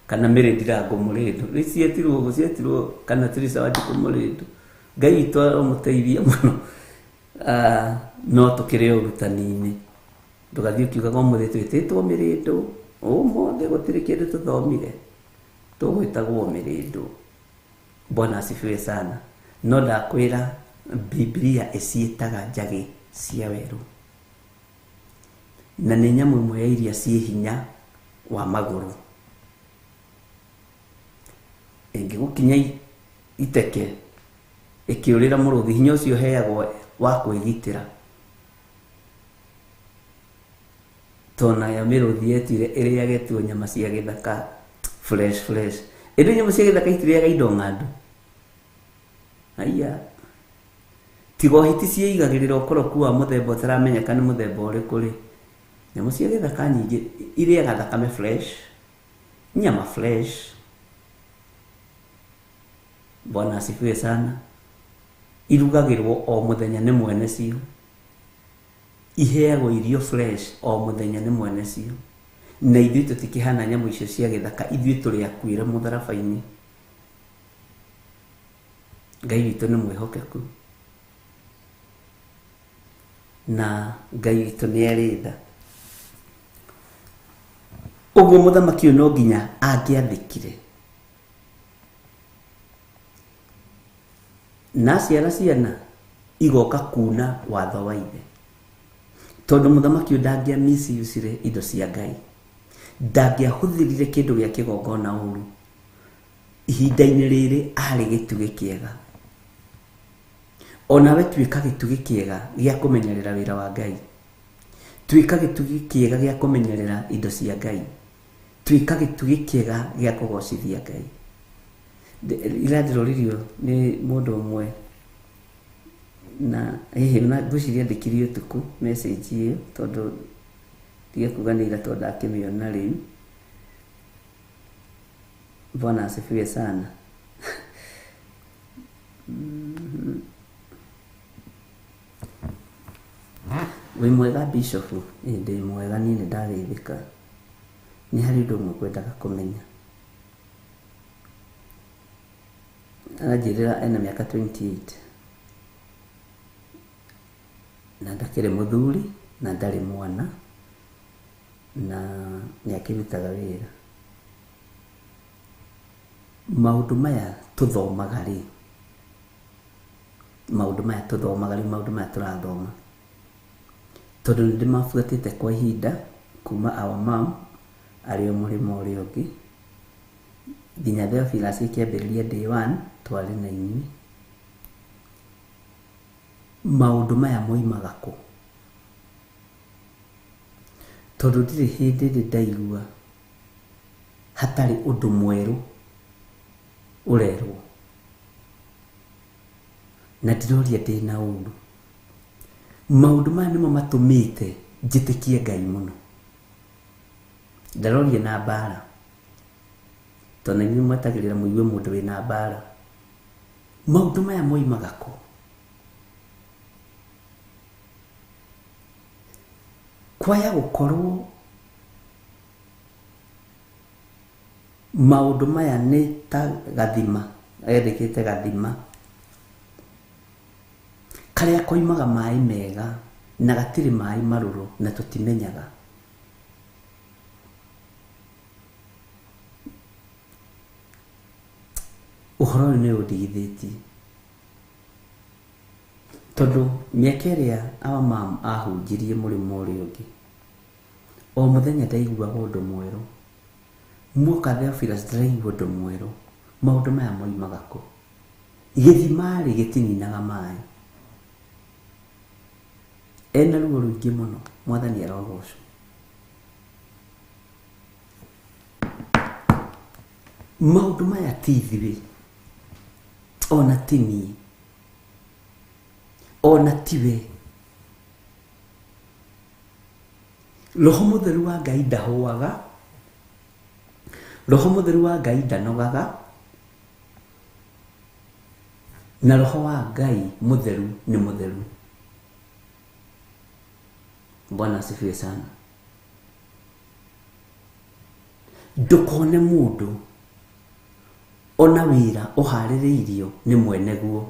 kana Mary Ndirango Mũrĩndũ, rĩu cietirwo ũguo, cietirwo kana Teresa Wanjikũ Mũrĩndũ. Ngai witũ aromũteithia mũno. No tũkĩrĩ ũrutani-inĩ, ndũgathiĩ ũkiugaga ũmũthĩ twĩtĩtwo mĩrĩndũ, ũmũthĩ gũtirĩ kĩndũ tũthomire, tũgwĩtagwo mĩrĩndũ. Bwana asifiwe sana. No ndakwĩra Biblia ĩciĩtaga njagĩ cia werũ, na nĩ nyamũ ĩmwe ya iria ciĩ hinya wa magũrũ. Ĩngĩgũkinya iteke ĩkĩũrĩra mũrũthi, hinya ũcio ũheagwo wa kwĩgitĩra. Tona ya mĩrũthi yetire ĩrĩage tu nyama cia gĩthaka fresh fresh. Ĩndĩ nyama cia gĩthaka itirĩaga indo ng'andu. Aya, tiga hiti ciĩigagĩrĩra ũkoroku wa mũthemba ũtaramenyeka nĩ mũthemba ũrĩkũ rĩ. Nyamũ cia gĩthaka nyingĩ irĩaga thakame fresh, nyama fresh. Bwana asifiwe sana. Irugagĩrwo o mũthenya nĩ mwene cio, iheagwo irio fresh o mũthenya nĩ mwene cio. Na ithuĩ tũtikĩhana nyamũ icio cia gĩthaka, ithuĩ tũrĩ akuĩre mũtharaba-inĩ. Ngai witũ nĩ mwĩhokeku na Ngai witũ nĩ arĩ tha. Ũguo mũthamaki ũyũ no nginya angĩathĩkire na aciara ciana igoka kuna watho wa ithe, tondũ mũthamaki ũyũ ndangĩa misuse indo cia Ngai, ndangĩahũthĩrire kĩndũ gĩa kĩgongona ũru. Ihinda-inĩ rĩrĩ arĩ gĩtugĩ kĩega. Onawe tuĩka gĩtugĩ kĩega gĩa kũmenyerera wĩra wa Ngai, tuĩka gĩtugĩ kĩega gĩa kũmenyerera indo cia Ngai, tuĩka gĩtugĩ kĩega gĩa kũgocithia Ngai. Ira ndĩroririo nĩ mũndũ ũmwe na hihi na ngwĩciria andĩkirie ũtukũ message ĩyo, tondũ ndige kuga nĩ ira tondũ ndakĩmĩona rĩu. Bwana asifiwe sana. Wĩ mwega Bishop? Ĩ ndĩ mwega, niĩ nĩ ndageithĩka. Nĩ harĩ ũndũ ũmwe ngwendaga kũmenya. Aranjĩrĩra ena mĩaka 28 na ndakĩrĩ mũthuri na ndarĩ mwana na nĩ akĩrutaga wĩra. Maũndũ maya tũthomaga rĩ, maũndũ maya tũthomaga rĩ, maũndũ maya tũrathoma, tondũ nĩ ndĩmabuatĩte kwa ihinda kuma our mom arĩ o mũrĩmo ũrĩa ũngĩ nginya Theophilus ĩkĩambĩrĩria day one twarĩ na inyuĩ. Maũndũ maya moimaga kũ? Tondũ ndirĩ hĩndĩ ndĩ ndaigua hatarĩ ũndũ mwerũ ũrerwo, na ndiroria ndĩna ũru. Maũndũ maya nĩmo matũmĩte njĩtĩkie Ngai mũno. Ndaroria na mbara, tondũ inyuĩ mwetagĩrĩra mũigue mũndũ wĩna mbara. Maũndũ maya moimaga kũ? Kwaya gũkorwo maũndũ maya nĩ ta gathima, endekete gathima karĩa koimaga maĩ mega na gatirĩ maĩ marũrũ na tũtimenyaga. Ũhoro ũyũ nĩ ũndigithĩtie tondũ mĩaka ĩrĩa our mom ahunjirie mũrĩmo ũrĩa ũngĩ, o mũthenya ndaiguaga ũndũ mwerũ. Muoka Theophilus ndĩraigua ũndũ mwerũ. Maũndũ maya moimaga kũ? Gĩthima-rĩ gĩtininaga maĩ. Ena ruo rũingĩ mũno, Mwathani arogocwo. Maũndũ maya ti ithuĩ, ona ti niĩ, ona tiwe. Roho Mũtheru wa Ngai ndahũaga, Roho Mũtheru wa Ngai ndanogaga, na Roho wa Ngai Mũtheru nĩ mũtheru. Bwana asifiwe sana. Ndũkone mũndũ ona wĩra ũharĩrĩirio nĩ mwene guo.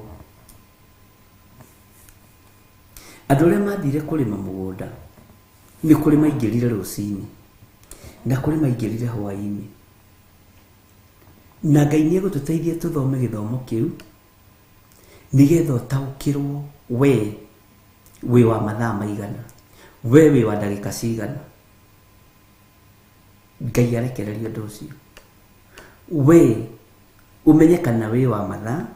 Andũ arĩa mathire kũrĩma mũgũnda nĩ kũrĩ maingĩrire rũcinĩ na kũrĩ maingĩrire hwaĩ-inĩ, na Ngai nĩ egũtũteithia tũthome gĩthomo kĩu nĩgetha ũtaũkĩrwo we wĩ wa mathaa maigana, we wĩ wa ndagĩka cigana. Ngai arekereria ũndũ ũcio, we ũmenye kana wĩ wa mathaa,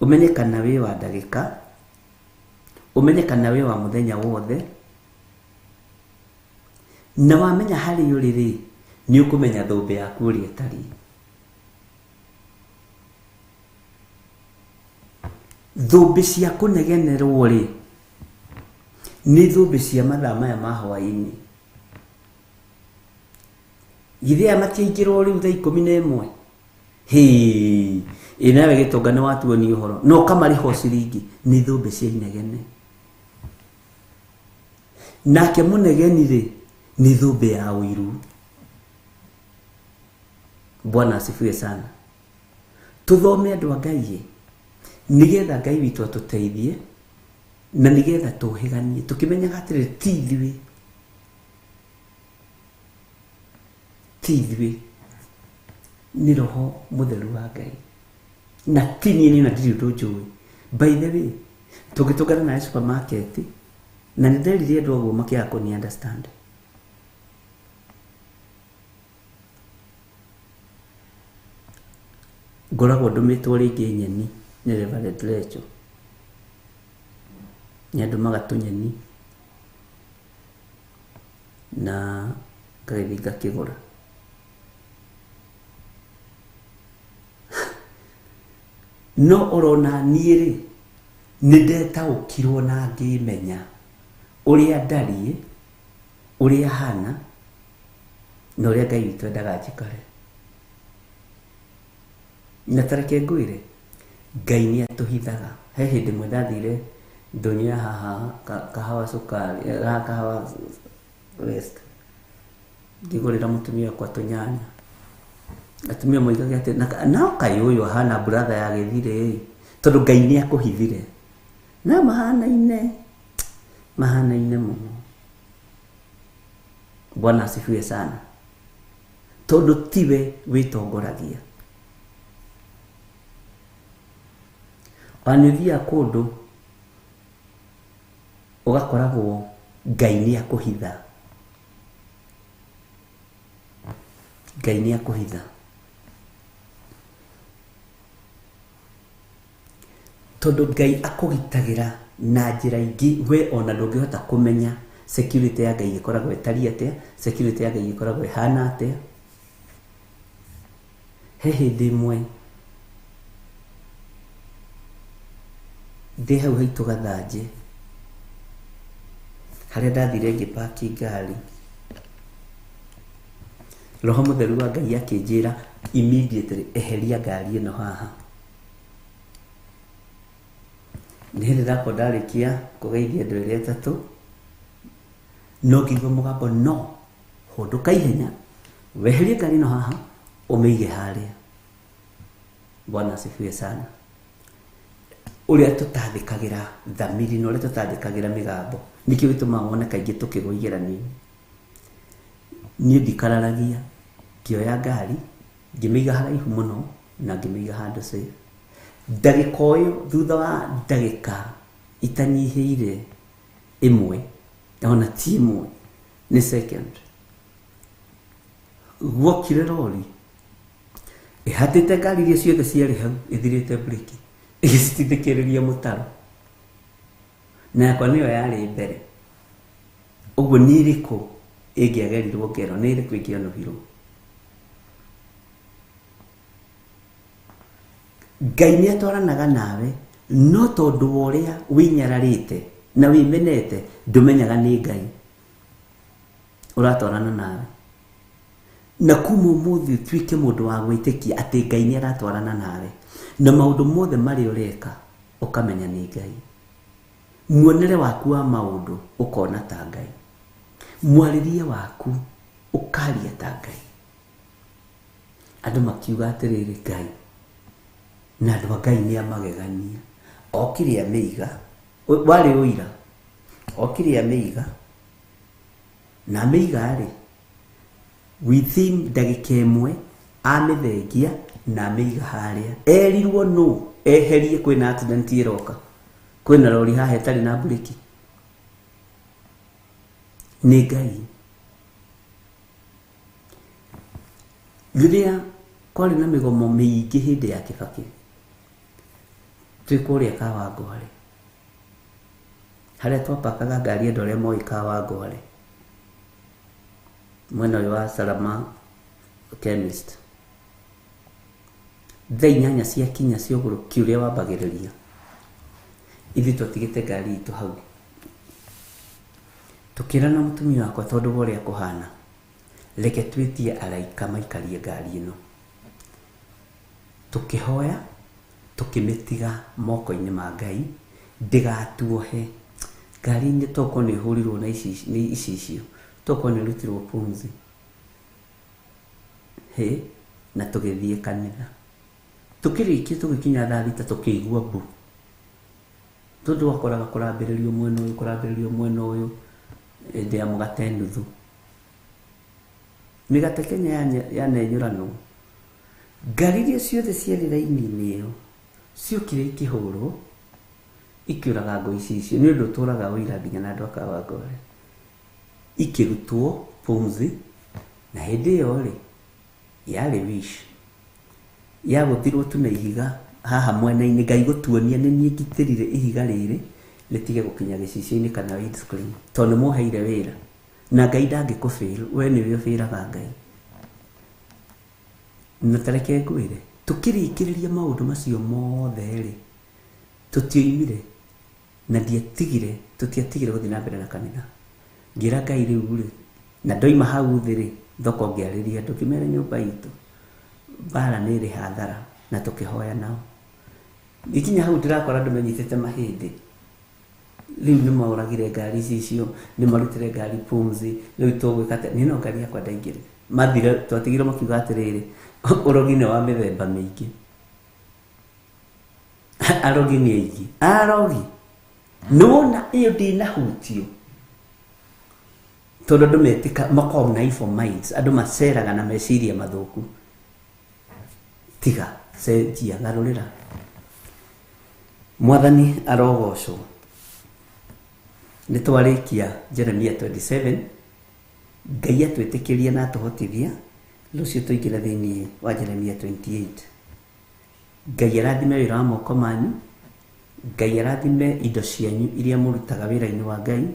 ũmenye kana wĩ wa ndagĩka, ũmenye kana wĩ wa mũthenya wothe, na wamenya harĩa ũrĩ rĩ, nĩ ũkũmenya thũmbĩ yaku ũrĩa ĩtariĩ. Thũmbĩ cia kũnegenerwo rĩ, nĩ thũmbĩ cia mathaa maya ma hwaĩ-inĩ. Githĩ aya matiaingĩrwo rĩu thaa 11? Hĩ, ĩ nawe gĩtonga nĩ watuonia ũhoro na ũkamarĩha o ciringi. Nĩ thũmbĩ cia inegene. Nake mũnegeni rĩ, nĩ thũmbĩ ya ũiru. Bwana asifiwe sana. Tũthome andũ a Ngai nĩgetha Ngai witũ atũteithie na nĩgetha tũhĩganie tũkĩmenyaga atĩrĩrĩ, ti ithuĩ, ti ithuĩ, nĩ Roho Mũtheru wa Ngai na ti niĩ, niĩ na ndirĩ ũndũ njũĩ. By the way, tũngĩtũngana nawe supermarket, na nĩ nderire andũ ũguo makĩaga kũni understand. Ngoragwo ndũmĩtwo rĩngĩ nyeni nĩ Reverend Rachel, nĩ andũmaga tũnyeni na ngagĩthiĩ ngakĩgũra. No orona niĩ rĩ, nĩ ndetaũkirwo na ngĩmenya ũrĩa ndariĩ, ũrĩa hana, na ũrĩa Ngai witũ endaga njikare. Na tareke ngwĩre, Ngai nĩ atũhithaga. He hĩndĩ ĩmwe ndathire ndũnyũ ya haha kahawa cukari, haha kahawa West, ngĩgũrĩra mũtumia wakwa tũnyanya. Atumia moigage atĩ nao kaĩ ũyũ ahana brother ya gĩthirĩ ĩ, tondũ Ngai nĩ akũhithire. Na mahanaine, mahanaine mũno. Bwana asifiwe sana. Tondũ tiwe wĩtongoragia. Ona nĩ ũthiaga kũndũ ũgakoragwo Ngai nĩ akũhitha. Ngai nĩ akũhitha. Tondũ Ngai akũgitagĩra na njĩra ingĩ we ona ndũngĩhota kũmenya security ya Ngai ĩkoragwo ĩtariĩ atĩa, security ya Ngai ĩkoragwo ĩhana atĩa. He hĩndĩ ĩmwe ndĩ hau haitũ Gathanjĩ harĩa ndathire ngĩpaki ngari, Roho Mũtheru wa Ngai akĩnjĩra immediately eheria ngari ĩno haha. Nĩ hĩndĩ ndakorwo ndarĩkia kũgeithia andũ erĩ atatũ, No ngĩigua mũgambo no hũndũka ihenya weherie ngari ĩno haha ũmĩige harĩa. Bwana asifiwe sana. Ũrĩa tũtathĩkagĩra thamiri na ũrĩa tũtathĩkagĩra mĩgambo nĩkĩo gĩtũmaga wone kaingĩ tũkĩgwa igeranio-inĩ. Niĩ ndikararagia, ngĩoya ngari ngĩmĩiga haraihu mũno na ngĩmĩiga handũ safe. Ndagĩka ũyũ thutha wa ndagĩka itanyihĩire ĩmwe ona ti ĩmwe nĩ second, guokire rori ĩhatĩte ngari iria ciothe ciarĩ hau ĩthirĩte breki ĩgĩcitindĩkĩrĩria mũtaro, na yakwa nĩyo yarĩ mbere. Ũguo nĩ ĩrĩkũ ĩngĩagerirwo ngero, nĩ ĩrĩkũ ĩngĩonũhirwo? Ngai nĩ atwaranaga nawe, no tondũ wa ũrĩa wĩnyararĩte na wĩmenete ndũmenyaga nĩ Ngai ũratwarana nawe. Na kuma ũmũthĩ ũtuĩke mũndũ wa gwĩtĩkia atĩ Ngai nĩ aratwarana nawe, na maũndũ mothe marĩa ũreka ũkamenya nĩ Ngai. Muonere waku wa maũndũ ũkona ta Ngai, mwarĩrie waku ũkaria ta Ngai. Andũ makiuga atĩrĩrĩ, Ngai na andũ a Ngai nĩ amagegania. Okire amĩiga, warĩ ũira, okire amĩiga na amĩiga rĩ, within ndagĩka ĩmwe amĩthengia na amĩiga harĩa. Erirwo nũ eherie, kwĩna accident ĩroka, kwĩna rori haha ĩtarĩ na breki. Nĩ Ngai. Rĩrĩa kwarĩ na mĩgomo mĩingĩ hĩndĩ ya Kibaki, twĩ kũrĩa Kawangware harĩa twapakaga ngari andũ arĩa moĩ Kawangware mwena ũyũ wa Salama Chemist, thaa 8 ciakinya cia ũgũrũki ũrĩa wambagĩrĩria, ithuĩ twatigĩte ngari itũ hau. Tũkĩrana mũtumia wakwa tondũ wa ũrĩa kũhana, reke twĩtie araika maikarie ngari ĩno. Tũkĩhoya tũkĩmĩtiga moko-inĩ ma Ngai ndĩgatuohe. Ngari tokorwo nĩ ĩhũrirwo na icicio, tokorwo nĩ ĩrutirwo pumzi hĩ, na tũgĩthiĩ kanitha. Tũkĩrĩkia tũgĩkinya thaa 6 tũkĩigua mbu, tondũ wakoraga kũrambĩrĩrio mwena ũyũ, kũrambĩrĩrio mwena ũyũ, hĩndĩ ya mũgate nuthu. Mĩgate Kenya yanenyũranwo. Ngari iria ciothe ciarĩ raini-inĩ ĩyo ciokire ikĩhũrwo ikĩũraga ngo icicio, nĩ ũndũ ũtũraga ũira nginya na andũ a Kawangware. Ikĩrutwo pumzi, na hĩndĩ ĩyo rĩ yarĩ wish yagũthirwo tu na ihiga haha mwena-inĩ. Ngai gũtuonia nĩ niĩ ngitĩrire ihiga rĩrĩ rĩtige gũkinya gĩcicio-inĩ kana windscreen, tondũ nĩ mwoheire wĩra na Ngai ndangĩkũbĩra, we nĩwe ũbĩraga Ngai. Na tareke ngwĩre, tũkĩrĩkĩrĩria maũndũ macio mothe rĩ, tũtioimire na ndiatigire, tũtiatigire gũthiĩ na mbere na kanitha. Ngĩra Ngai rĩu rĩ, na ndoima hau thĩ rĩ, thoko ngĩarĩria andũ ngĩmera nyũmba itũ mbara nĩ ĩrĩ hathara, na tũkĩhoya nao. Gĩkinya hau ndĩrakora andũ menyitĩte mahĩndĩ, rĩu nĩ moragire ngari icio, nĩ marutire ngari pumzi, rĩu tũgwĩka atĩa? Niĩ no ngari yakwa ndaingĩrire. Mathire, twatigirwo makiuga atĩrĩrĩ, ũrogi nĩ wa mĩthemba mĩingĩ, arogi nĩ aingĩ, arogi nĩwona ĩyo ndĩnahutio, tondũ andũ metĩka makoragwo na evil minds, andũ maceraga na meciria mathũku. Tiga, cenjia, garũrĩra. Mwathani arogocwo. Nĩ twarĩkia Jeremia 27. Ngai atwĩtĩkĩria na atũhotithia rũciũ tũingĩre thĩinĩ wa Jeremia 28. Ngai arathime wĩra wa moko manyu, Ngai arathime indo cianyu iria mũrutaga wĩra-inĩ wa Ngai,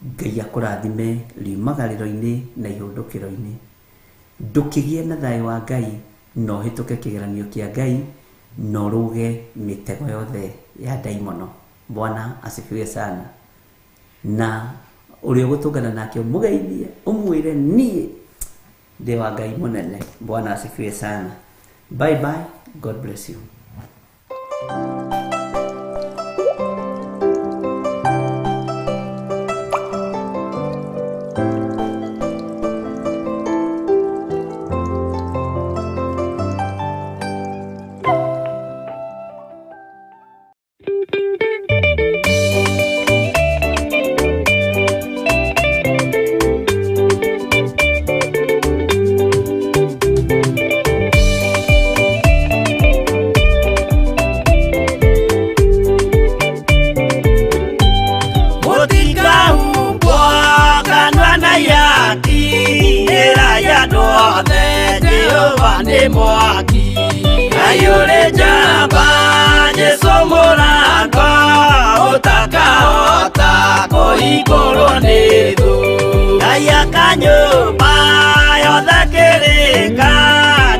Ngai akũrathime riumagarĩro-inĩ na ihũndũkĩro-inĩ. Ndũkĩgĩe na thayũ wa Ngai na ũhĩtũke kĩgeranio kĩa Ngai na ũrũge mĩtego yothe ya ndaimono. Bwana asifiwe sana. Na ũrĩa ũgũtũngana nake ũmũgeithie, ũmwĩre niĩ ndĩ wa Ngai mũnene. Bwana asifiwe sana. Bye bye. God bless you. Nĩ mwaki. Ngai ũrĩ njamba, Jesũ mũrango ũtakahota kũhingũrwo nĩ thũ. Ngai aka nyũmba yothe kĩrĩka,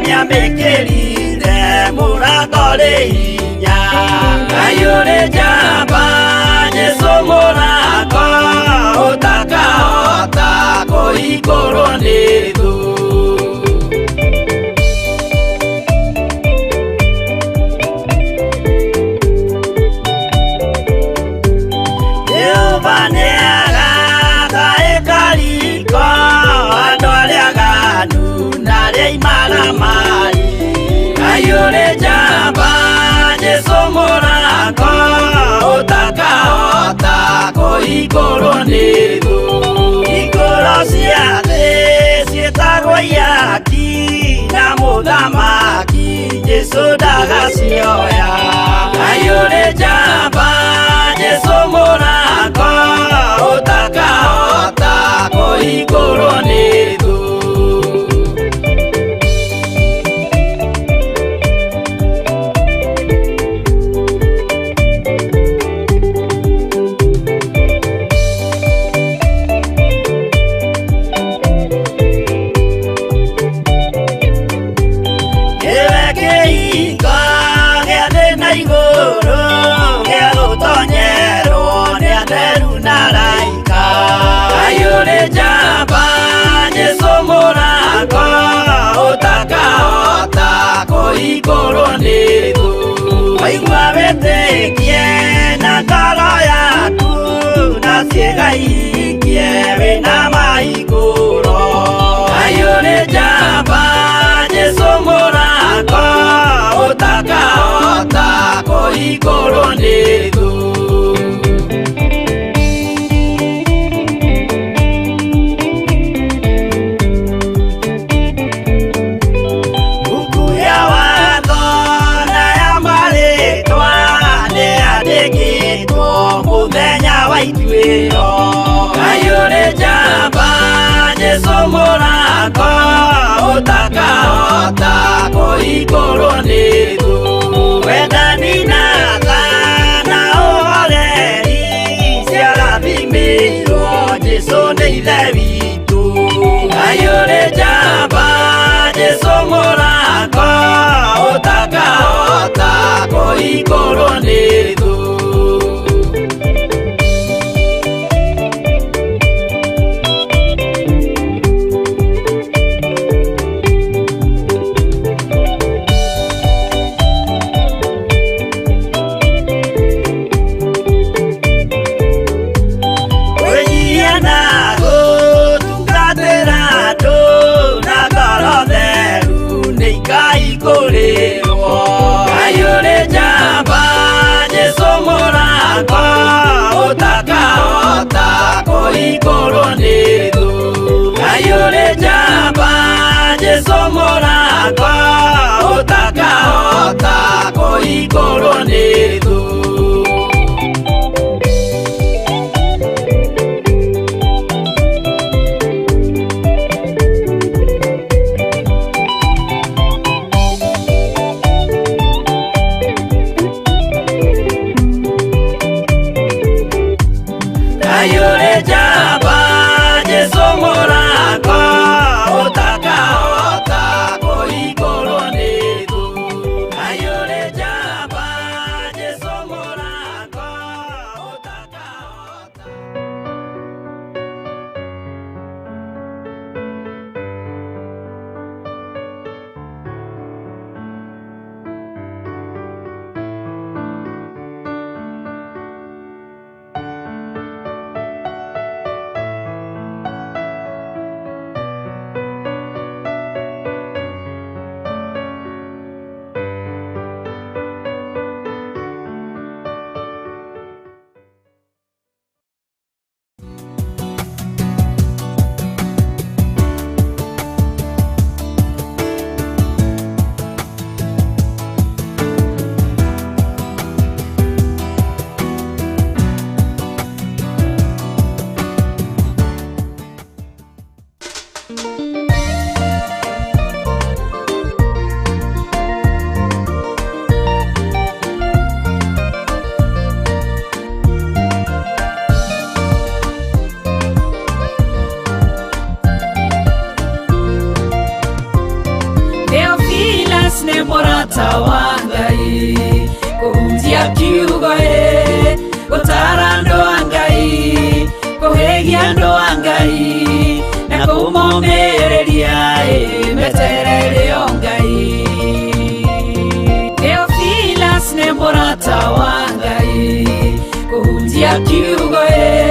nĩamĩkĩrire mũrango rĩ hinya. Ngai ũrĩ njamba, Jesũ mũrango ũtakahota kũhingũrwo nĩ thũ. Jehova nĩagaka ĩkariko andũ arĩa aganu na arĩa imaramari. Ngai ũrĩ njamba, Jesũ mũrango ũtakahota kũhingũrwo nĩ thũ. Hingũro cia thĩ ciĩtagwo ihaki na mũthamaki Jesũ ndagacioya. Ngai ũrĩ njamba, Jesũ mũrango ũtakahota kũhingũrwo nĩ thũ. Nĩwe kĩhingo gĩa thĩ na igũrũ, gĩa gũtonyerwo nĩ atheru na araika. Ngai ũrĩ njamba, Jesũ mũrango ũtakahota kũhingũrwo nĩ thũ. Waigua wĩtĩkie na ngoro yaku, na ciĩga ihingie wĩna mahingũro. Ngai ũrĩ njamba, Jesũ mũrango ũtakahota kũhingũrwo nĩ thũ. Mbuku ya watho na ya marĩtwa nĩyandĩkĩtwo mũthenya wa ituĩro. Ngai ũrĩ njamba, Jesũ mũrango ũtakahota kũhingũrwo nĩ thũ. Wendani na tha na ũhoreri ciarathimĩirwo Jesũ nĩ Ithe witũ. Ngai ũrĩ njamba, Jesũ mũrango ũtakahota kũhingũrwo nĩ thũ. Kwĩnyihia na gũtungatĩra andũ na ngoro theru nĩ ikaihingũrĩrwo. Ngai ũrĩ njamba, Jesũ mũrango ũtakahota kũhingũrwo nĩ thũ. Ngai ũrĩ njamba, Jesũ mũrango ũtakahota kũhingũrwo nĩ thũ. Ngai ũrĩ njamba, Jesũ mũrango ũtakahota kũhingũrwo nĩ thũ. Ngai ũrĩ njamba, Jesũ mũrango. Mũrata wa Ngai, kũhunjia kiugo ĩ, gũtara andũ a Ngai, kũhĩgia andũ a Ngai na kũmomĩrĩria ĩ, meterere o Ngai. Theophilus nĩ mũrata wa Ngai, kũhunjia kiugo ĩ.